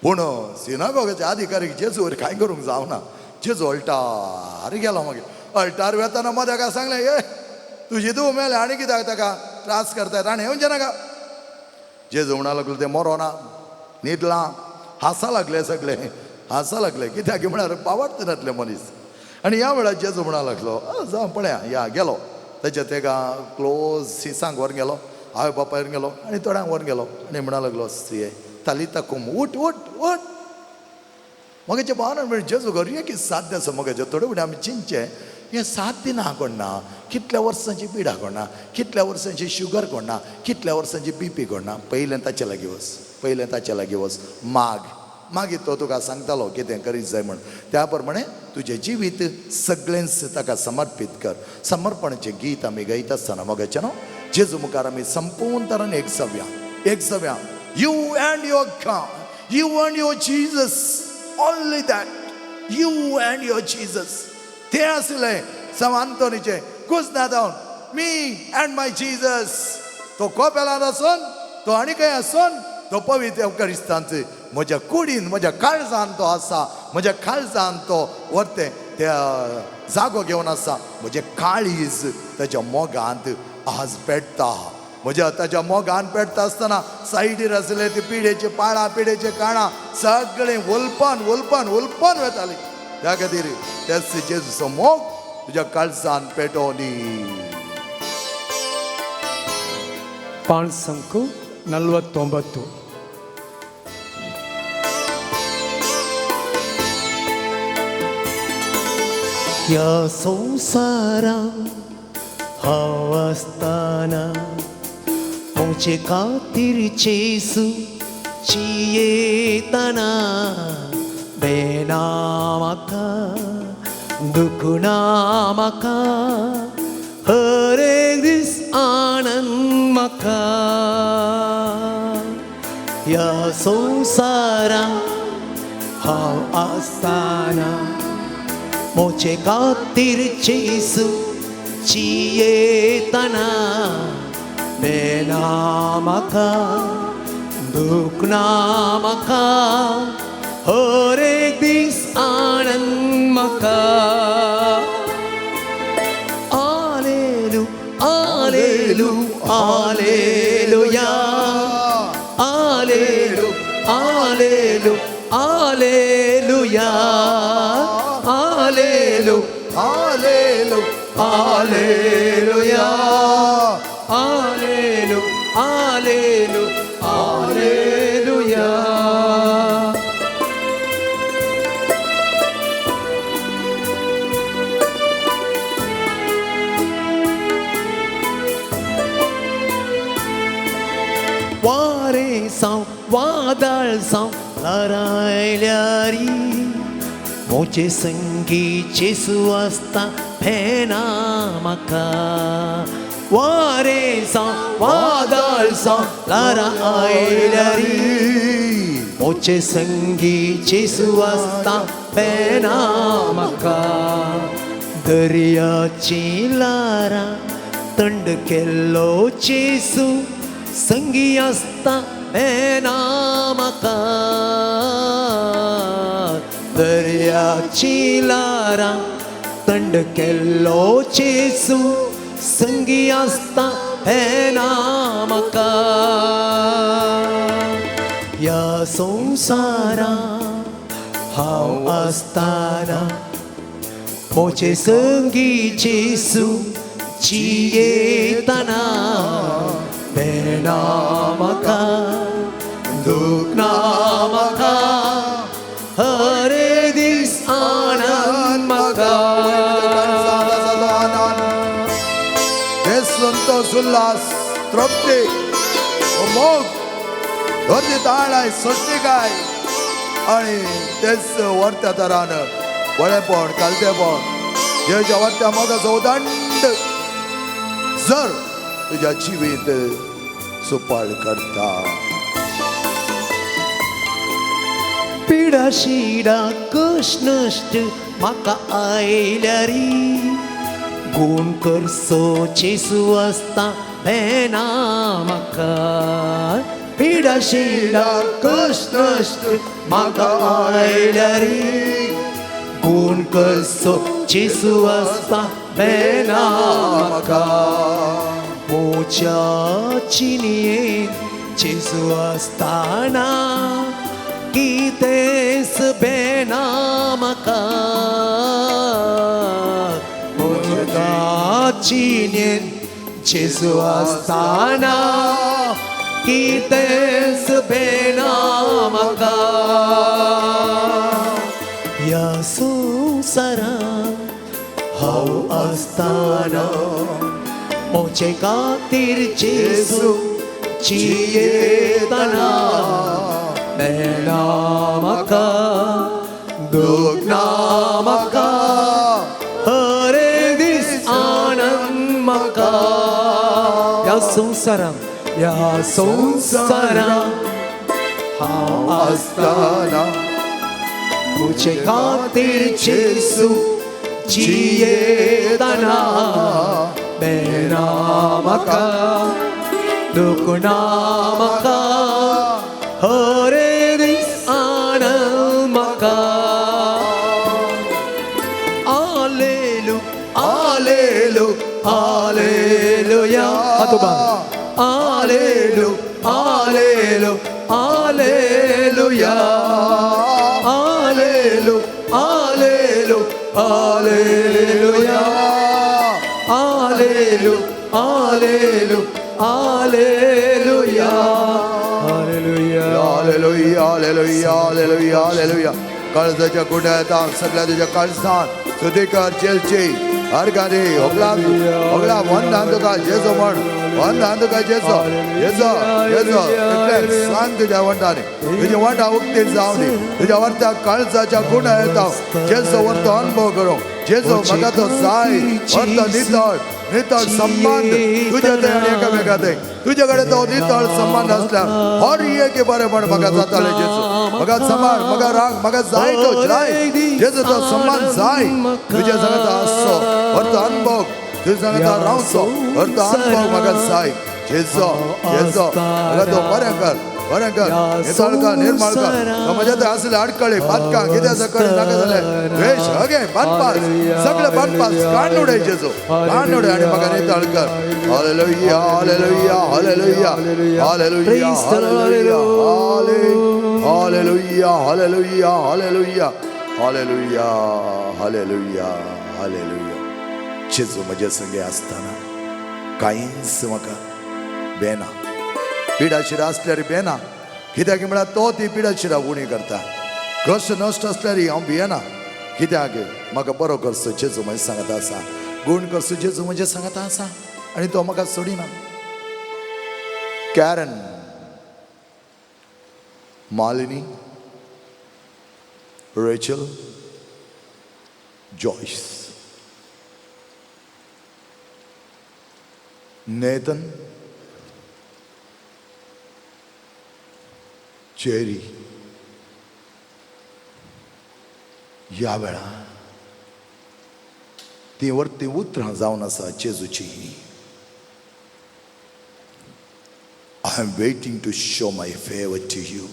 पूण सिनागोगाच्या अधिकारीक जेजू वयर कांय करूंक जावना. जेजू अल्टार गेलो. मागीर अल्टार वेताना मग ताका सांगलें, ये तुजी तूं मेलें आनी कित्याक ताका त्रास करताय, ताणें येवचें नाका. जेजू म्हणा लागलो तें मरोना, न्हिदलां. हांसा लागले सगळे, हांसा लागले. कित्याक म्हळ्यार पावट नातले मनीस. आनी ह्या वेळार जेजू म्हणा लागलो, जावं पळया या गेलो. ताच्या तेका क्लोज सिसांक व्हरून गेलो, आवय बापायर गेलो आनी थोड्यांक व्हरून गेलो आनी म्हणा लागलो, स्त्रिये तालिता कुम, उठ उठ उठ. मगेचे भावना म्हणजे जेजू घर की साध्य आसा. मगेचे थोडे फुडें आमी चिंतचें, हें 7 दिनां कोण ना, कितल्या वर्सांची पिडा कोण ना, कितल्या वर्सांची शुगर कोण ना, कितल्या वर्सांची बीपी कोण ना. पयलें ताचे लागीं वच, पयलें ताचे लागीं वच, माग, मागीर तो तुका सांगतालो कितें करीत जाय म्हण. त्या प्रमाणे तुजें जिवीत सगळेंच ताका समर्पीत कर. समर्पणाचें गीत आमी गायता आसतना मोगाचें न्हू जेजू मुखार आमी संपूर्ण तरान एक जावया, एक जावया. You and your God, you and your Jesus, only that, you and your Jesus. तें आसलें सम आंतोनीचें कुजना जावन मी अँड my Jesus. तो कोपेलान आसून, तो आनी खंय आसून, तो पवित्र एवकारिस्तांत म्हज्या कुडीन म्हज्या काळजान तो आसा, म्हज्या काळजान तो व्हरते त्या जागो घेवन आसा. म्हजें काळीज ताच्या मोगांत आज पेटता. म्हज्या ताच्या मोगान पेटता आसतना सायडीर आसले ती पिडेचे पाळां, पिडेचे काणां सगळें वलपान वलपान वलपान वेताली. त्या खातीर तेच जेजूचो मोग तुज्या काळजान पेटोवनी. 5 49. ह्या संवसारांत हांव आसतना म्हजे खातीर जेजू जियेतना बेना म्हाका दुखना म्हाका हर एक दीस आनंद म्हाका. ह्या संवसारांत हांव आसतना म्हजे खातीर जेजू जियेतना बेना म्हाका दुखना म्हाका हर एक दीस आनंद म्हाका. आलेलू आलेलू आलेलुया आलेलू आलेलू आलेलुया आलेलू आलेलू आलेलुया आलेलू आलेलू आलेलुया. वारें जावं वादळ जावं ल्हारां म्हजे संगी जेजू आसता भेना म्हाका. वारें जावं वादळ जावं ल्हारां आयल्यार म्हजे संगी जेजू आसता भेना म्हाका. दर्याचीं ल्हारां थंड केल्लो जेजू संगी आसता भेना म्हाका. दर्याचीं ल्हारां थंड केल्लो जेजू संगी आसता भेना म्हाका. ह्या संवसारांत हांव आसतना म्हजे संगी जेजू जियेतना भेना म्हाका दुखना म्हाका हर एक दीस आनंद म्हाका. हे संतोष उल्हास तृप्ती मोग धरती ताळाय सृष्टिकाय आणि तेच वरत्या तरान बळेपण कालतेपण जेच्या वरत्या मोगाचो उदंड जर तुज्या जिवीत सुपाळ करता. पिडा शिडा कश्ट नश्ट म्हाका आयल्यार गुण करसो जेजू आसता भेना म्हाका. पिडा शिडा कश्ट नश्ट म्हाका आयल्यार गुण करसो जेजू आसता भेना म्हाका. म्हज्या जिणेंत जेजू आसतना कितेंच भेना म्हाका. म्हज्या जिणेंत जेजू आसतना कितेंच भेना म्हाका. ह्या संवसारांत हांव आसतना म्हजे खातीर जेजू जियेतना भेना म्हाका दुखना म्हाका हर एक दीस आनंद म्हाका. ह्या संवसारांत ह्या संवसारांत हांव आसतना म्हजे खातीर जेजू जियेतना भेना म्हाका दुखना म्हाका हर एक दीस आनंद म्हाका. आलेलू आलेलू आलेलुया हातोबा आलेलू आलेलू आलेलुया आलेलू आलेलू आलेलुया आलेलू आलेलू आलेलुया hallelujah hallelujah hallelujah hallelujah hallelujah. काळजाच्या कुड्यात सगळ्या तुझ्या काळजान स्तुती कर जेलची हरगारी होगला होगला वंदान तुका जेजो म्हण वंदान तुका जेजो जेजो जेजो इतलें सांग तुज्या वंडानी तुज्या वंडा उक्ती जावं दी तुज्या वर्त्या काळजाच्या गुणा येता जेजो वर्तो अनुभव करूं जेजो म्हाका तो जाय वर्तो नितळ नितळ संबंध तुज्या थंय आनी एकामेका थंय तुजे कडेन तो नितळ संबंध आसल्यार हर एक बरेंपण म्हाका जातालें जेजू म्हाका सांबाळ म्हाका राग म्हाका जाय तो जाय जेजू तो संबंध जाय तुज्या सांगता आसचो अर्थ अनुभव तुज्या सांगता रावचो अर्थ अनुभव म्हाका जाय जेजो जेजो म्हाका तो बरें कर बरें कर नितळ कर निर्मळ कर तो म्हज्या थंय आसले अडकळे पातकां कितें आसा नाका जालें द्वेश हगे बांदपास सगळे बांदपास काण उडय जेजू काण उडय आनी म्हाका नितळ कर. Hallelujah hallelujah hallelujah hallelujah hallelujah hallelujah hallelujah hallelujah hallelujah hallelujah. जेजू म्हजे संगे आसतना कांयच म्हाका बेना पिडाशिरा आसल्यार भियेना कित्याक म्हळ्यार तो ती पिडाशिरा उणी करता. कश्ट नश्ट आसल्यार हांव भियेना कित्याक म्हाका बरो करचो जेजू म्हजें सांगता आसा गुण करचो जेजू म्हजें सांगता आसा आनी तो म्हाका सोडिना. Karen Malini Rachel Joyce Nathan Jerry ह्या वेळार ती वरती उतरां जावन आसा जेजूची. I am waiting to show my favour to you.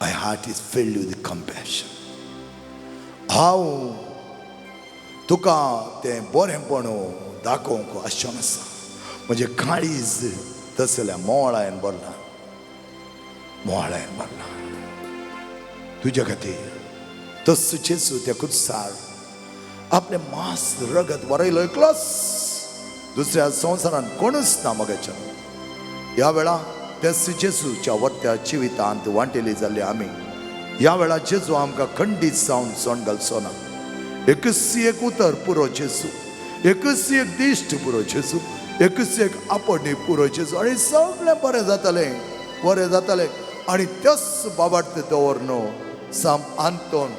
My heart is filled with compassion. हांव तुका तें बरेंपण दाखोवंक आशेन आसा. म्हजें काळीज तसल्या मोळायन भरलां मोळायन भरलां तुज्या खातीर. तस जेजू त्या कुत्सार आपलें मांस रगत वरयलो एकलोच दुसऱ्या संवसारान कोणूच ना मगाच्या. ह्या वेळा त्याच जेजूच्या वर्त्या जिवितांत वांटेली जाल्ली आमी ह्या वेळा जेजू आमकां खंडीत जावन सोंड घालचो ना. एकच एक उतर पुरो जेजू एकच एक दिश्ट पुरो जेजू एकच एक आपणी पुरो जेजू आनी सगळें बरें जातालें बरें जातालें. आनी त्याच बाबार्थ दवर न्हू साम आंतोन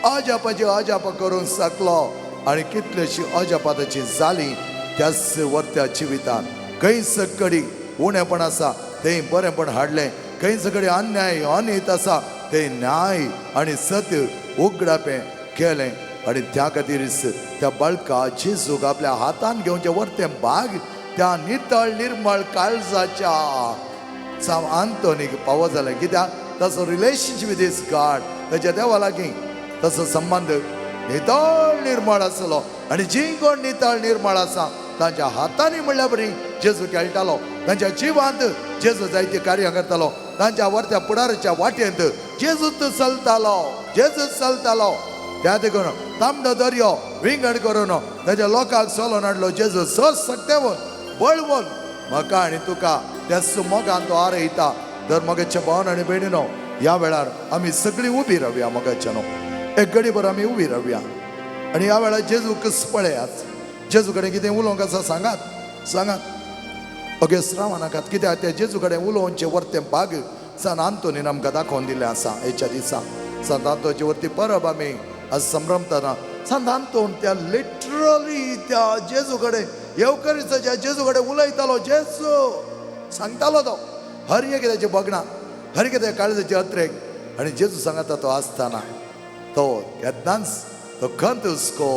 अजापाची अजापा करूंक शकलो आनी कितलेशी अजापा ताची जाली त्याच वर्त्या जिवितान. खंय सकडी उणेपण आसा थंय बरेंपण हाडलें खंय सगळी अन्याय अनीत आसा थंय न्याय आनी सत्य उगडापें केलें. आनी त्या खातीर त्या बाळका जेजूक आपल्या हातान घेवचें वर्तें भाग त्या नितळ निर्मळ काळजाच्या साम आंतोनीक पावो जालें. कित्याक ताचो रिलेशनशीप विथ his God ताच्या देवा लागीं ताचो संबंद नितळ निर्मळ आसलो. आनी जी कोण नितळ निर्मळ आसा तांच्या हातांनी म्हणल्या बरी जेजू खेळटालो तांच्या जिवांत जेजू जायतीं कार्यां करतालो तांच्या वरत्या पुडाराच्या वाटेंत जेजूच चलतालो जेजूच चलतालो. त्या देखून तांबडो दर्यो विंगड करून ताच्या लोकांक चलोवन हाडलो जेजू सहज सक्तेवन बळवून म्हाका आनी तुका त्याच मोगान तो आरयता. तर मगाच्या भावन आनी भयणीनो ह्या वेळार आमी सगळीं उबी रावया मगाच्या न्हू एक घडीभर आमी उबी रावया आनी ह्या वेळार जेजूक पळयात जेजू कडेन कितें उलोवंक आसा सांगात सांगात अगेस रावनाकात कित्याक त्या जेजू कडेन उलोवचें वर्तें भाग सान आंतोनीन आमकां दाखोवन दिल्लें आसा. हेच्या दिसा सांत आंतोची वरती परब आमी आज संभ्रमतना सांत आंतोन त्या लिटरली त्या जेजू कडेन येवकरीच्या जेजू कडेन उलयतालो जेजू सांगतालो तो हर एक ताचें बगणां हर एक त्या काळजाचे अत्रेक. आनी जेजू सांगता तो आसतना तो केन्नाच तो खंत हुस्को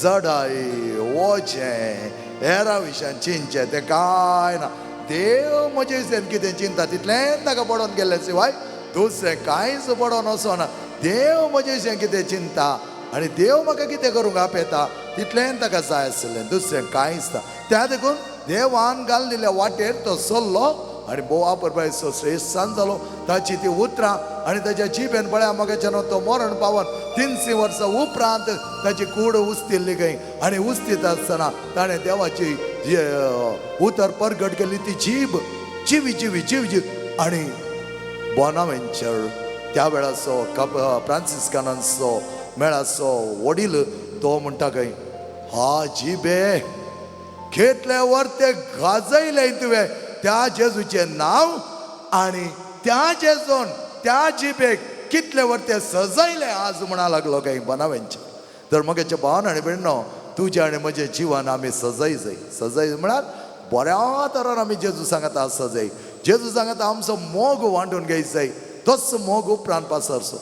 जडाय वोचें हेरा विशयान चिंतचें तें कांय ना. देव म्हजे विशयान कितें चिंता तितलेंच ताका पडोवन गेल्लें शिवाय दुसरें कांयच पडोवन वचना. देव म्हजे विशयान कितें चिंता आनी देव म्हाका कितें करूंक आपयता तितलेंच ताका जाय आसलें दुसरें कांयच ना. त्या देखून देवान घालिल्ल्या वाटेर तो चल्लो आनी भोव आपरबायचो श्रेश्ठान जालो. ताची ती उतरां आनी ताच्या जिबेन पळया मगाच्यान तो मरण पावन 300 वर्सां उपरांत ताची कूड उस्तिल्ली खंय आनी उस्तीत आसतना ताणें देवाची उतर परगट केली ती जीब जिवी जिवी जीव जीव. आनी बोनावेंचर त्या वेळाचो फ्रांसिस्कानांचो मेळाचो वडील तो म्हणटा खंय हा जिबे घेतले वर ते गाजयले तुवें त्या जेजूचें नांव आनी त्या जेजून त्या जिबेक कितले वर ते सजयले आज म्हणा लागलो काय बनाव्यांचे. तर मगेचे भावन आनी भयणो तुजें आनी म्हजें जिवन आमी सजय जाय. सजय म्हळ्यार बऱ्या तरान आमी जेजू सांगता सजय. जेजू सांगता आमचो मोग वांटून घेयत जाय, तोच मोग उपरांत पासरचो.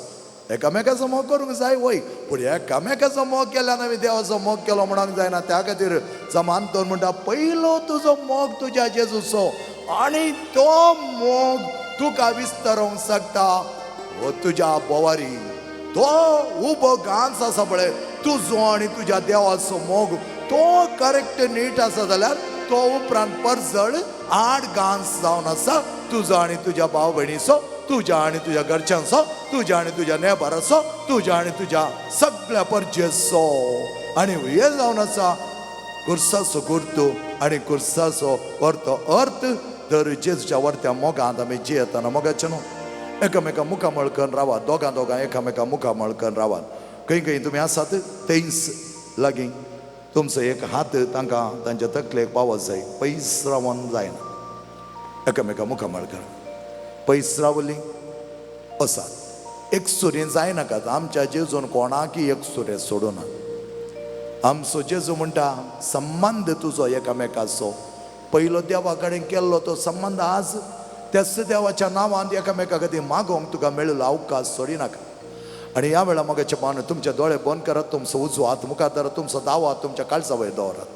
एकामेकाचो मोग करूंक जाय वय, पूण एकामेकाचो मोग केल्यान आमी देवाचो मोग केलो म्हणूंक जायना. त्या खातीर समानतोन म्हणटा पयलो तुजो मोग तुज्या जेजूचो आनी तो मोग तुका विस्तारोंक शकता हो तुज्या बोवारी. तो उबो घांस आसा पळय तुजो आनी तुज्या देवाचो मोग तो करेक्ट नीट आसा जाल्यार तो उपरांत परजळ आड घांस जावन आसा तुजो आनी तुज्या भाव भयणीचो, तुज्या आनी तुज्या घरच्यांचो, तुज्या आनी तुज्या नेबाराचो, तुज्या आनी तुज्या सगळ्या परजेचो. आनी हे जावन आसा कुर्साचो गुर्तू आनी कुर्साचो अर्थ अर्थ तर जेजूच्या वरत्या मोगांत आमी जियेतना मोगाचें न्हू एकामेका मुखामळ करून रावात, दोगां दोगां एकामेका मुखामळ करून रावात. खंय खंय तुमी आसात थंयच लागीं तुमचो एक हात तांकां तांच्या तकलेक पावत जाय, पयस रावन जायना. एकामेका मुखामळ करा, पयस रावली असात एक सुरें जायनाकात. आमच्या जेजून कोणाकी एक सुरें सोडूना. आमचो जेजू म्हणटा संबंद तुजो एकामेकाचो पयलो देवा कडेन केल्लो तो संबंद आज त्याच देवाच्या नांवान एकामेका खातीर मागोवंक तुका मेळिल्लो अवकाश सोडिनाका. आनी ह्या वेळार मगाचे पावन तुमचे दोळे बंद करात, तुमचो उजवो हात मुखार धरात, तुमचो दावो हात तुमच्या काळजा वयर दवरात,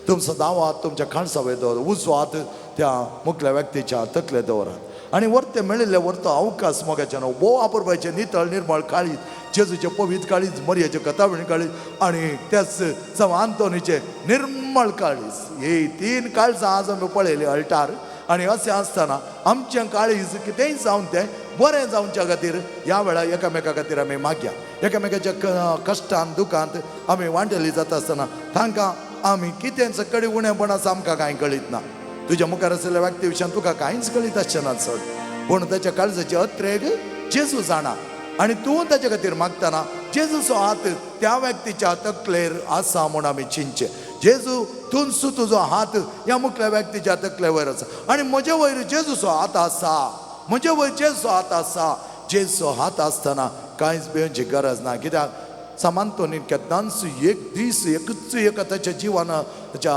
तुमचो दावो हात तुमच्या काळजा वयर दवरात, उजवो हात त्या मुखल्या व्यक्तीच्या तकले दवरात. आनी वरते मेळिल्ले वरतो अवकाश मोगाचे न्हू भोव आपरपाचें नितळ निर्मळ काळीज जेजूचें पवित्र काळीज, मरियाचें कथावणी काळीज आनी त्याच जावं आंतोनीचें निर्मळ काळीज. ही तीन काळजां आज आमी पळयली अल्टार. आनी अशें आसतना आमचें काळीज कितेंय जावन तें बरें जावच्या खातीर ह्या वेळार एकामेका खातीर आमी मागया. एकामेकाच्या कश्टान दुखांत आमी वांटेली जाता आसतना तांकां आमी कितेंच कडेन उणेपण आसा आमकां कांय कळीत ना. तुज्या मुखार आशिल्ल्या व्यक्ती विशयान तुका कांयच कळीत आसचें ना चड, पूण ताच्या काळजाची अत्रेग जेजू जाणा आनी तूं ताच्या खातीर मागतना जेजूचो हात त्या व्यक्तीच्या तकलेर आसा म्हूण आमी चिंतचें. जेजू तुंसू तुजो हात ह्या मुखल्या व्यक्तीच्या तकले वयर आसा आनी म्हजे वयर जेजूचो हात आसा, म्हजे वयर जेजूचो हात आसा. जेजूचो हात आसतना कांयच भिवची गरज ना. कित्याक सामानतोनी केन्नाच एक दीस एकूच एक ताच्या जिवना ताच्या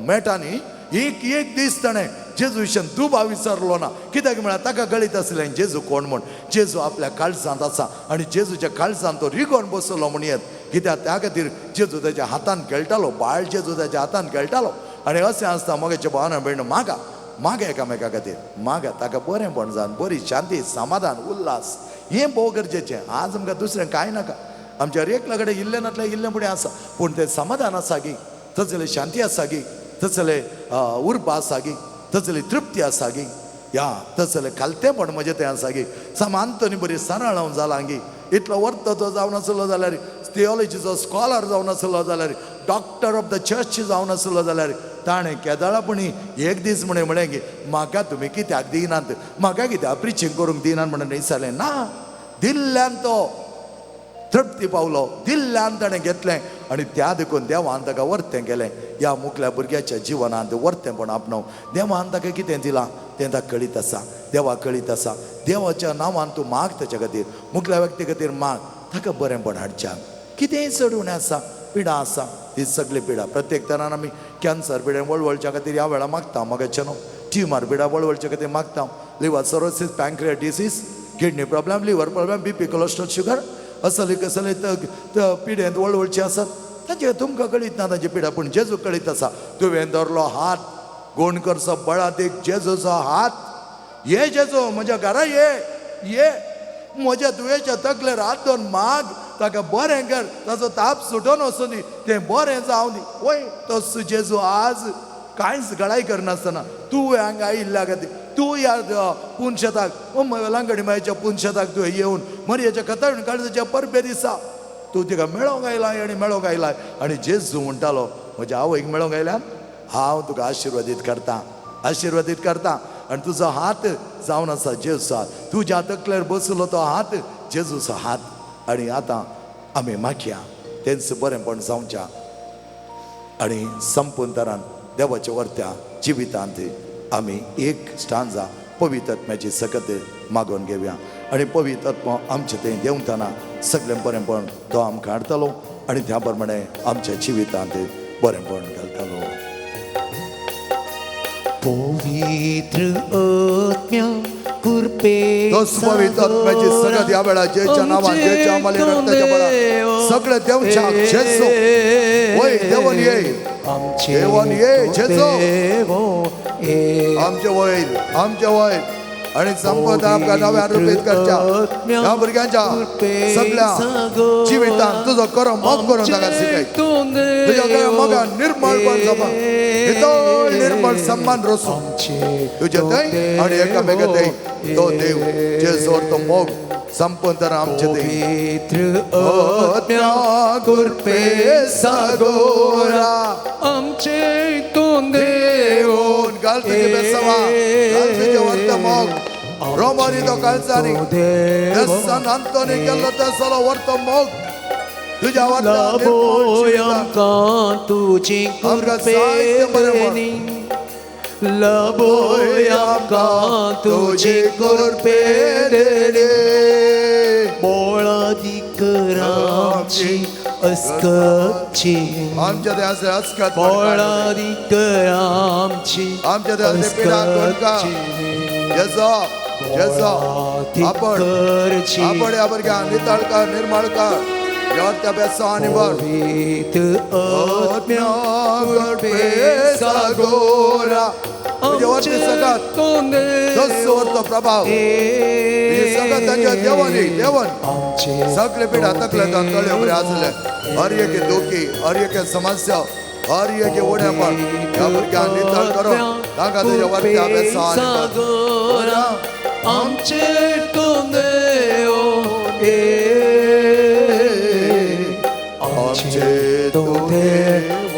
मेटांनी एक एक दीस ताणें जेजू विशयान दुबाव विचारलो ना. कित्याक म्हळ्यार ताका कळीत आसलें जेजू कोण म्हूण. जेजू आपल्या काळजांत आसा आनी जेजूच्या काळजांत तो रिगोवन बसलो म्हूण येत. कित्याक त्या खातीर जेजू ताच्या हातान खेळटालो, बाळ जेजू ताच्या हातान खेळटालो. आनी अशें आसता मगेचे भावना भयण मागा मागा एकामेका खातीर मागा, ताका बरेंपण जावन बरी शांती समाधान उल्हास हें भोव गरजेचें. आज आमकां दुसरें कांय नाका. आमच्या एकल्या कडेन इल्लें नातलें इल्लें फुडें आसा, पूण तें समाधान आसा गी, तसले शांती आसा गी, तसले उर्बा आसा गी, तसली तृप्ती आसा गी, या तसले खालतेपण म्हजें तें आसा गी, समानतनी बरी सरळ जालां गी. इतलो वर्त तो जावन आसलो जाल्यार थियोलॉजीचो स्कॉलर जावन आसलो जाल्यार डॉक्टर ऑफ the church जावन आसलो जाल्यार ताणें केदळापणी एक दीस म्हणें म्हळें की म्हाका तुमी कित्याक दिनात, म्हाका कित्याक प्रिचींग करूंक दिनात म्हणून विचारलें ना. दिल्ल्यान तो तृप्ती पावलो, दिल्ल्यान ताणें घेतलें आनी त्या देखून देवान ताका वर्तें केलें. ह्या मुखल्या भुरग्याच्या जिवनांत वर्तेंपण आपणाव देवान ताका कितें दिलां तें ताका कळीत आसा, देवाक कळीत आसा. देवाच्या नांवान तूं माग ताच्या खातीर, मुखल्या व्यक्ती खातीर माग, ताका बरेंपण हाडच्याक. कितेंय चड उणें आसा, पिडा आसा, ही सगळी पिडा प्रत्येक तरान आमी कॅन्सर पिडेन वळवळच्या खातीर ह्या वेळार मागता मगाचे न्हू, ट्युमर पिडा वळवळच्या खातीर मागता, liver cirrhosis, pancreas disease, kidney problem, liver problem, BP, cholesterol, sugar असले कसले पिडेंत वळवळचे आसात तांचे तुमकां कळीत ना तांची पिडा, पूण जेजू कळीत आसा. तुवें धरलो हात गुण करचो बळादीक जेजूचो हात, ये जेजू म्हज्या घरा ये, ये म्हज्या दुयेच्या तकलेर हात दवर माग, ताका बरें कर, ताचो ताप सुटोन वचूं दी, तें बरें जावं दी. वय तस जेजू आज कांयच गळाय करनासतना तूं हांगा आयिल्ल्या खातीर, तूं ह्या पुनशेताक वेलांगणी मायच्या पुनशेताक तुवें येवन मरयेच्या कथावण काळजाच्या परबे दिसा तूं तिका मेळोंक आयलाय आनी मेळोंक आयलाय. आनी जेजू म्हणटालो म्हज्या आवयक मेळोंक आयल्यान हांव तुका आशिर्वादीत करता, आशिर्वादीत करता. आनी तुजो हात जावन आसा जेजूचो हात, तुज्या तकलेर बसलो तो हात जेजूचो हात. आनी आतां आमी मागया तेंच बरेंपण जावच्या आनी संपूर्ण देवाच्या वर्त्या जिवितांत आमी एक स्टांजा पवित्र आत्म्याची सकत मागोवन घेवया आनी पवित्र आत्मो आमचे थंय देंवतना सगळें बरेंपण तो आमकां हाडटलो आनी त्या प्रमाणे आमच्या जिवितांत बरेंपण घालतलो. पवित्र आत्म्या कृपे तोच पवित्र आत्म्याची सगळ्यात ह्या वेळा जेच्या नावान जेच्या आम्हाला रक्ताच्या बळान सगळे देवच्या जेजू वय देवन ये देवन ये जेजू आमचे वयर आमचे वयर आणि संपत आमकां नव्यान रुपीत करच्या ह्या भुरग्यांच्या सगळ्या जिवितान तुजो करो मोग करून ताका शिकय तुज्या करो मोगान निर्मळपण जावपा नितळ निर्मळ सन्मान रोसूं तुजे थंय आनी एकामेका थंय तो देव जेजोर तो मोग संपूर्ण आमचे थंय आत्म्या कृपे सागोरा आमचे तोंड घाल तुजे बेसवा घाल तुजे वर्त मोग रोमानी तो कालचानी सान अंतोनी केल्लो तसलो वर्त मोग तुज्या लाभोय आमकां तुजी कृपेनी लाभोय आमकां तुजी कृपेनी बोळादी कराची अस्कची आमच्या देहाचे अस्कत बोळादी करामची आमच्या देहाचे पिडा दोनका जेजो जेजो आपण आपण ह्या भुरग्यांक नितळ कर निर्मळ कर त्या बेसो आनी बर आत्म्या कृपे सागोरा तुजे वरती सगळ्यात तोच वरतो प्रभाव सगळं तांच्या देवानी देवन सगळे पिढा तकले तळे उबरे आसले हर एक दुखी हर एक समस्या हर एक उणेपण ह्या भुरग्यांक नितळ करून तांकां तुज्या वरत्या बेसो आनी बर आमचे आमचे तूं देव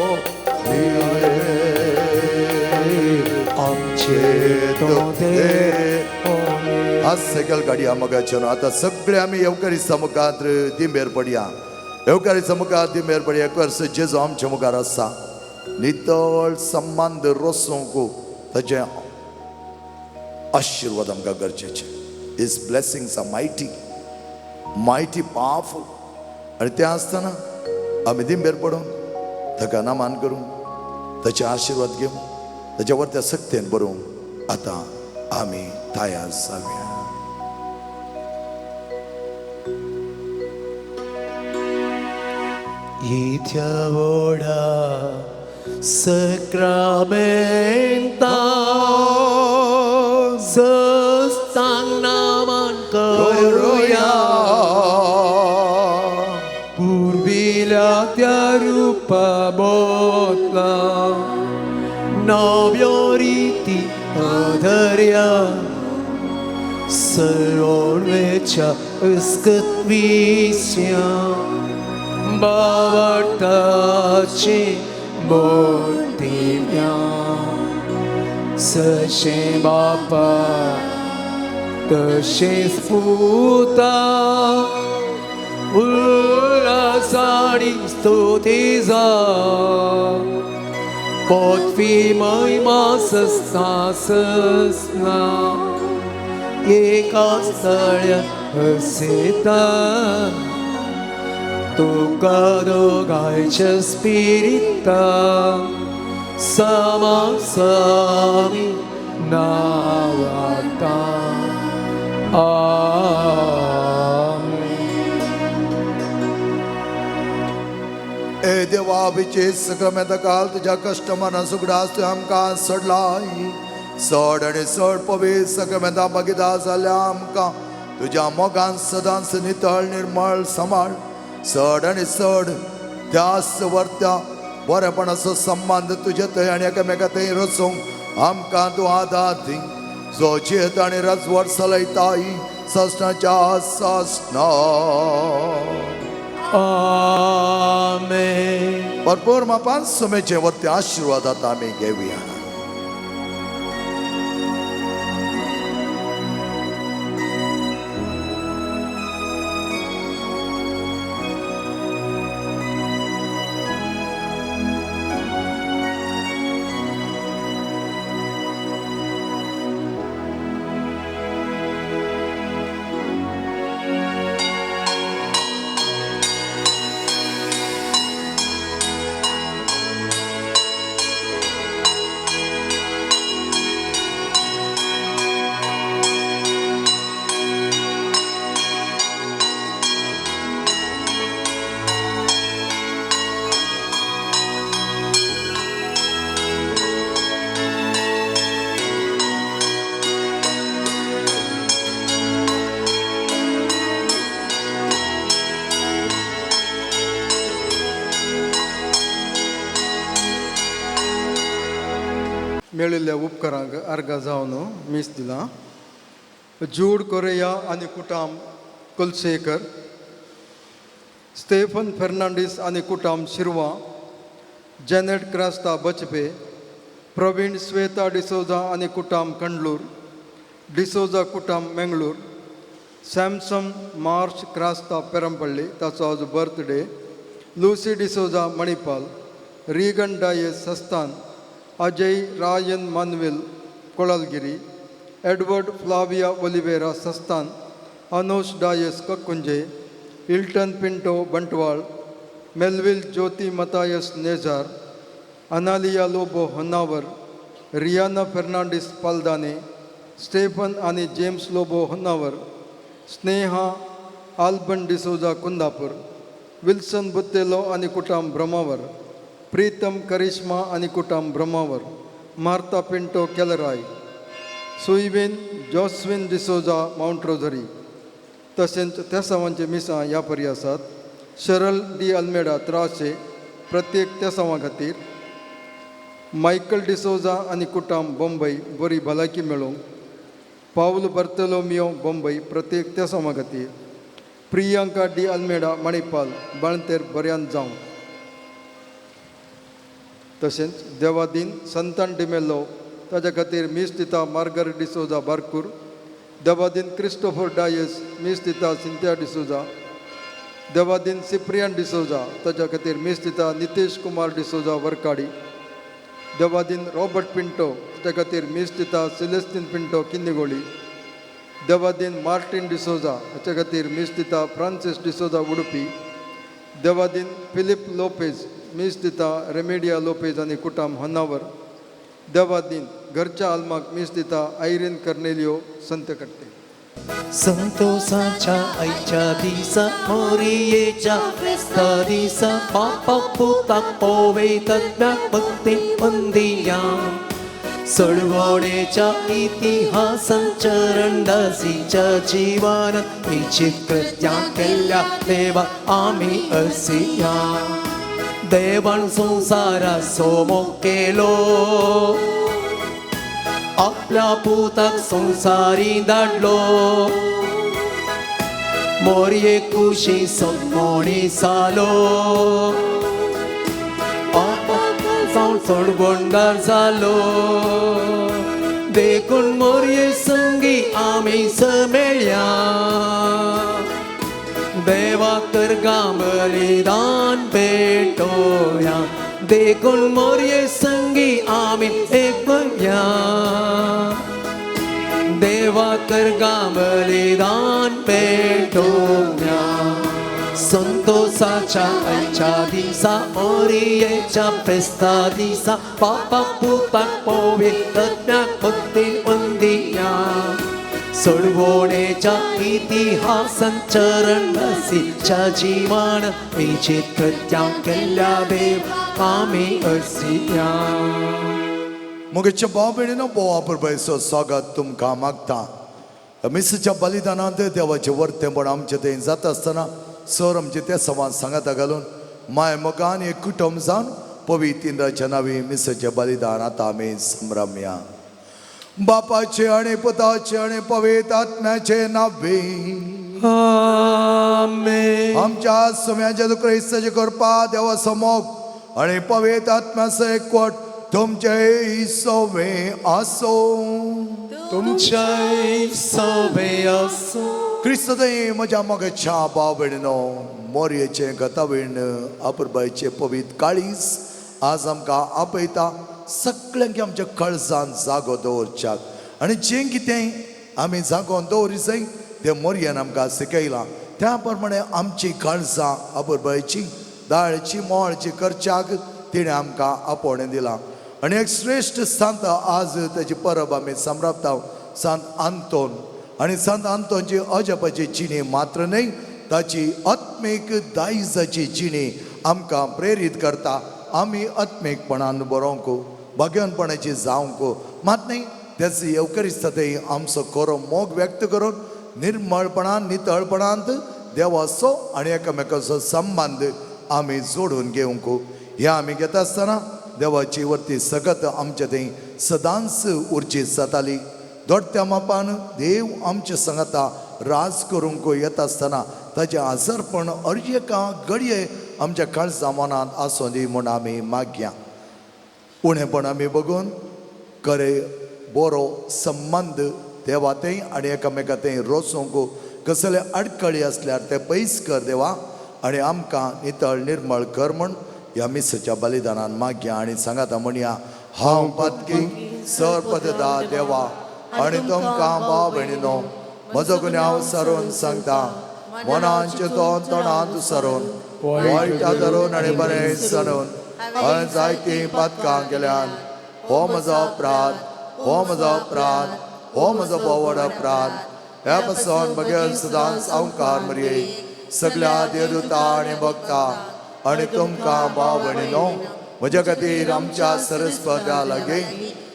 आमचे तूं देव. आज सकल गाडया मगाचें आतां सगळे आमी येवकारीचा मुखार दिंबेर पडया येवकारीचा मुखार दिंबेर पडया एक वर्स जेजू आमच्या मुखार आसा नितळ संबंद रोसूंक ताचे आशिर्वाद आमकां गरजेचे. His blessings are mighty mighty powerful. आनी तें आसतना आमी दिंबेर पडून ताका नमान करून ताचे आशिर्वाद घेवन ताच्या वरत्या सक्तेन बरोवन आतां आमी तयार जावया. इथ्या व्हडा सक्रामेंता सस्तांग नामान करुया पुर्विल्या त्या रुपा बोतला नव्यो रिती अधर्या सरोवेच्या अस्कत विस्या बावटाचे बोटिव्या सशे बापा तशें पुता उल्हासाणी स्तुती जा पोतवी महिमा सस्ना सस्ना एका स्थळ्या हसेता तुका दोगांयच्या स्पिरिता समासामी नावाता. आमेन. ए देवा अभिचे सक्रमेंता काल तुज्या कस्टमरां सुगडास तुवें आमकां सोडलाय सड आनी सड पवित्र सक्रमेंता मागीर जाल्या आमकां तुज्या मोगान सदांच नितळ निर्मळ सांबाळ सड आनी सड त्याच वर्त्या बरेपणाचो संबंद तुजे थंय आनी एकामेका थंय रचूंक आमकां तूं आदार दी जो जियेत आनी राजवट चलयताय ससनाच्या ससना. आमेन. भरपूर मापान सुमेचे वरती आशिर्वाद आतां आमी घेवया. मेळिल्ल्या उपकारांक अर्गां जावन मीस दिलां. जूड कोरेया आनी कुटाम कुलशेखर, स्टेफन फेर्नांडीस आनी कुटाम शिरवा, जेनेट क्रास्ता बचपे, प्रवीण श्वेता डिसोजा आनी कुटाम कंडलूर, डिसोजा कुटाम मेंगळूर, सॅमसंग मार्च क्रास्ता पेरमपल्ली ताचो आज birthday, Lucy D'Souza Manipal, Reagan Dias Sasthan, Ajay Rayan Manuel Kolalgiri, Edward Flavia Oliveira Sasthan, Anosh Dias Kakkunje, Hilton Pinto Bantwal, Melville Jyoti Mathias Nejar, Analia Lobo Honnavar, Rihanna Fernandes Paldane, Stephen आनी James Lobo Honnavar, Sneha Alban D'Souza Kundapur, Wilson Botelho आनी कुटाम ब्रह्मावर, प्रीतम करिश्मा आनी कुटाम ब्रह्मावर, मार्ता पिंटो केलराय, सुईविन जॉस्विन डिसोजा मावंट रोझरी. तशेंच त्या सवांचे मिसां ह्या परी आसात. शरल डी अल्मेडा त्राशे प्रत्येक त्या सवां खातीर, मायकल डिसोजा आनी कुटाम बॉम्बय बरी भलायकी मेळोवंक, पावल बर्तलोमियो बॉम्बय प्रत्येक त्या सवां खातीर, प्रियांका डी अल्मेडा मणिपाल बाळंतेर बऱ्यान जावं. तशेंच देवादीन संतान डिमेल्लो ताच्या खातीर मीस दिता मार्गर डिसोजा बारकूर, देवादीन क्रिस्टोफर डायस मीस दिता सिंथिया डिसोजा, देवादीन सिप्रियन डिसोजा ताच्या खातीर मीस दिता नितेश कुमार डिसोजा वरकाडी, देवादीन रॉबर्ट पिंटो ताच्या खातीर मीस दिता सिलेस्तीन पिंटो किन्निगोळी, देवादीन मार्टीन डिसोजा हाच्या खातीर मीस दिता फ्रांसीस डिसोजा उडुपी, देवादीन फिलीप लोपेज मीस दिता रेमेडिया लोपेज आनी कुटाम होन्नावर, देवादीन घरच्या आल्माक मीस दिता आयरीन कर्नेलियो संतकट्टे. संतोषाच्या आयच्या दिसा, मोरयेच्या फेस्ता दिसा, बापा पुताक पवित्र भक्ती वंदिया. चळवळेच्या इतिहासान चरणदासीच्या जिवनात विचित्र कृत्यां केल्ल्या देवा आमी असिया. देवान संवसाराचो मोग केलो, आपल्या पुताक संवसारी धाडलो, मोरये कुशी सोमोणी जालो, जावन चडगोंडार जालो. देखून मोरये संगी आमी समेळ्या, देवा करगा बलिदान भेटोया. देखून मोरये संगी आमी एकया, देवा करगा बलिदान भेटोया. संतोषाच्या आयच्या दिसा, मोरयेच्या फेस्ता दिसा, बापा पुताक पवित्र भक्तीन वंदिया. चळवळेच्या इतिहासान चरणदासीच्या जिवन विचित्र कृत्यां केल्ल्या देव आमी असिया. मुगेच्या भाव भयणीनो, बोवा परबायचो स्वागत तुमकां मागता. मिसाच्या बलिदानांत देवाचें वर्तेंपण आमचें थंय जाता आसतना सर आमचे त्या सवान सांगाता घालून माय मोगान एक कुटुंब जावन पवित्र इंद्राच्या नांवी मिसाचें बलिदान आतां आमी संभ्रमया. बापाचे आनी पुताचे आनी पवित्र आत्म्याचे नांवी. आमेन. आमच्या सुम्याच्या क्रिस्ताचे करपा देवाचो मोग आनी पवित्र आत्म्याचो एकवट तुमचे सवे आसो. तुमच्याय सवे आसो. क्रिस्तय म्हज्या मोगाच्या भाव भयणीनो, मोरयेचें गतावीण अपुरबायचें पवित्र काळीज आज आमकां आपयता सगळ्यांक आमच्या कळजान जागो दवरच्याक आनी जें कितें आमी जागोवन दवरी जाय तें मोरयेन आमकां शिकयलां त्या प्रमाणे आमची काळजां अपुरबायची दाळची मोळची करच्याक तिणें आमकां आपोवणें दिलां. आनी एक श्रेश्ठ संत आज तेजी परब आमी संभ्रमता, संत आंतोन. आनी संत आंतोनची अजापाची जिणी मात्र न्हय, ताची आत्मीक दायजाची जिणी आमकां प्रेरीत करता आमी आत्मीकपणान बरोवंक भाग्यनपणाची जावंक मात न्हय, तेच येवकरिस्त आमचो खरो मोग व्यक्त करून निर्मळपणान नितळपणांत देवाचो आनी एकामेकाचो संबंद आमी जोडून घेवंक. हें आमी घेता आसतना देवाची वरती सगत आमचे थंय सदांच उर्जीत जाताली. दोडत्या मापान देव आमचे सांगाता राज करूंक येता आसतना ताचें आजारपण अर्येका घडये आमच्या काळजा मनांत आसूं दी म्हूण आमी मागया. उणेपण आमी बघून खरे बरो संबंद देवा थंय आनी एकामेका थंय रोसूंक कसले आडखळी आसल्यार ते पयस कर देवा आनी आमकां नितळ निर्मळ कर म्हूण ह्या मिसाच्या बलिदानान मागया आनी सांगाता म्हणया, हांव पातकी सर पददा देवा आनी तुमकां भाव भयणीनो म्हजो गुन्यांव सारून सांगता, मनांचे तोंड तोंडांत सारून वायट धरून आनी बरें सरून हांवें जायतीं पातकां केल्यान. हो म्हजो अपराध, हो म्हजो अपराध, हो म्हजो भोव व्हड अपराध. ह्या पासून बगेर सदांच सावकार मरये सगळ्या देवदूता आनी भक्ता आनी तुमकां भाव भयणीनो म्हज्या खातीर आमच्या सरस्पत्या लागीं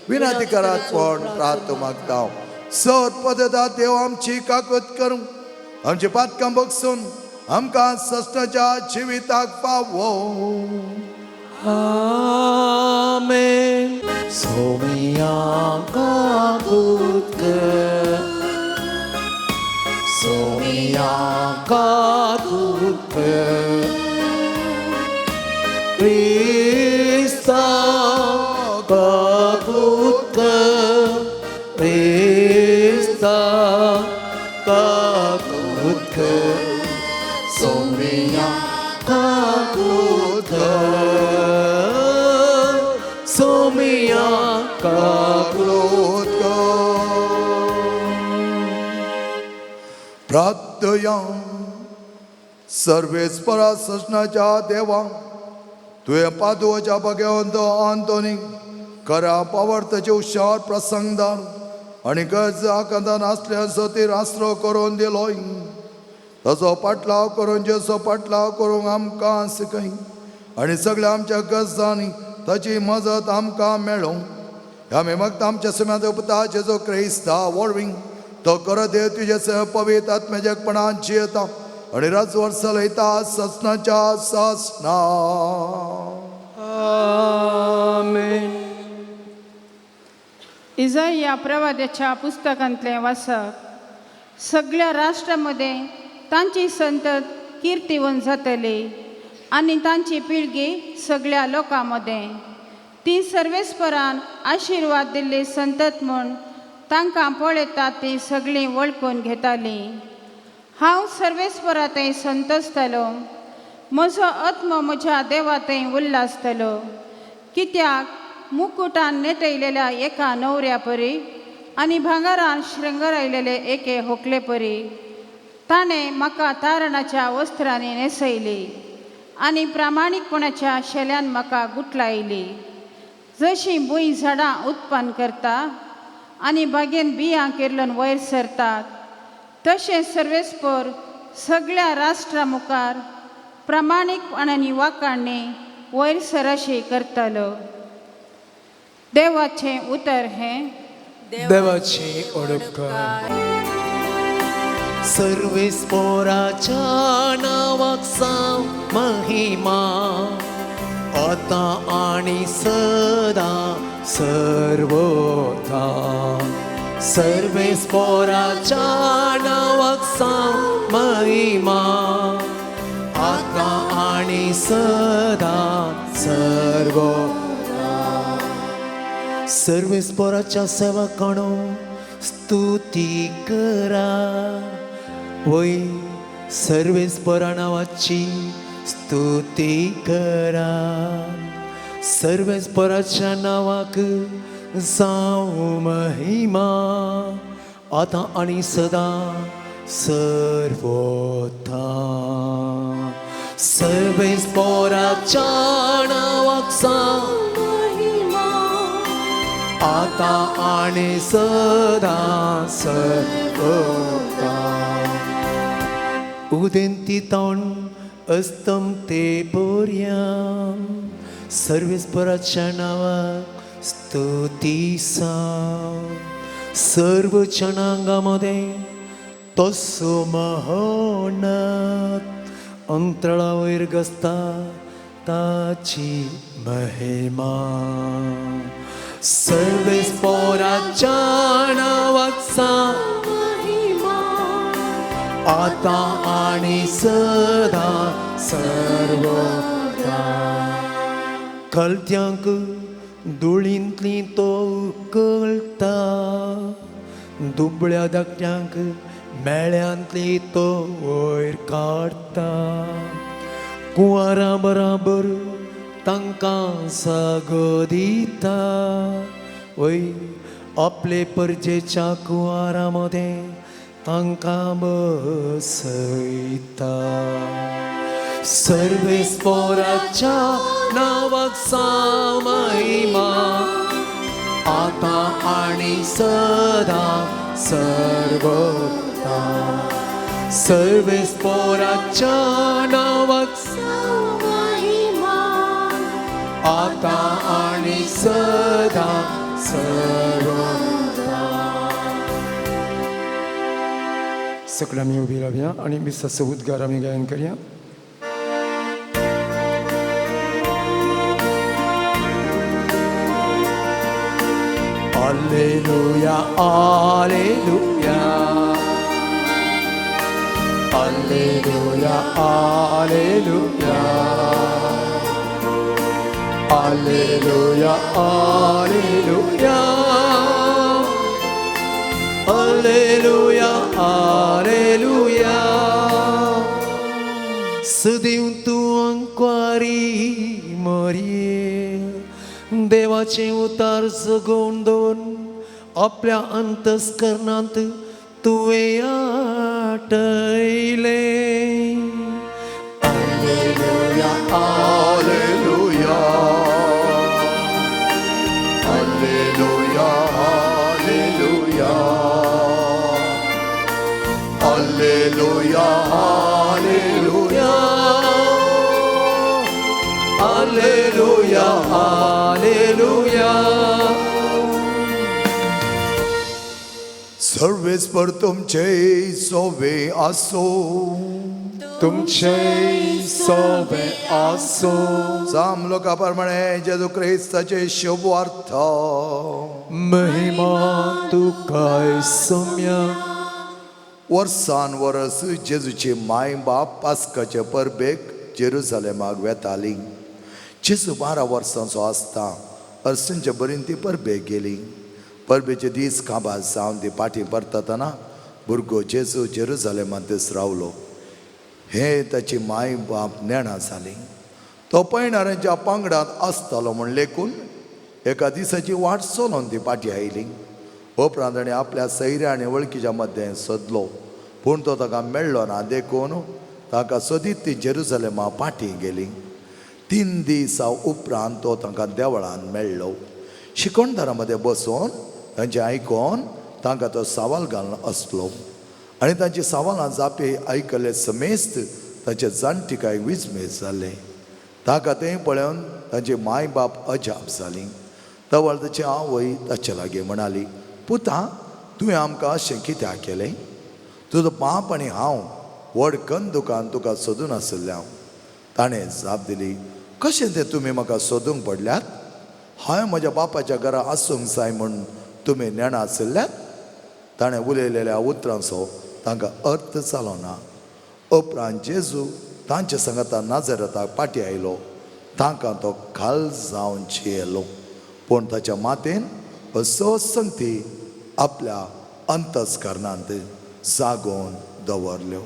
विनंती करात पण प्रार्थ मागता. सर पददा देव आमची काकत करूं, आमची पातकां बगसून आमकां सस्नाच्या जिविताक पावो. आमेन. सोमिया काकूत कर, सोमिया काकूत कर, क्रिस्ता काकूत कर, क्रिस्ता काकूत कर, सोमिया काकूत कर, सोमिया काकूत कर. प्रार्थया. सर्वेस्परा सजनाच्या देवा, तुवें पादुवाच्या भगवंत आंतोनी खऱ्या पावर्तचे हुशार प्रसंगदार आनी गरज आकांतान आसल्याचो ती आसरो करून दिलोय, ताचो पाटलाव करून जेचो पाटलाव करूंक आमकां शिकय आनी सगळ्या आमच्या गरजांनी ताची मजत आमकां मेळूं. आमी मागता आमच्या सुम्याचो पुता जेजो क्रिस्ता वरवीं तो कर देव तुजे पवित्र आत्म्याच्यापणान जियेता आनी राजवर चलयता ससनाच्या ससना. आमेन. इजाया प्रवाद्याच्या पुस्तकांतलें वाचप. सगळ्या राष्ट्रामध्ये तांची संतत किर्तीवन जातली आनी तांची पिळगी सगळ्या लोकां मदें. ती सर्वेस्परान आशिर्वाद दिल्ली संतत म्हूण तांकां पळयतात ती सगळीं वळखून घेतालीं. हांव सर्वेस्परा थंय संतोसतलो, म्हजो आत्मो म्हज्या देवा थंय उल्हासतलो. कित्याक मुकुटान नेटयलेल्या एका न्हवऱ्या परी आनी भांगरान शृंगरायलेले एके होकले परी ताणें म्हाका तारणाच्या वस्त्रांनी न्हेसयली आनी प्रामाणीकपणाच्या शेल्यान म्हाका गुटलायली. जशी भूंय झाडां उत्पन्न करता आनी बागेन बियां केरलन वयर सरतात तशें सर्वेस्पर सगळ्या राष्ट्रा मुखार प्रामाणीकपणांनी वाखाणणी वयर सरशी करतलो. देवाचें उतर हें. देवाची ओडपकार. सर्वेस्पोराच्या नावाक साव महिमा आतां आनी सदां सर्वथा. सर्वेस्पोराच्या नावाक साव महिमा आतां आनी सदां सर्वथा. सर्वेस्पोराच्या सेवकांनो स्तुती करा, वय सर्वेस्परा नावाची स्तुती करा. सर्वेस्पराच्या नावाक जावं महिमा आतां आनी सदां सर्वथा. सर्वेस्पराच्या नावाक जावं आतां आनी सदां सर्वथा. उदेंती तोंड अस्तमते पर्यां सर्वेस्पराच्या नावाक स्तुती साव. सर्व जनांगामध्ये तसो महोन्नत अंतराळा वयर गसता ताची महिमा सर्वेस्पोराच्या नांवाक आता आणि सदा सर्वदा. कलत्यांक धुळींतली तो कळटा, दुबळ्या धाकट्यांक मेळ्यांतली तो वयर काडटा. कुंवरा बराबर तांकां जागो दिता, वय आपले परजेच्या कुंवरा मदें तांकां बसयता. सर्वेस्पोराच्या नांवाक महिमा आता आणि सदा सर्वदा. सर्वेस्पोराच्या नांवाक आता आणि सदा सर्वदा. सगळं आमी उबी रावया आनी मिसाचो उद्गार आमी गायन करया. Alleluia, Alleluia, Alleluia, Alleluia, Alleluia, Alleluia, Alleluia, Alleluia. सदैव तूं अंक्वारी मरये, देवाचें उतार जगोवन दवरून आपल्या अंतस्करणांत तुवें आटयलें. Alleluia, Alleluia, Alleluia, Alleluia, Alleluia, Alleluia, Alleluia. सर्वेस्पर तुमचे सोवे आसो, तुमचे सोवे आसो. साम लोका प्रमाणे जेजू क्रिस्ताचे शुभवार्थ. महिमा तुकाय सम्या. वर्सान वरस जेजूची माय बाप पास्काचे परबेक जेरुजालेमाक वेताली. जेजू 12 वर्सांचो आसता अर्सनचे बरीन ती परबेक गेली. परबेचे दीस काबार जावन ती पाटी परततना भुरगो जेजू जेरुजालेमांतच रावलो. हे ताची माय बाप नेणा जाली. तो पयणाऱ्यांच्या पांगडांत आसतालो म्हूण लेखून एका दिसाची वाट चलोवन ती पाटी आयली. उपरांत ताणें आपल्या सैऱ्या आनी वळखीच्या मदें सोदलो, पूण तो ताका मेळ्ळो ना. देखून ताका सोदीत ती जेरुजालेमा पाटी गेली. 3 दिसां उपरांत तो तांकां देवळान मेळ्ळो. शिकवणदारां मदें बसून तांचें आयकोन तांकां तो सवाल घालून आसलो आनी तांची सवालां जापी आयकल्ले समेस्त तांचे जाणटिकाय विजमेज जाले. ताका तें पळोवन तांचे माय बाप अजाप जाली. तवळ ताची आवय ताचे लागीं म्हणाली, पुता तुवें आमकां अशें कित्याक केलें? तुजो बाप आनी हांव व्हड कंदुकान तुका सोदून आशिल्लें हांव. ताणें जाप दिली, कशें तें तुमी म्हाका सोदूंक पडल्यात? हांवें म्हज्या बापाच्या घरा आसूंक जाय म्हूण तुमी नेणा आशिल्ल्यात? ताणें उलयलेल्या उतरांचो तांकां अर्थ जालो ना. उपरांत जेजू तांचे सांगाता नाजरताक पाटी आयलो. तांकां तो खाल जावन जियेलो, पूण ताच्या मातेन असो संगती आपल्या अंतस्करणांत जागोवन दवरल्यो.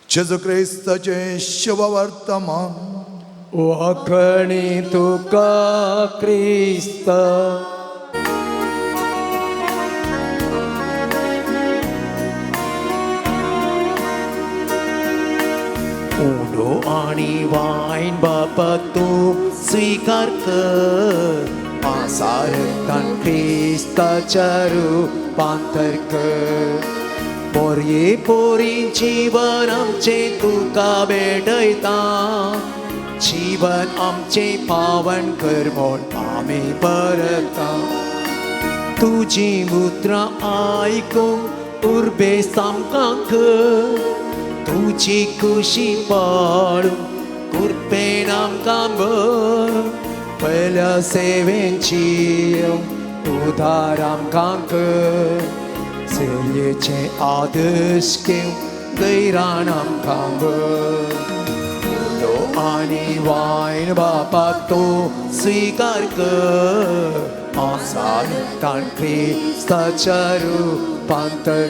जेजू क्रिस्ताचें शुभवर्तमान. वाखणी तुका क्रिस्त. उंडो आनी वायन बापा तूं स्विकार कर, आसारतान क्रिस्ताच्या रुपांतर कर. पोरये पोरी जीवन आमचें तुका भेटयता, जीवन आमचें पावन कर म्हूण आमी परता. तुजीं उतरां आयकूंक उर्बेस आमकां कर, तुजी खुशी पाळू कृपेन आमकां भर पयल्या सेवेंची उदार आमकां कर सेवेचे आदर्श घेवन गैरान आमकां भर उलो आनी वायन बापा तो स्विकार कर आसातान क्रिस्ताच्या रुपांतर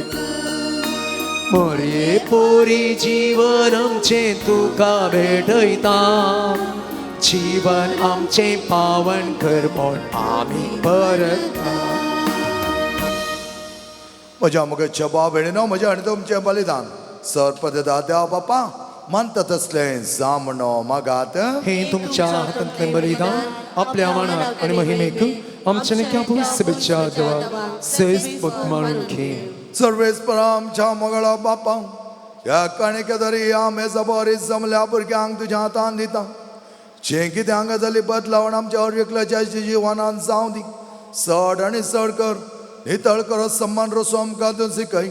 मोरये पोरी जीवन आमचें तुका भेटयता जीवन आमचें पावन कर म्हूण आमी परता म्हज्या मुखाच्या भाव भयणीनो म्हज्या आनी तुमचें बलिदान सरपदा देवा बापा मानता तसलें जामणो मागात हे तुमच्या हातांतलें बलिदान आपल्या मानाक आनी महिमेक आमच्या निक्या सभेच्या देवा सैज मानून घे सर्वेस्पर आमच्या मोगळा बापा ह्या काणिके तरी आमी सबोरी जमल्या भुरग्यांक तुज्या हातान दिता जें कितें हांगा जाली बदलावण आमच्या अर एकल्याच्या जिवनान जावं दी चड आनी चड कर नितळ कर सम्मान रसो आमकां तूं शिकय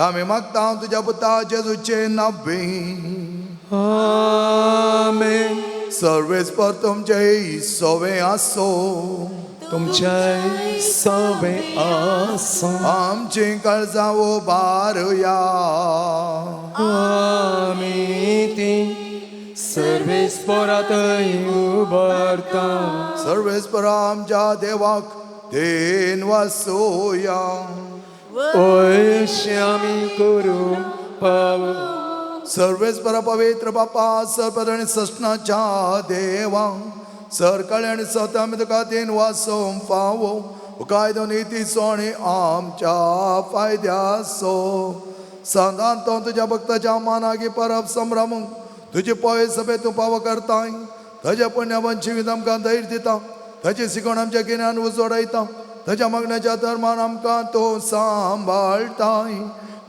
आमी मागता तुज्या पुता जेजूचे नावे. आमेन. सर्वेस्पर तुमचे सोवे आसो. तुमच्या सवे आसा. आमची काळजां उबारुया. आमी ती सर्वेस्परातय उबारता. सर्वेस्पर आमच्या देवाक then वासोया. ओयशे आमी करूं पाव. सर्वेस्पर पवित्र बापा सरपद आनी सस्नाच्या देवा सरकाळी आनी सत आमी तुका then वासोवंक फावो कायदो नितीचो आनी आमच्या फायद्याचो सांदान तो तुज्या भक्ताच्या मानागी परब संभ्रमूंक तुजी पय सभे तूं पावो करताय ताज्या पुण्यावन जिवीत आमकां धैर्य दिता ताची शिकवण आमच्या गिन्यान उजवाडायता ताज्या मागण्याच्या धर्मान आमकां तूं सांबाळटाय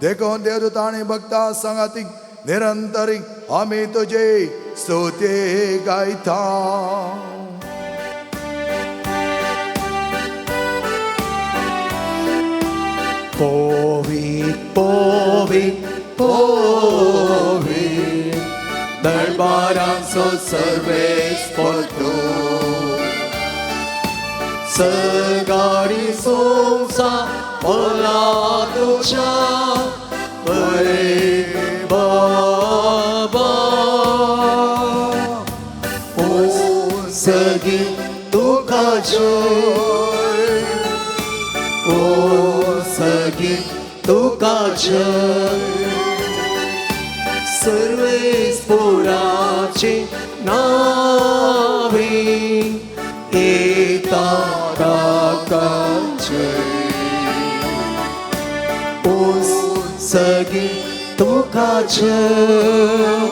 देखून देवदूत आनी भक्ता सांगाती निरंतरी आमी तुजे स्तुती गायता. पोवी पोवी पोवी दरबारांचो सर्वेस्पर तूं सगारी सोंसा ओला तुझ्या बरे बाबा ओ सगी तुका जय ओ सगी तुका जय सर्वेस्पोराचे नावे येता ताका जय ओ सगी तुका जय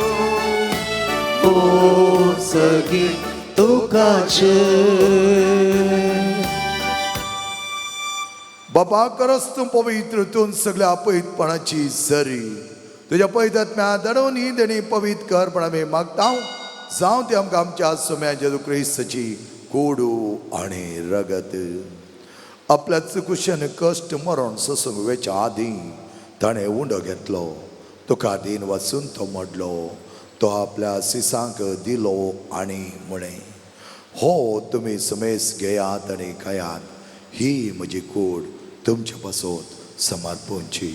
ओ सगी तुका जय. बाबा करस तूं पवित्र तूं सगळ्या पवित्रपणाची सरी तुज्या पवित्रात्म्या दडोवन ही देणी पवित्र कर पण आमी मागता जावं ती आमकां आमच्या सुम्या जेजू क्रिस्ताची कोडू आनी रगत. आपल्या चुकुशन कश्ट मरण सोसूंक वेच्या आदीं ताणें उंडो घेतलो तुका दीन वाचून तो मोडलो तो आपल्या सिसांक दिलो आनी म्हळें हो तुमी सुमेस घेयात आनी खायात ही म्हजी कूड तुमचे पासत समर्पणची.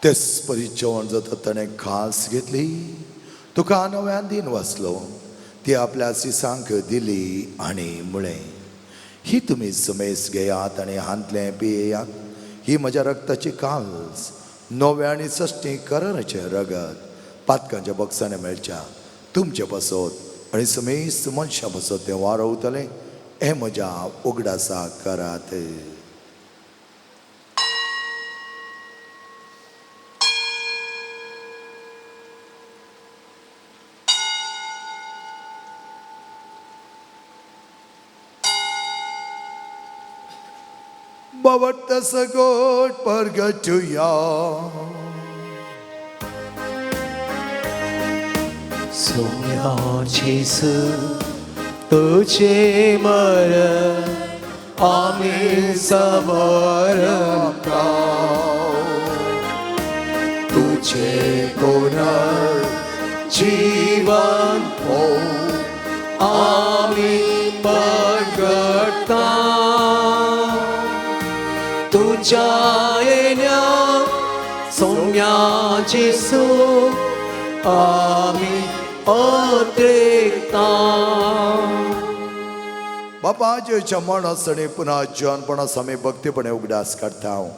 तेच परी जेवण जाता ताणें खास घेतली तुका नव्यान दीन वाचलो ती आपल्या सिसांक दिली आनी म्हळें ही तुमी सुमेस घेयात आनी हांतलें पियेयात ही म्हज्या रक्ताची काल्स नव्या आनी सश्टी कराराचें रगत पातकांच्या बक्षांनी मेळच्या तुमचे पासत आनी समेस्त मनशां पासत तें वारवतलें हें म्हज्या उगडासा करात. बाबत सगोट परगटुया. सोम्या जेजू तुझे मरण आमी समरता तुझे पुनर जीवन हो आमी प्रगटता तुझ्या येण्या सोम्या जेसू आमी अत्रेकता. बापा जेच्या मरणास आनी पुन्हा जिवनपणास आमी भक्तीपणे उगडास काडटा हांव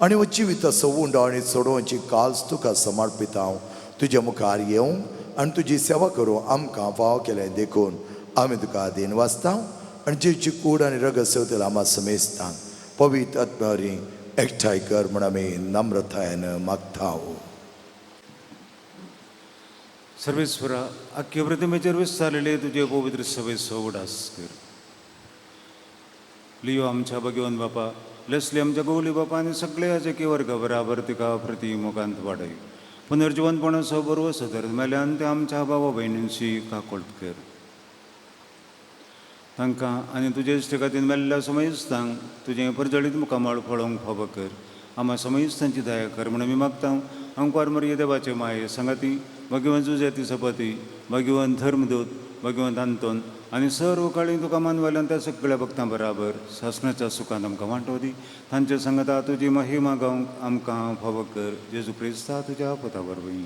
आनी हो जिविताचो उंडो आनी चडोवची काल्स तुका समर्पिता हांव. तुज्या मुखार येवंक आनी तुजी सेवा करूं आमकां फावो केलें देखून आमी तुका अधीन वाचता आनी जेची कूड आनी रगत सेवतले आमा समेस्तांक पवित्र आत्म्यावरी एकठांय कर म्हूण आमी नम्रतायेन मागता. सर्वेश्वरा, अख्खे प्रतिमेचेर विस्तारलेले तुजे पवित्र सभेचो उडास कर. लियो आमच्या भगवंत बापा, लेसली आमच्या गौली बापा आनी सगळे अजकी वर्ग बराबर तिका प्रती मोगांत वाडय. पुनर्जिवनपणाचो बरो सदर मेल्यान ते आमच्या बाबा भयणींची काकोळत कर. तांकां आनी तुजे इश्ट खातीर मेल्ल्या समयस्तांक तुजें परजळीत मुखामळ पळोवंक फावो कर. आमा समयस्तांची दया कर म्हूण आमी मागता. आमकार मरिये देवाचे माये सांगाती, भगवंत जुजेती सपती, भगवंत धर्मदूत, भगवंत आंतोन आनी सर्व काळी तुका मानवल्यान त्या सगळ्या भक्तां बराबर सासणाच्या सुखान आमकां वांटो दी. तांचे सांगता तुजी महिमा गावंक आमकां फावो कर. जेजू क्रिस्ता तुज्या पुता वरवीं.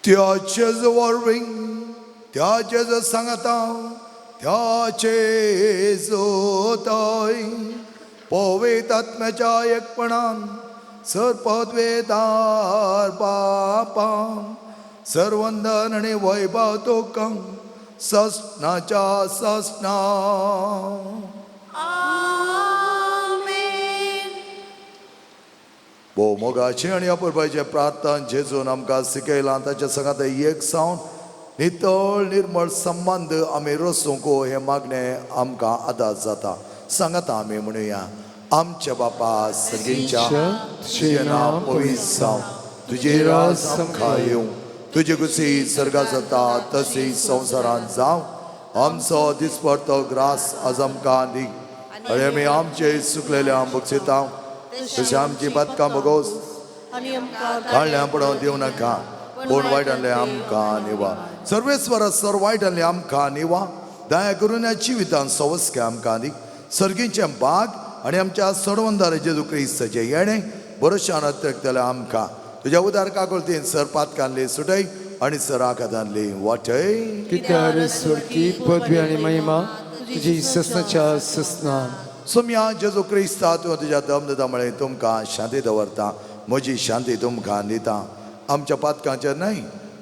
त्याचेच वरवीं, त्याचेच सांगता, त्याचे जोतय पवित्र आत्म्याच्या एकपणान सरपदवेदार बापा सर्वंदन आनी वैभव तुका ससनाच्या ससना. भोव मोगाचे आनी अपुरबायचे प्रार्थना जेजून आमकां शिकयलां ताच्या सांगात एक सावन नितळ निर्मळ संबंद आमी रसूंक हें मागणें आमकां आदार जाता. सांगात आमी म्हणुया, आमच्या बापा सगळींच्या तुजें नांव पवित्र जावं, तुजें राज आमकां येवं, तुजी खुशी सर्गा जाता तशी संवसारांत जावं. आमचो दिसपडतो ग्रास आज आमकां दी आनी आमी आमचे चुकलेले बक्षिता तशें आमची बातकां बगोस काडल्या पडोवन दिवं नाका, पूण वायटांतलें आमकां निवा. सर्वेस्वर सर वायटांतलें आमकां निवा. दया करून ह्या जिवितान सवस्के आमकां दी. सर्गीचें बाग आनी आमच्या सरवंदार जेजू क्रिस्ताचें येणें भरोशान अत्रेकतलें आमकां. तुज्या उदार काकुळतीन सर पातकांतली सुटय आनी सर आकादांतली वाटय. कित्यार सोडकी पदवी आनी महिमा तुजी ससनाच्या ससना. सोम्या जेजू क्रिस्ता तूं तुज्या दमदता म्हळें तुमकां शांती दवरता, म्हजी शांती तुमकां दिता. आमच्या पातकांचेर न्हय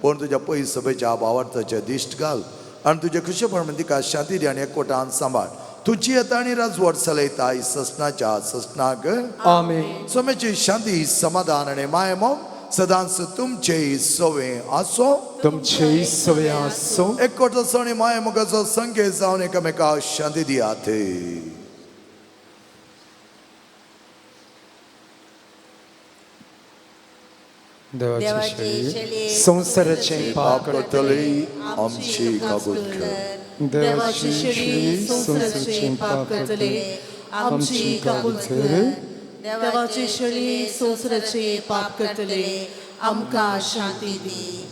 पूण तुज्या पयस सभेच्या भावार्थाचेर दिश्ट घाल आनी तुजें खुशेपण म्हण तिका शांती दी आनी एकवटान सांबाळ. तुजी येता आनी राजवट चलयता ससनाच्या ससनाक. आमेन. सोम्याची शांती समाधान आनी मायमोग सदांच तुमचे सवे आसो. तुमचे सवे आसो. एकवटाचो आनी मायमोगाचो संकेत जावन एकामेकाक शांती दियात. देवाचे शरीर संवसाराचें पाप पाप करतली आमची काबूत कर. देवाचे शरीर संवसाराचें पाप करतले आमची काबूत कर. देवाचे शरीर संवसाराचें पाप करतले आमकां शांती दी.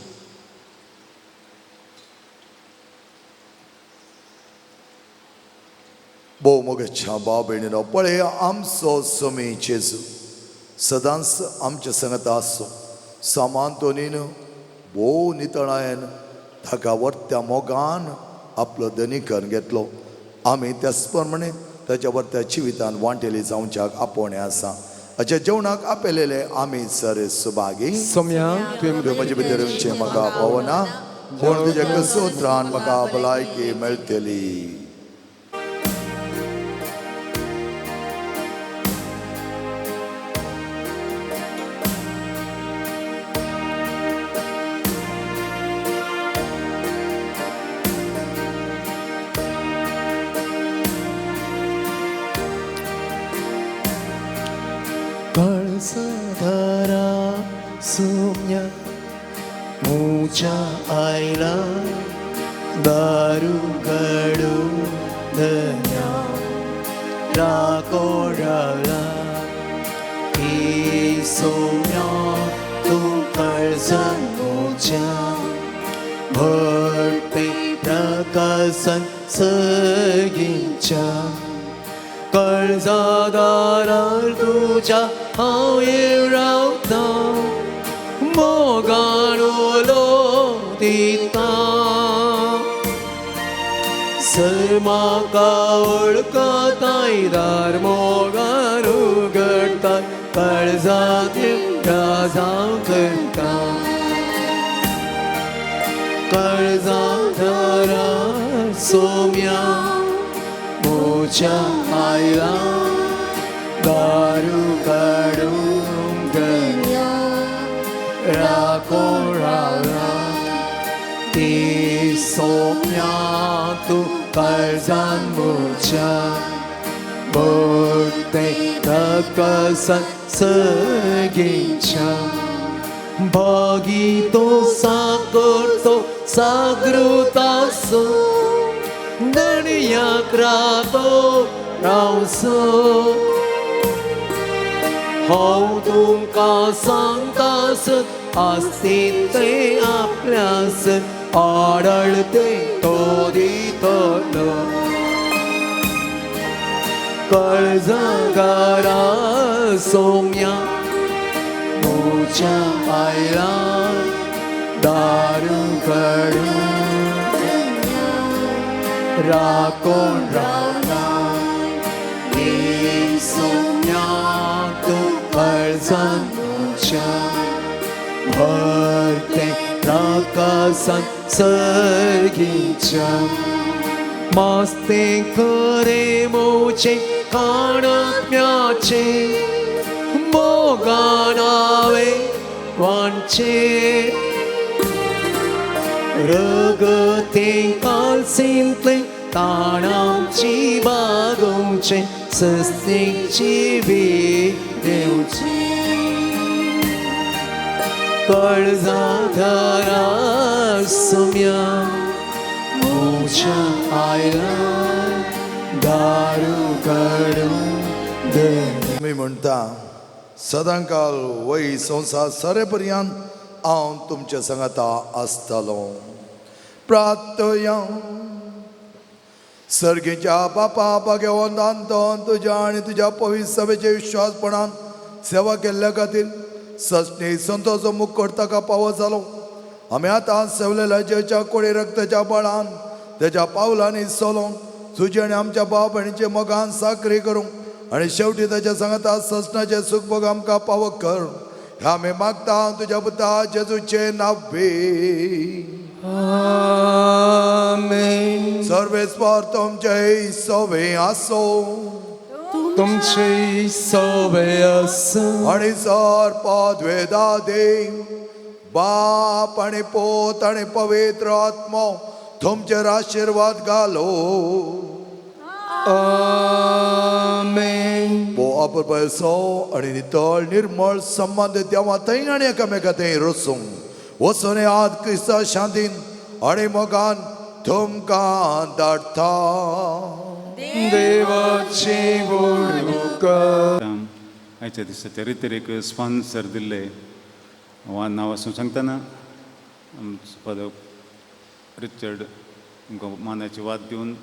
भोव मोगाच्या भाव भयणीनो, पळय आमचो समी जेजू सदांच आमच्या संगत आसचो. सामान तोनीन भोव नितळायेन ताका वर्त्या मोगान आपलो धनीकरण घेतलो. आमी त्याच प्रमाणे ताच्या वर्त्या जिवितान वांटेली जावच्याक आपोवणें आसा. हाच्या जेवणाक आपयलेले आमी सर सुभागी. सोम्या तुवें तुवें म्हजे भितर येवचें म्हाका पावना, पूण तुज्या कसोत्रान म्हाका भलायकी मेळटली. कळसदारा सुम्या मुच्या आयला दारू घडू धन्या राकोडाला ही सोम्या तूं कळसन मुच्या भरते प्रकाशन सगींच्या कळजादारार तुज्या हांव येवन रावता मोगान उलो दिता सैमाका वळखताय दार मोगान उगडता काळजात राजांव करता काळजादारा सोम्या मोच्या आयला दारू काडूंक धन्या राकोळाला ती सोम्या तूं काळजान मोच्या भरते प्रकाशन सगींच्या भागी तो साकरतो सागृतासो दणयाक रातो रावसो हांव तुमकां सांगतास आसतीत ते आपल्यास आडळते तो दितलो कळजागारा सोम्या मोच्या आयला दारू काडून राकोण रावला सोम्या तूं काळजान मोच्या भरते प्रकाशन सर्गीच्या मास्ते खरे मोचे काणम्याचे मोगान हांवें वांचे रगते कालसींतले ताणांची बागोवचे सस्तीची बी दिवची कळजाधरा सुम्या मोच्या आयला दारू काडून दे मी म्हणटा सदांकाल वय संवसार सरे पर्यंत हांव तुमच्या सांगाता आसतलो. प्रार्थया सर्गीच्या बापा भाग्यवंतान तुज्या आनी तुज्या पवित्र सभेचे विश्वासपणान सेवा केल्ल्या खातीर सस्नी संतोचो मुख ताका पावो जालो. आमी आतां सेवलेल्या जेच्या कोळी रक्ताच्या बळान तेच्या पावलांनी सोलोंक तुजे आनी आमच्या भाव भयणीचे मोगान साकरी करूंक आनी शेवटी ताच्या सांगाता ससनाचे सूख भोग आमकां पावो कर. ह्या आमी मागता तुज्या पुता जेजूचे नांवे. आमेन. सर्वेस्पर तुमचे सवे आसो तुमचे सवे आसूं आनी सर पदवेदा देव बाप आनी पोत आनी पवित्र आत्मो तुमचेर आशिर्वाद घालो. आमेन. बो अपुरबायेचो आनी नितळ निर्मळ संबंद देवा थंय आनी एकामेका थंय रसूंक वचून आद क्रिस्ता शांतीन आनी मोगान तुमकां धाडटा. देवाची व्हडवूक. आयच्या दिसाच्या रितीर स्पॉन्सर दिल्ले वा नांव आसून सांगतना आमचो फादर रिचर्ड तुमकां मानाची वाद दिवन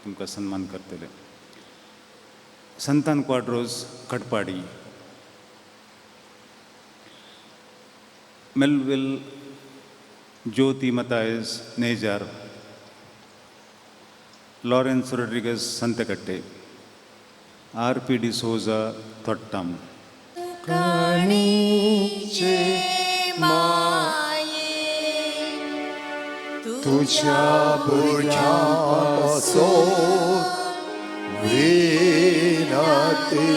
तुमकां सन्मान करतले. Santan Quadros Khatpadi, Melvil Jyoti Mathias Nejar, Lawrence Rodrigues Santhekatte, R P D'Souza Thottam. काणीचे माये तुझ्या भुरग्यां पासून विनती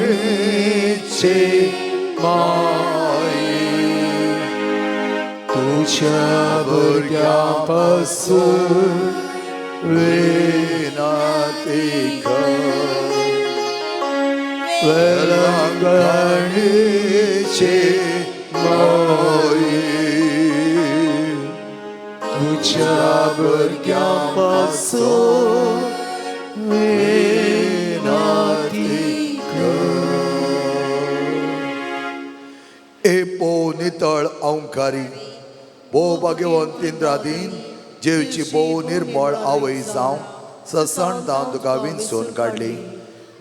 वेळाकणीचे माये तुझ्या भुरग्यां पासून विनती कर वेलंगणीची मोई तुझ्या भुरग्यां पासून विनती ए पो नितळ अंकारी भोव भाग्यवंत इंद्रादीन जेवची भोव निर्मळ आवय जावं ससण दान तुका विंचून काडली.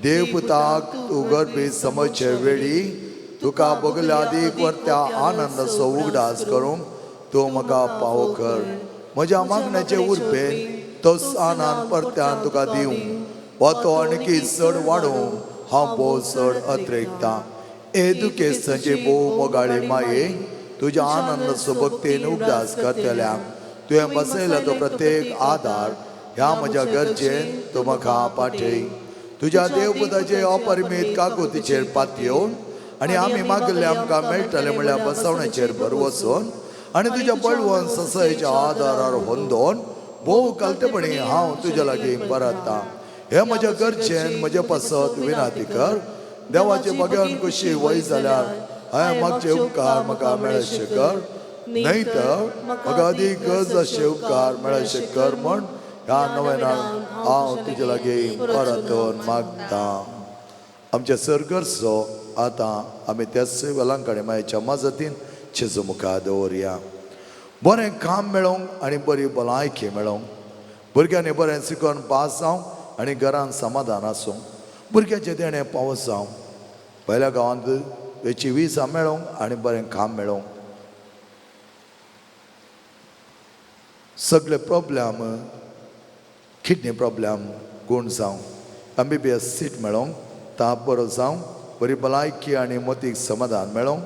देवपुताक तूं गर्भी समजचे वेळी तुका बगल्या आदीक वरत्या आनंदाचो उगडास करूंक तूं म्हाका पावो कर. म्हज्या मागण्याचे उर्बेन तो आनंद परत्यान तुका दिवं वा तो आणखी चड वाडोवंक हांव भोव चड अत्रेकतां. ए दुखेस्तांचे भोव मोगाळे माये तुज्या आनंदाचो भक्तीन उगडास करतल्यांक तुवें बसयला तो प्रत्येक आदार ह्या म्हज्या गरजेन तूं म्हाका पाठय. तुज्या देवपुताचे अपरिमीत काकुतीचेर पातयेवन आनी आमी मागिल्ले आमकां मेळटले म्हणल्यार बसवण्याचेर भरवसून आनी तुज्या बळवंत ससयच्या आदारार होंदोवन भोव कल्तेपणी हांव तुज्या लागीं परतता. हे म्हज्या गरजेन म्हजे पासत विनंती कर. देवाचे बगेवन कुशी वय जाल्यार हांवें मागचे उपकार म्हाका मेळशे कर, न्हय तर म्हाका अदीक गरज आसचे उपकार मेळशे कर म्हण ह्या नव्यान हांव तुजे लागीं परतून मागता. आमच्या सरगरचो आतां आमी त्याच वेलांकडेन मायच्या मजतीन जेजू मुखार दवरया. बरें काम मेळोवंक आनी बरी भलायकी मेळोवंक, भुरग्यांनी बरें शिकोवन पास जावंक आनी घरान समाधान आसूंक, भुरग्यांचें देणें पावस जावंक, पयल्या गांवांत वेची विजा मेळोवंक आनी बरें काम मेळोवंक, सगळे प्रॉब्लेम किडनी प्रॉब्लेम गूण जावं, M B B S seat मेळोवंक, ताप बरो जावंक, बरी भलायकी आनी मतीक समाधान मेळोवंक,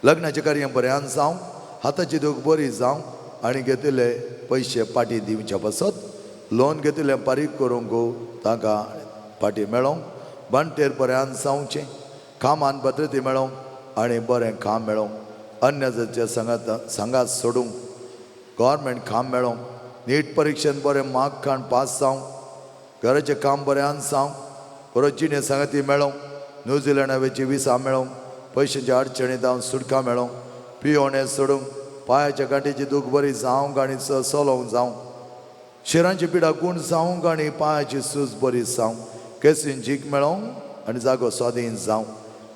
लग्नाचें कार्य बऱ्यान जावंक, हाताची दूख बरी जावंक आनी घेतिल्ले पयशे पाटी दिवचे पासत लोन घेतिल्लें फारीक करूंक तांकां पाटी मेळोवंक, बांटेर बऱ्यान जावचें, कामान भद्रती मेळोवंक आनी बरें काम मेळोवंक, अन्य जातीच्या सांगात सोडूंक, गव्हर्मेंट काम मेळोवंक, नीट परिक्षेन बरें मार्क काण पास जावंक, घराचें काम बऱ्यान जावंक, बरो जिणे सांगाती मेळोवंक, न्यूझिलंडा विसा मेळोवंक, पयशांच्या अडचणींत हांव सुटका मेळोवंक, पियोणे सोडूंक, पांयाच्या गांठीची दूख बरी जावंक आनी चलोवंक जावंक, शिरांची पिडा गूण जावंक आनी पांयाची सूज बरी जावंक, केसीन जीक मेळोवंक आनी जागो स्वाधीन जावंक,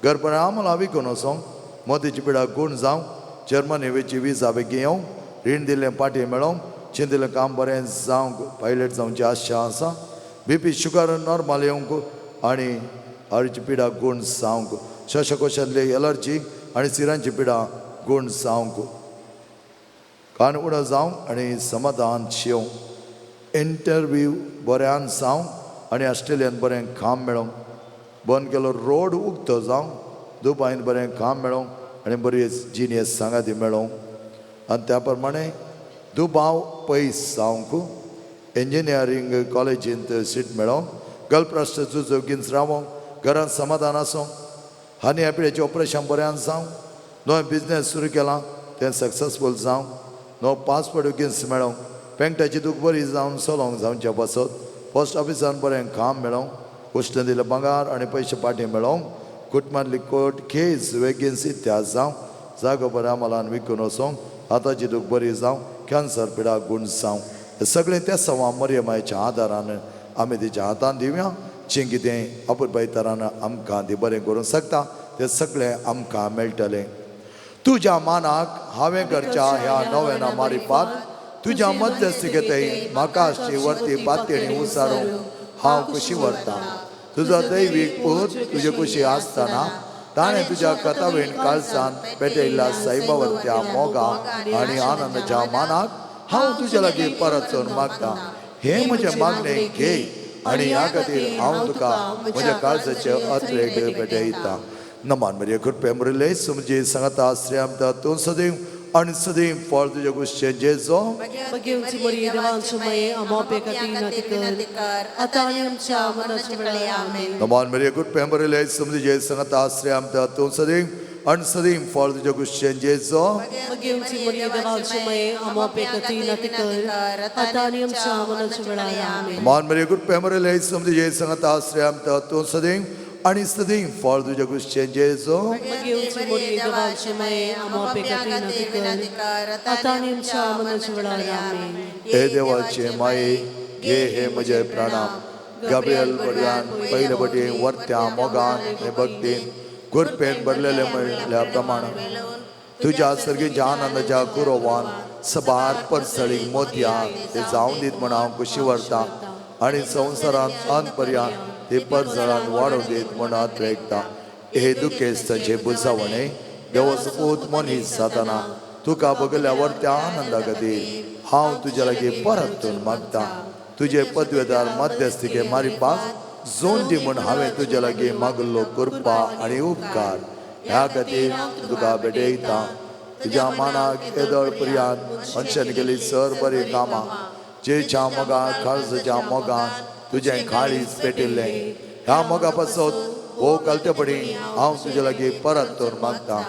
घरपणां आमला विकून वचोंक, मोतीची पिडा गूण जावंक, जर्मनी वेची विजा बेगीन येवंक, रीण दिल्लें पाटी मेळोवंक, चिंतिल्लें काम बरें जावंक, पायलट जावची आशा आसा, बी पी शुगर नॉर्मल येवंक आनी हाडची पिडा गूण जावंक, श्वासकोशांतली एलर्जी आनी सिरांची पिडा गूण जावंक, कान उणो जावंक आनी समाधान शेवंक, इंटरव्यू बऱ्यान जावंक आनी ऑस्ट्रेलियान बरें काम मेळोवंक, बंद केलो रोड उक्तो जावंक, दुबायन बरें काम मेळोवंक आनी बरी जिनियस सांगाती मेळोवंक, आनी त्या प्रमाणे दुबाव पयस जावंक, इंजिनियरींग कॉलेजींत सीट मेळोवंक, गल्फ राष्ट्र झुजो गिन्स रावोंक, घरांत समाधान आसूंक, हानी पिड्याचें ऑपरेशन बऱ्यान जावंक, नवें बिजनेस सुरू केलां तें सक्सेसफूल जावंक, नवो पासपोर्ट गिन्स मेळोवंक, पेंटाची दूख बरी जावन चलोवंक जावच्या पासत, पोस्ट ऑफिसान बरें काम मेळोवंक, उश्ण दिलें भांगार आनी पयशे पाटी मेळोवंक, कुटुंबांतली कोर्ट केस वेगीन इतिहास जावंक, जागो बऱ्या मालान विकून वचोंक, हाताची दूख बरी जावंक, कॅन्सर पिडा गूण जावंक, हे सगळें त्या सवा मरियमायच्या आदारान आमी तिच्या हातान दिवया. जें कितें अपुरबायतरान आमकां ती बरें करूंक शकता तें सगळें आमकां मेळटलें. तुज्या मानाक हांवें करच्या ह्या नव्याना मारिफात तुज्या मध्यस्थी म्हाका आसची वरती पातयेणी उसारूंक हांव कुशी व्हरतां. तुजो दैवीक पूत तुजे कुशी आसतना ताणें तुज्या कथावीण काळजान पेटयल्ल्या साईबा वरत्या मोगा आनी आनंदाच्या मानाक हांव तुज्या लागीं परत मागतां. हें म्हजें मागणें घे आनी ह्या खातीर हांव तुका म्हज्या काळजाचे अत्रेक पेटयता. नमान मरिया कृपे मुरले समजे सांगता आश्रय तूं सदैव आनी सदैव फळ तुज्या गुश्चें जेजो भगेवची मरिये देवांचे माये आमोपे खातीर विनंती कर आतां आनी आमच्या मरणाच्या वेळार आमेन. नमान मरिया कृपे मुरले समजे सांगता आश्रय तूं सदैव आनी सदीं फळ तुज्या कुशेन जेजो. मगेवची मरिये देवाची माये आमोपे खातीर विनंती कर आतां आनी आमच्या मरणाच्या वेळार. आमेन. मान मरिये कृपे मरेले समज जे सांगता आश्रय तूं सदीं आनी सदीं फळ तुज्या कुशेन जेजो. मगेवची मरिये देवाची माये आमोपे खातीर विनंती कर आतां आनी आमच्या मरणाच्या वेळार. आमेन. हे देवाचे माये घे हे म्हजे प्रणाम. गाब्रियल बडयान पयले पटी वर्त्या मोगान हे भक्तीन कृपेन भरलेले म्हणल्या प्रमाण तुज्या सर्गीच्या आनंदाच्या कुरोवान सबार परसळी मोतयां ते जावन दीत म्हण हांव खुशी व्हरता आनी संवसारांत अंत पर्यंत ते परजळान वाडोवन दीत म्हण हांव त्रेकता. हे दुखेस्ताचे बुजावणे देवाचो पूत मनीस जाताना तुका बगल्या वर्त्या आनंदा खातीर हांव तुज्या लागीं परतून मागता. तुजे पदवेदार मध्यस्थिके मारिपाक जोन दी म्हूण हांवें तुज्या लागीं मागल्लो कृपा आनी उपकार ह्या खातीर तुका भेटयता. तुज्या मानाक येदोळ पर्यंत मनशान केली सर बरीं कामां जेच्या मोगान काळजाच्या मोगान तुजें काळीज पेटिल्लें ह्या मोगा पासत हो कालतेपणी हांव तुज्या लागीं परत मागता.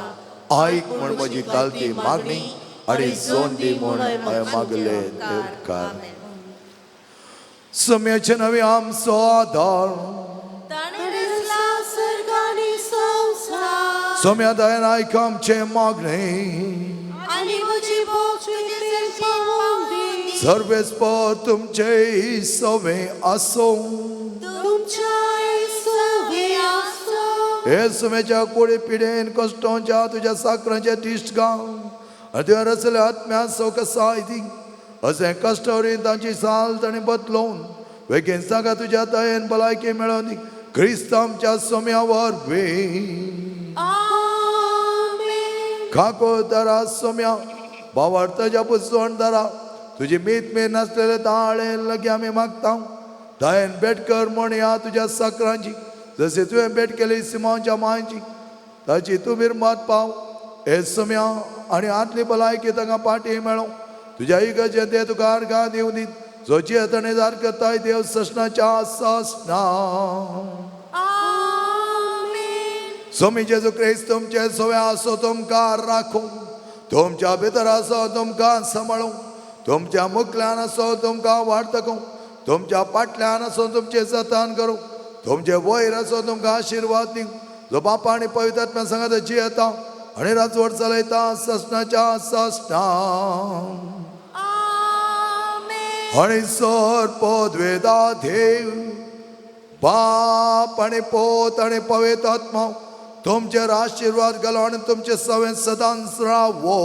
आयक म्हूण म्हजी कालती मागणी आनी जोन दी म्हूण हांवें मागले ते उपकार. सम्याचे नवे आमचो आदार सोम्या दयान आयक आमचें मागणें. सर्वेस्पर तुमचे सवे आसूं. हे सुमेच्या कोळी पिडेन कश्टांच्या तुज्या साकरांच्या दिश्ट गांव आनी तुवें रचल्या आत्म्या सवकसाय दी अशें कश्टावरी तांची साल ताणें बदलोवन वेगीन सांगा तुज्या दयेन भलायकी मेळोवन दी क्रिस्त आमच्या सोम्या वरवीं. खाको दरा सोम्या भावार्थाच्या पुजवण दरा तुजी मीत मेर नासलेले ताळे लागीं आमी मागता. दयेन भेट कर म्हण ह्या तुज्या साकरांची जशें तुवें भेट केली सिमांवच्या मांयची ताची तूं मिरमात पाव. हे सोम्या आनी आतली भलायकी तांकां पाटी मेळों तुज्या इगर्जेंत ते तुका अर्गां दिवं दीत जो जियेतणे जार करताय देव ससनाच्या ससना. स्वामी जेजू क्रिस्त तुमचे सवे आसो तुमकां राखूं तुमच्या भितर आसो तुमकां सांबाळूं तुमच्या मुखल्यान आसो तुमकां वाडतकूं तुमच्या पाटल्यान आसो तुमचें जतन करूं तुमचे वयर आसो तुमकां आशिर्वाद दिवं जो बापा आनी पवित्र आत्म्या सांगात जियेता आनी राजवट चलयता ससनाच्या ससना. आनी सर पदवेदा देव बाप आनी पोत आनी पवित्र आत्मा तुमचेर आशिर्वाद घालो आनी तुमचे सवें सदांच रावो.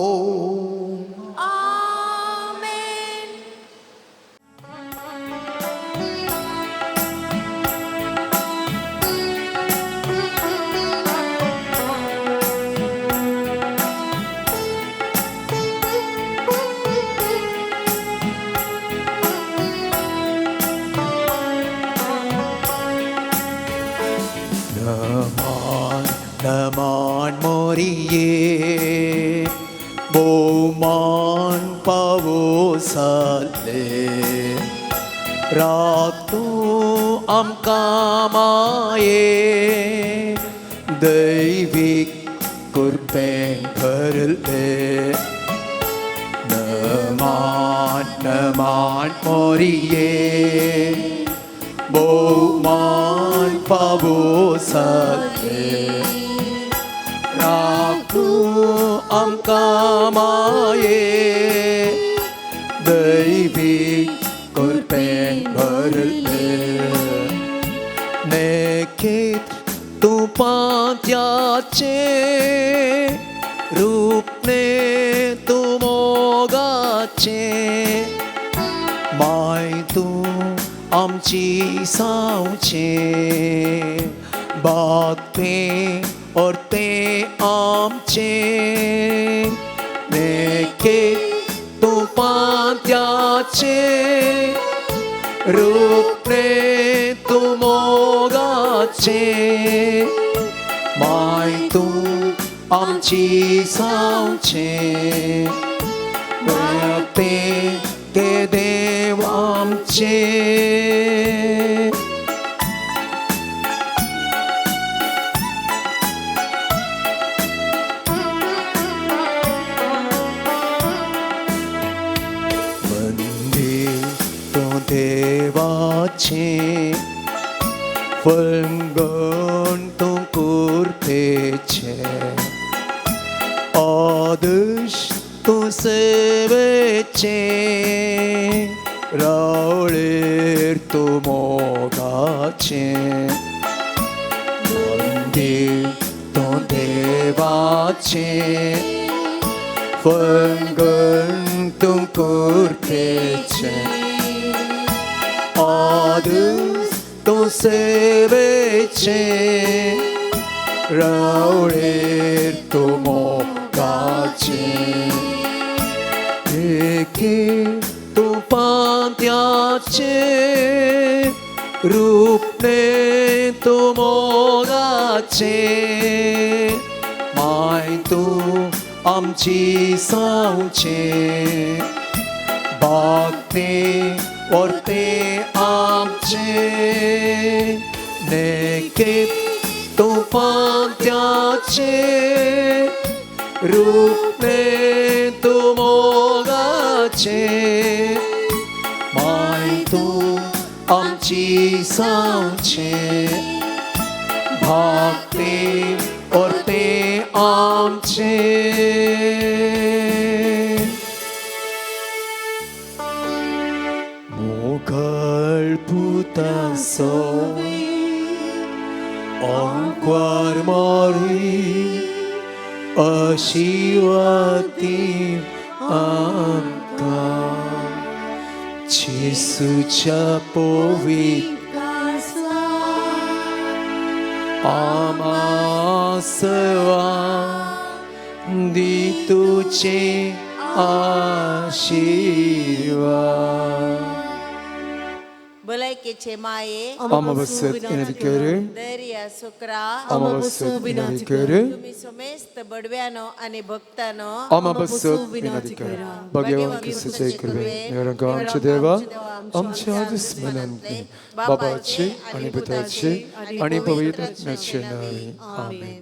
नमान मोरिये भोवमान पावसाले राख तूं आमकां माये दैवीक कृपेन भरले. नमान नमान मोरिये भोवमान पावसाले राख तूं आमकां माये दैवीक कृपेन भरले. नेकेत तूं पांत्याचें रूपने तूं मोगाचें माय तूं आमची सावचें बागतें orतें आमचें नेकेत तूं पांत्याचें रूपने तूं मोगाचें माय तूं आमची सावचें तें ते देव आमचें. देवाचें फळगण तूं कुरपेचें आदर्श तूं सेवेचें रावळेर तूं मोगाचें मंदीर तूं देवाचें फळगण तूं कुरपेचें आदर्श तूं सेवेचें रावळेर तूं मोगाचें एके तूं पांत्याचें रूपणें तूं मोगाचें माय तूं आमची सावचें बागतें व्हरतें आमचें नेके तूं पांत्याचें रूपणें तूं मोगाचें माय तूं आमची सावचें भागतें व्हरतें आमचें. मोगाळ पुतासो आंकवार मारी आशिर्वादी आमकां जेसूच्या पवित्र आमासवा दी तुझे आशिर्वाद. भलायकेचे माये आमा बसत विनंती कर. दर्या सुक्रा आमा बसत विनंती कर. तुम्ही समेस्त बडव्यानो आणि भक्तानो आमा बसत विनंती कर. भगवान क्रिस्ताचे कृपे आमच्या देवा आमच्या दुस्मनांनी बाबाचे आणि पुताचे आणि पवित्र आत्म्याचे नावे आमेन.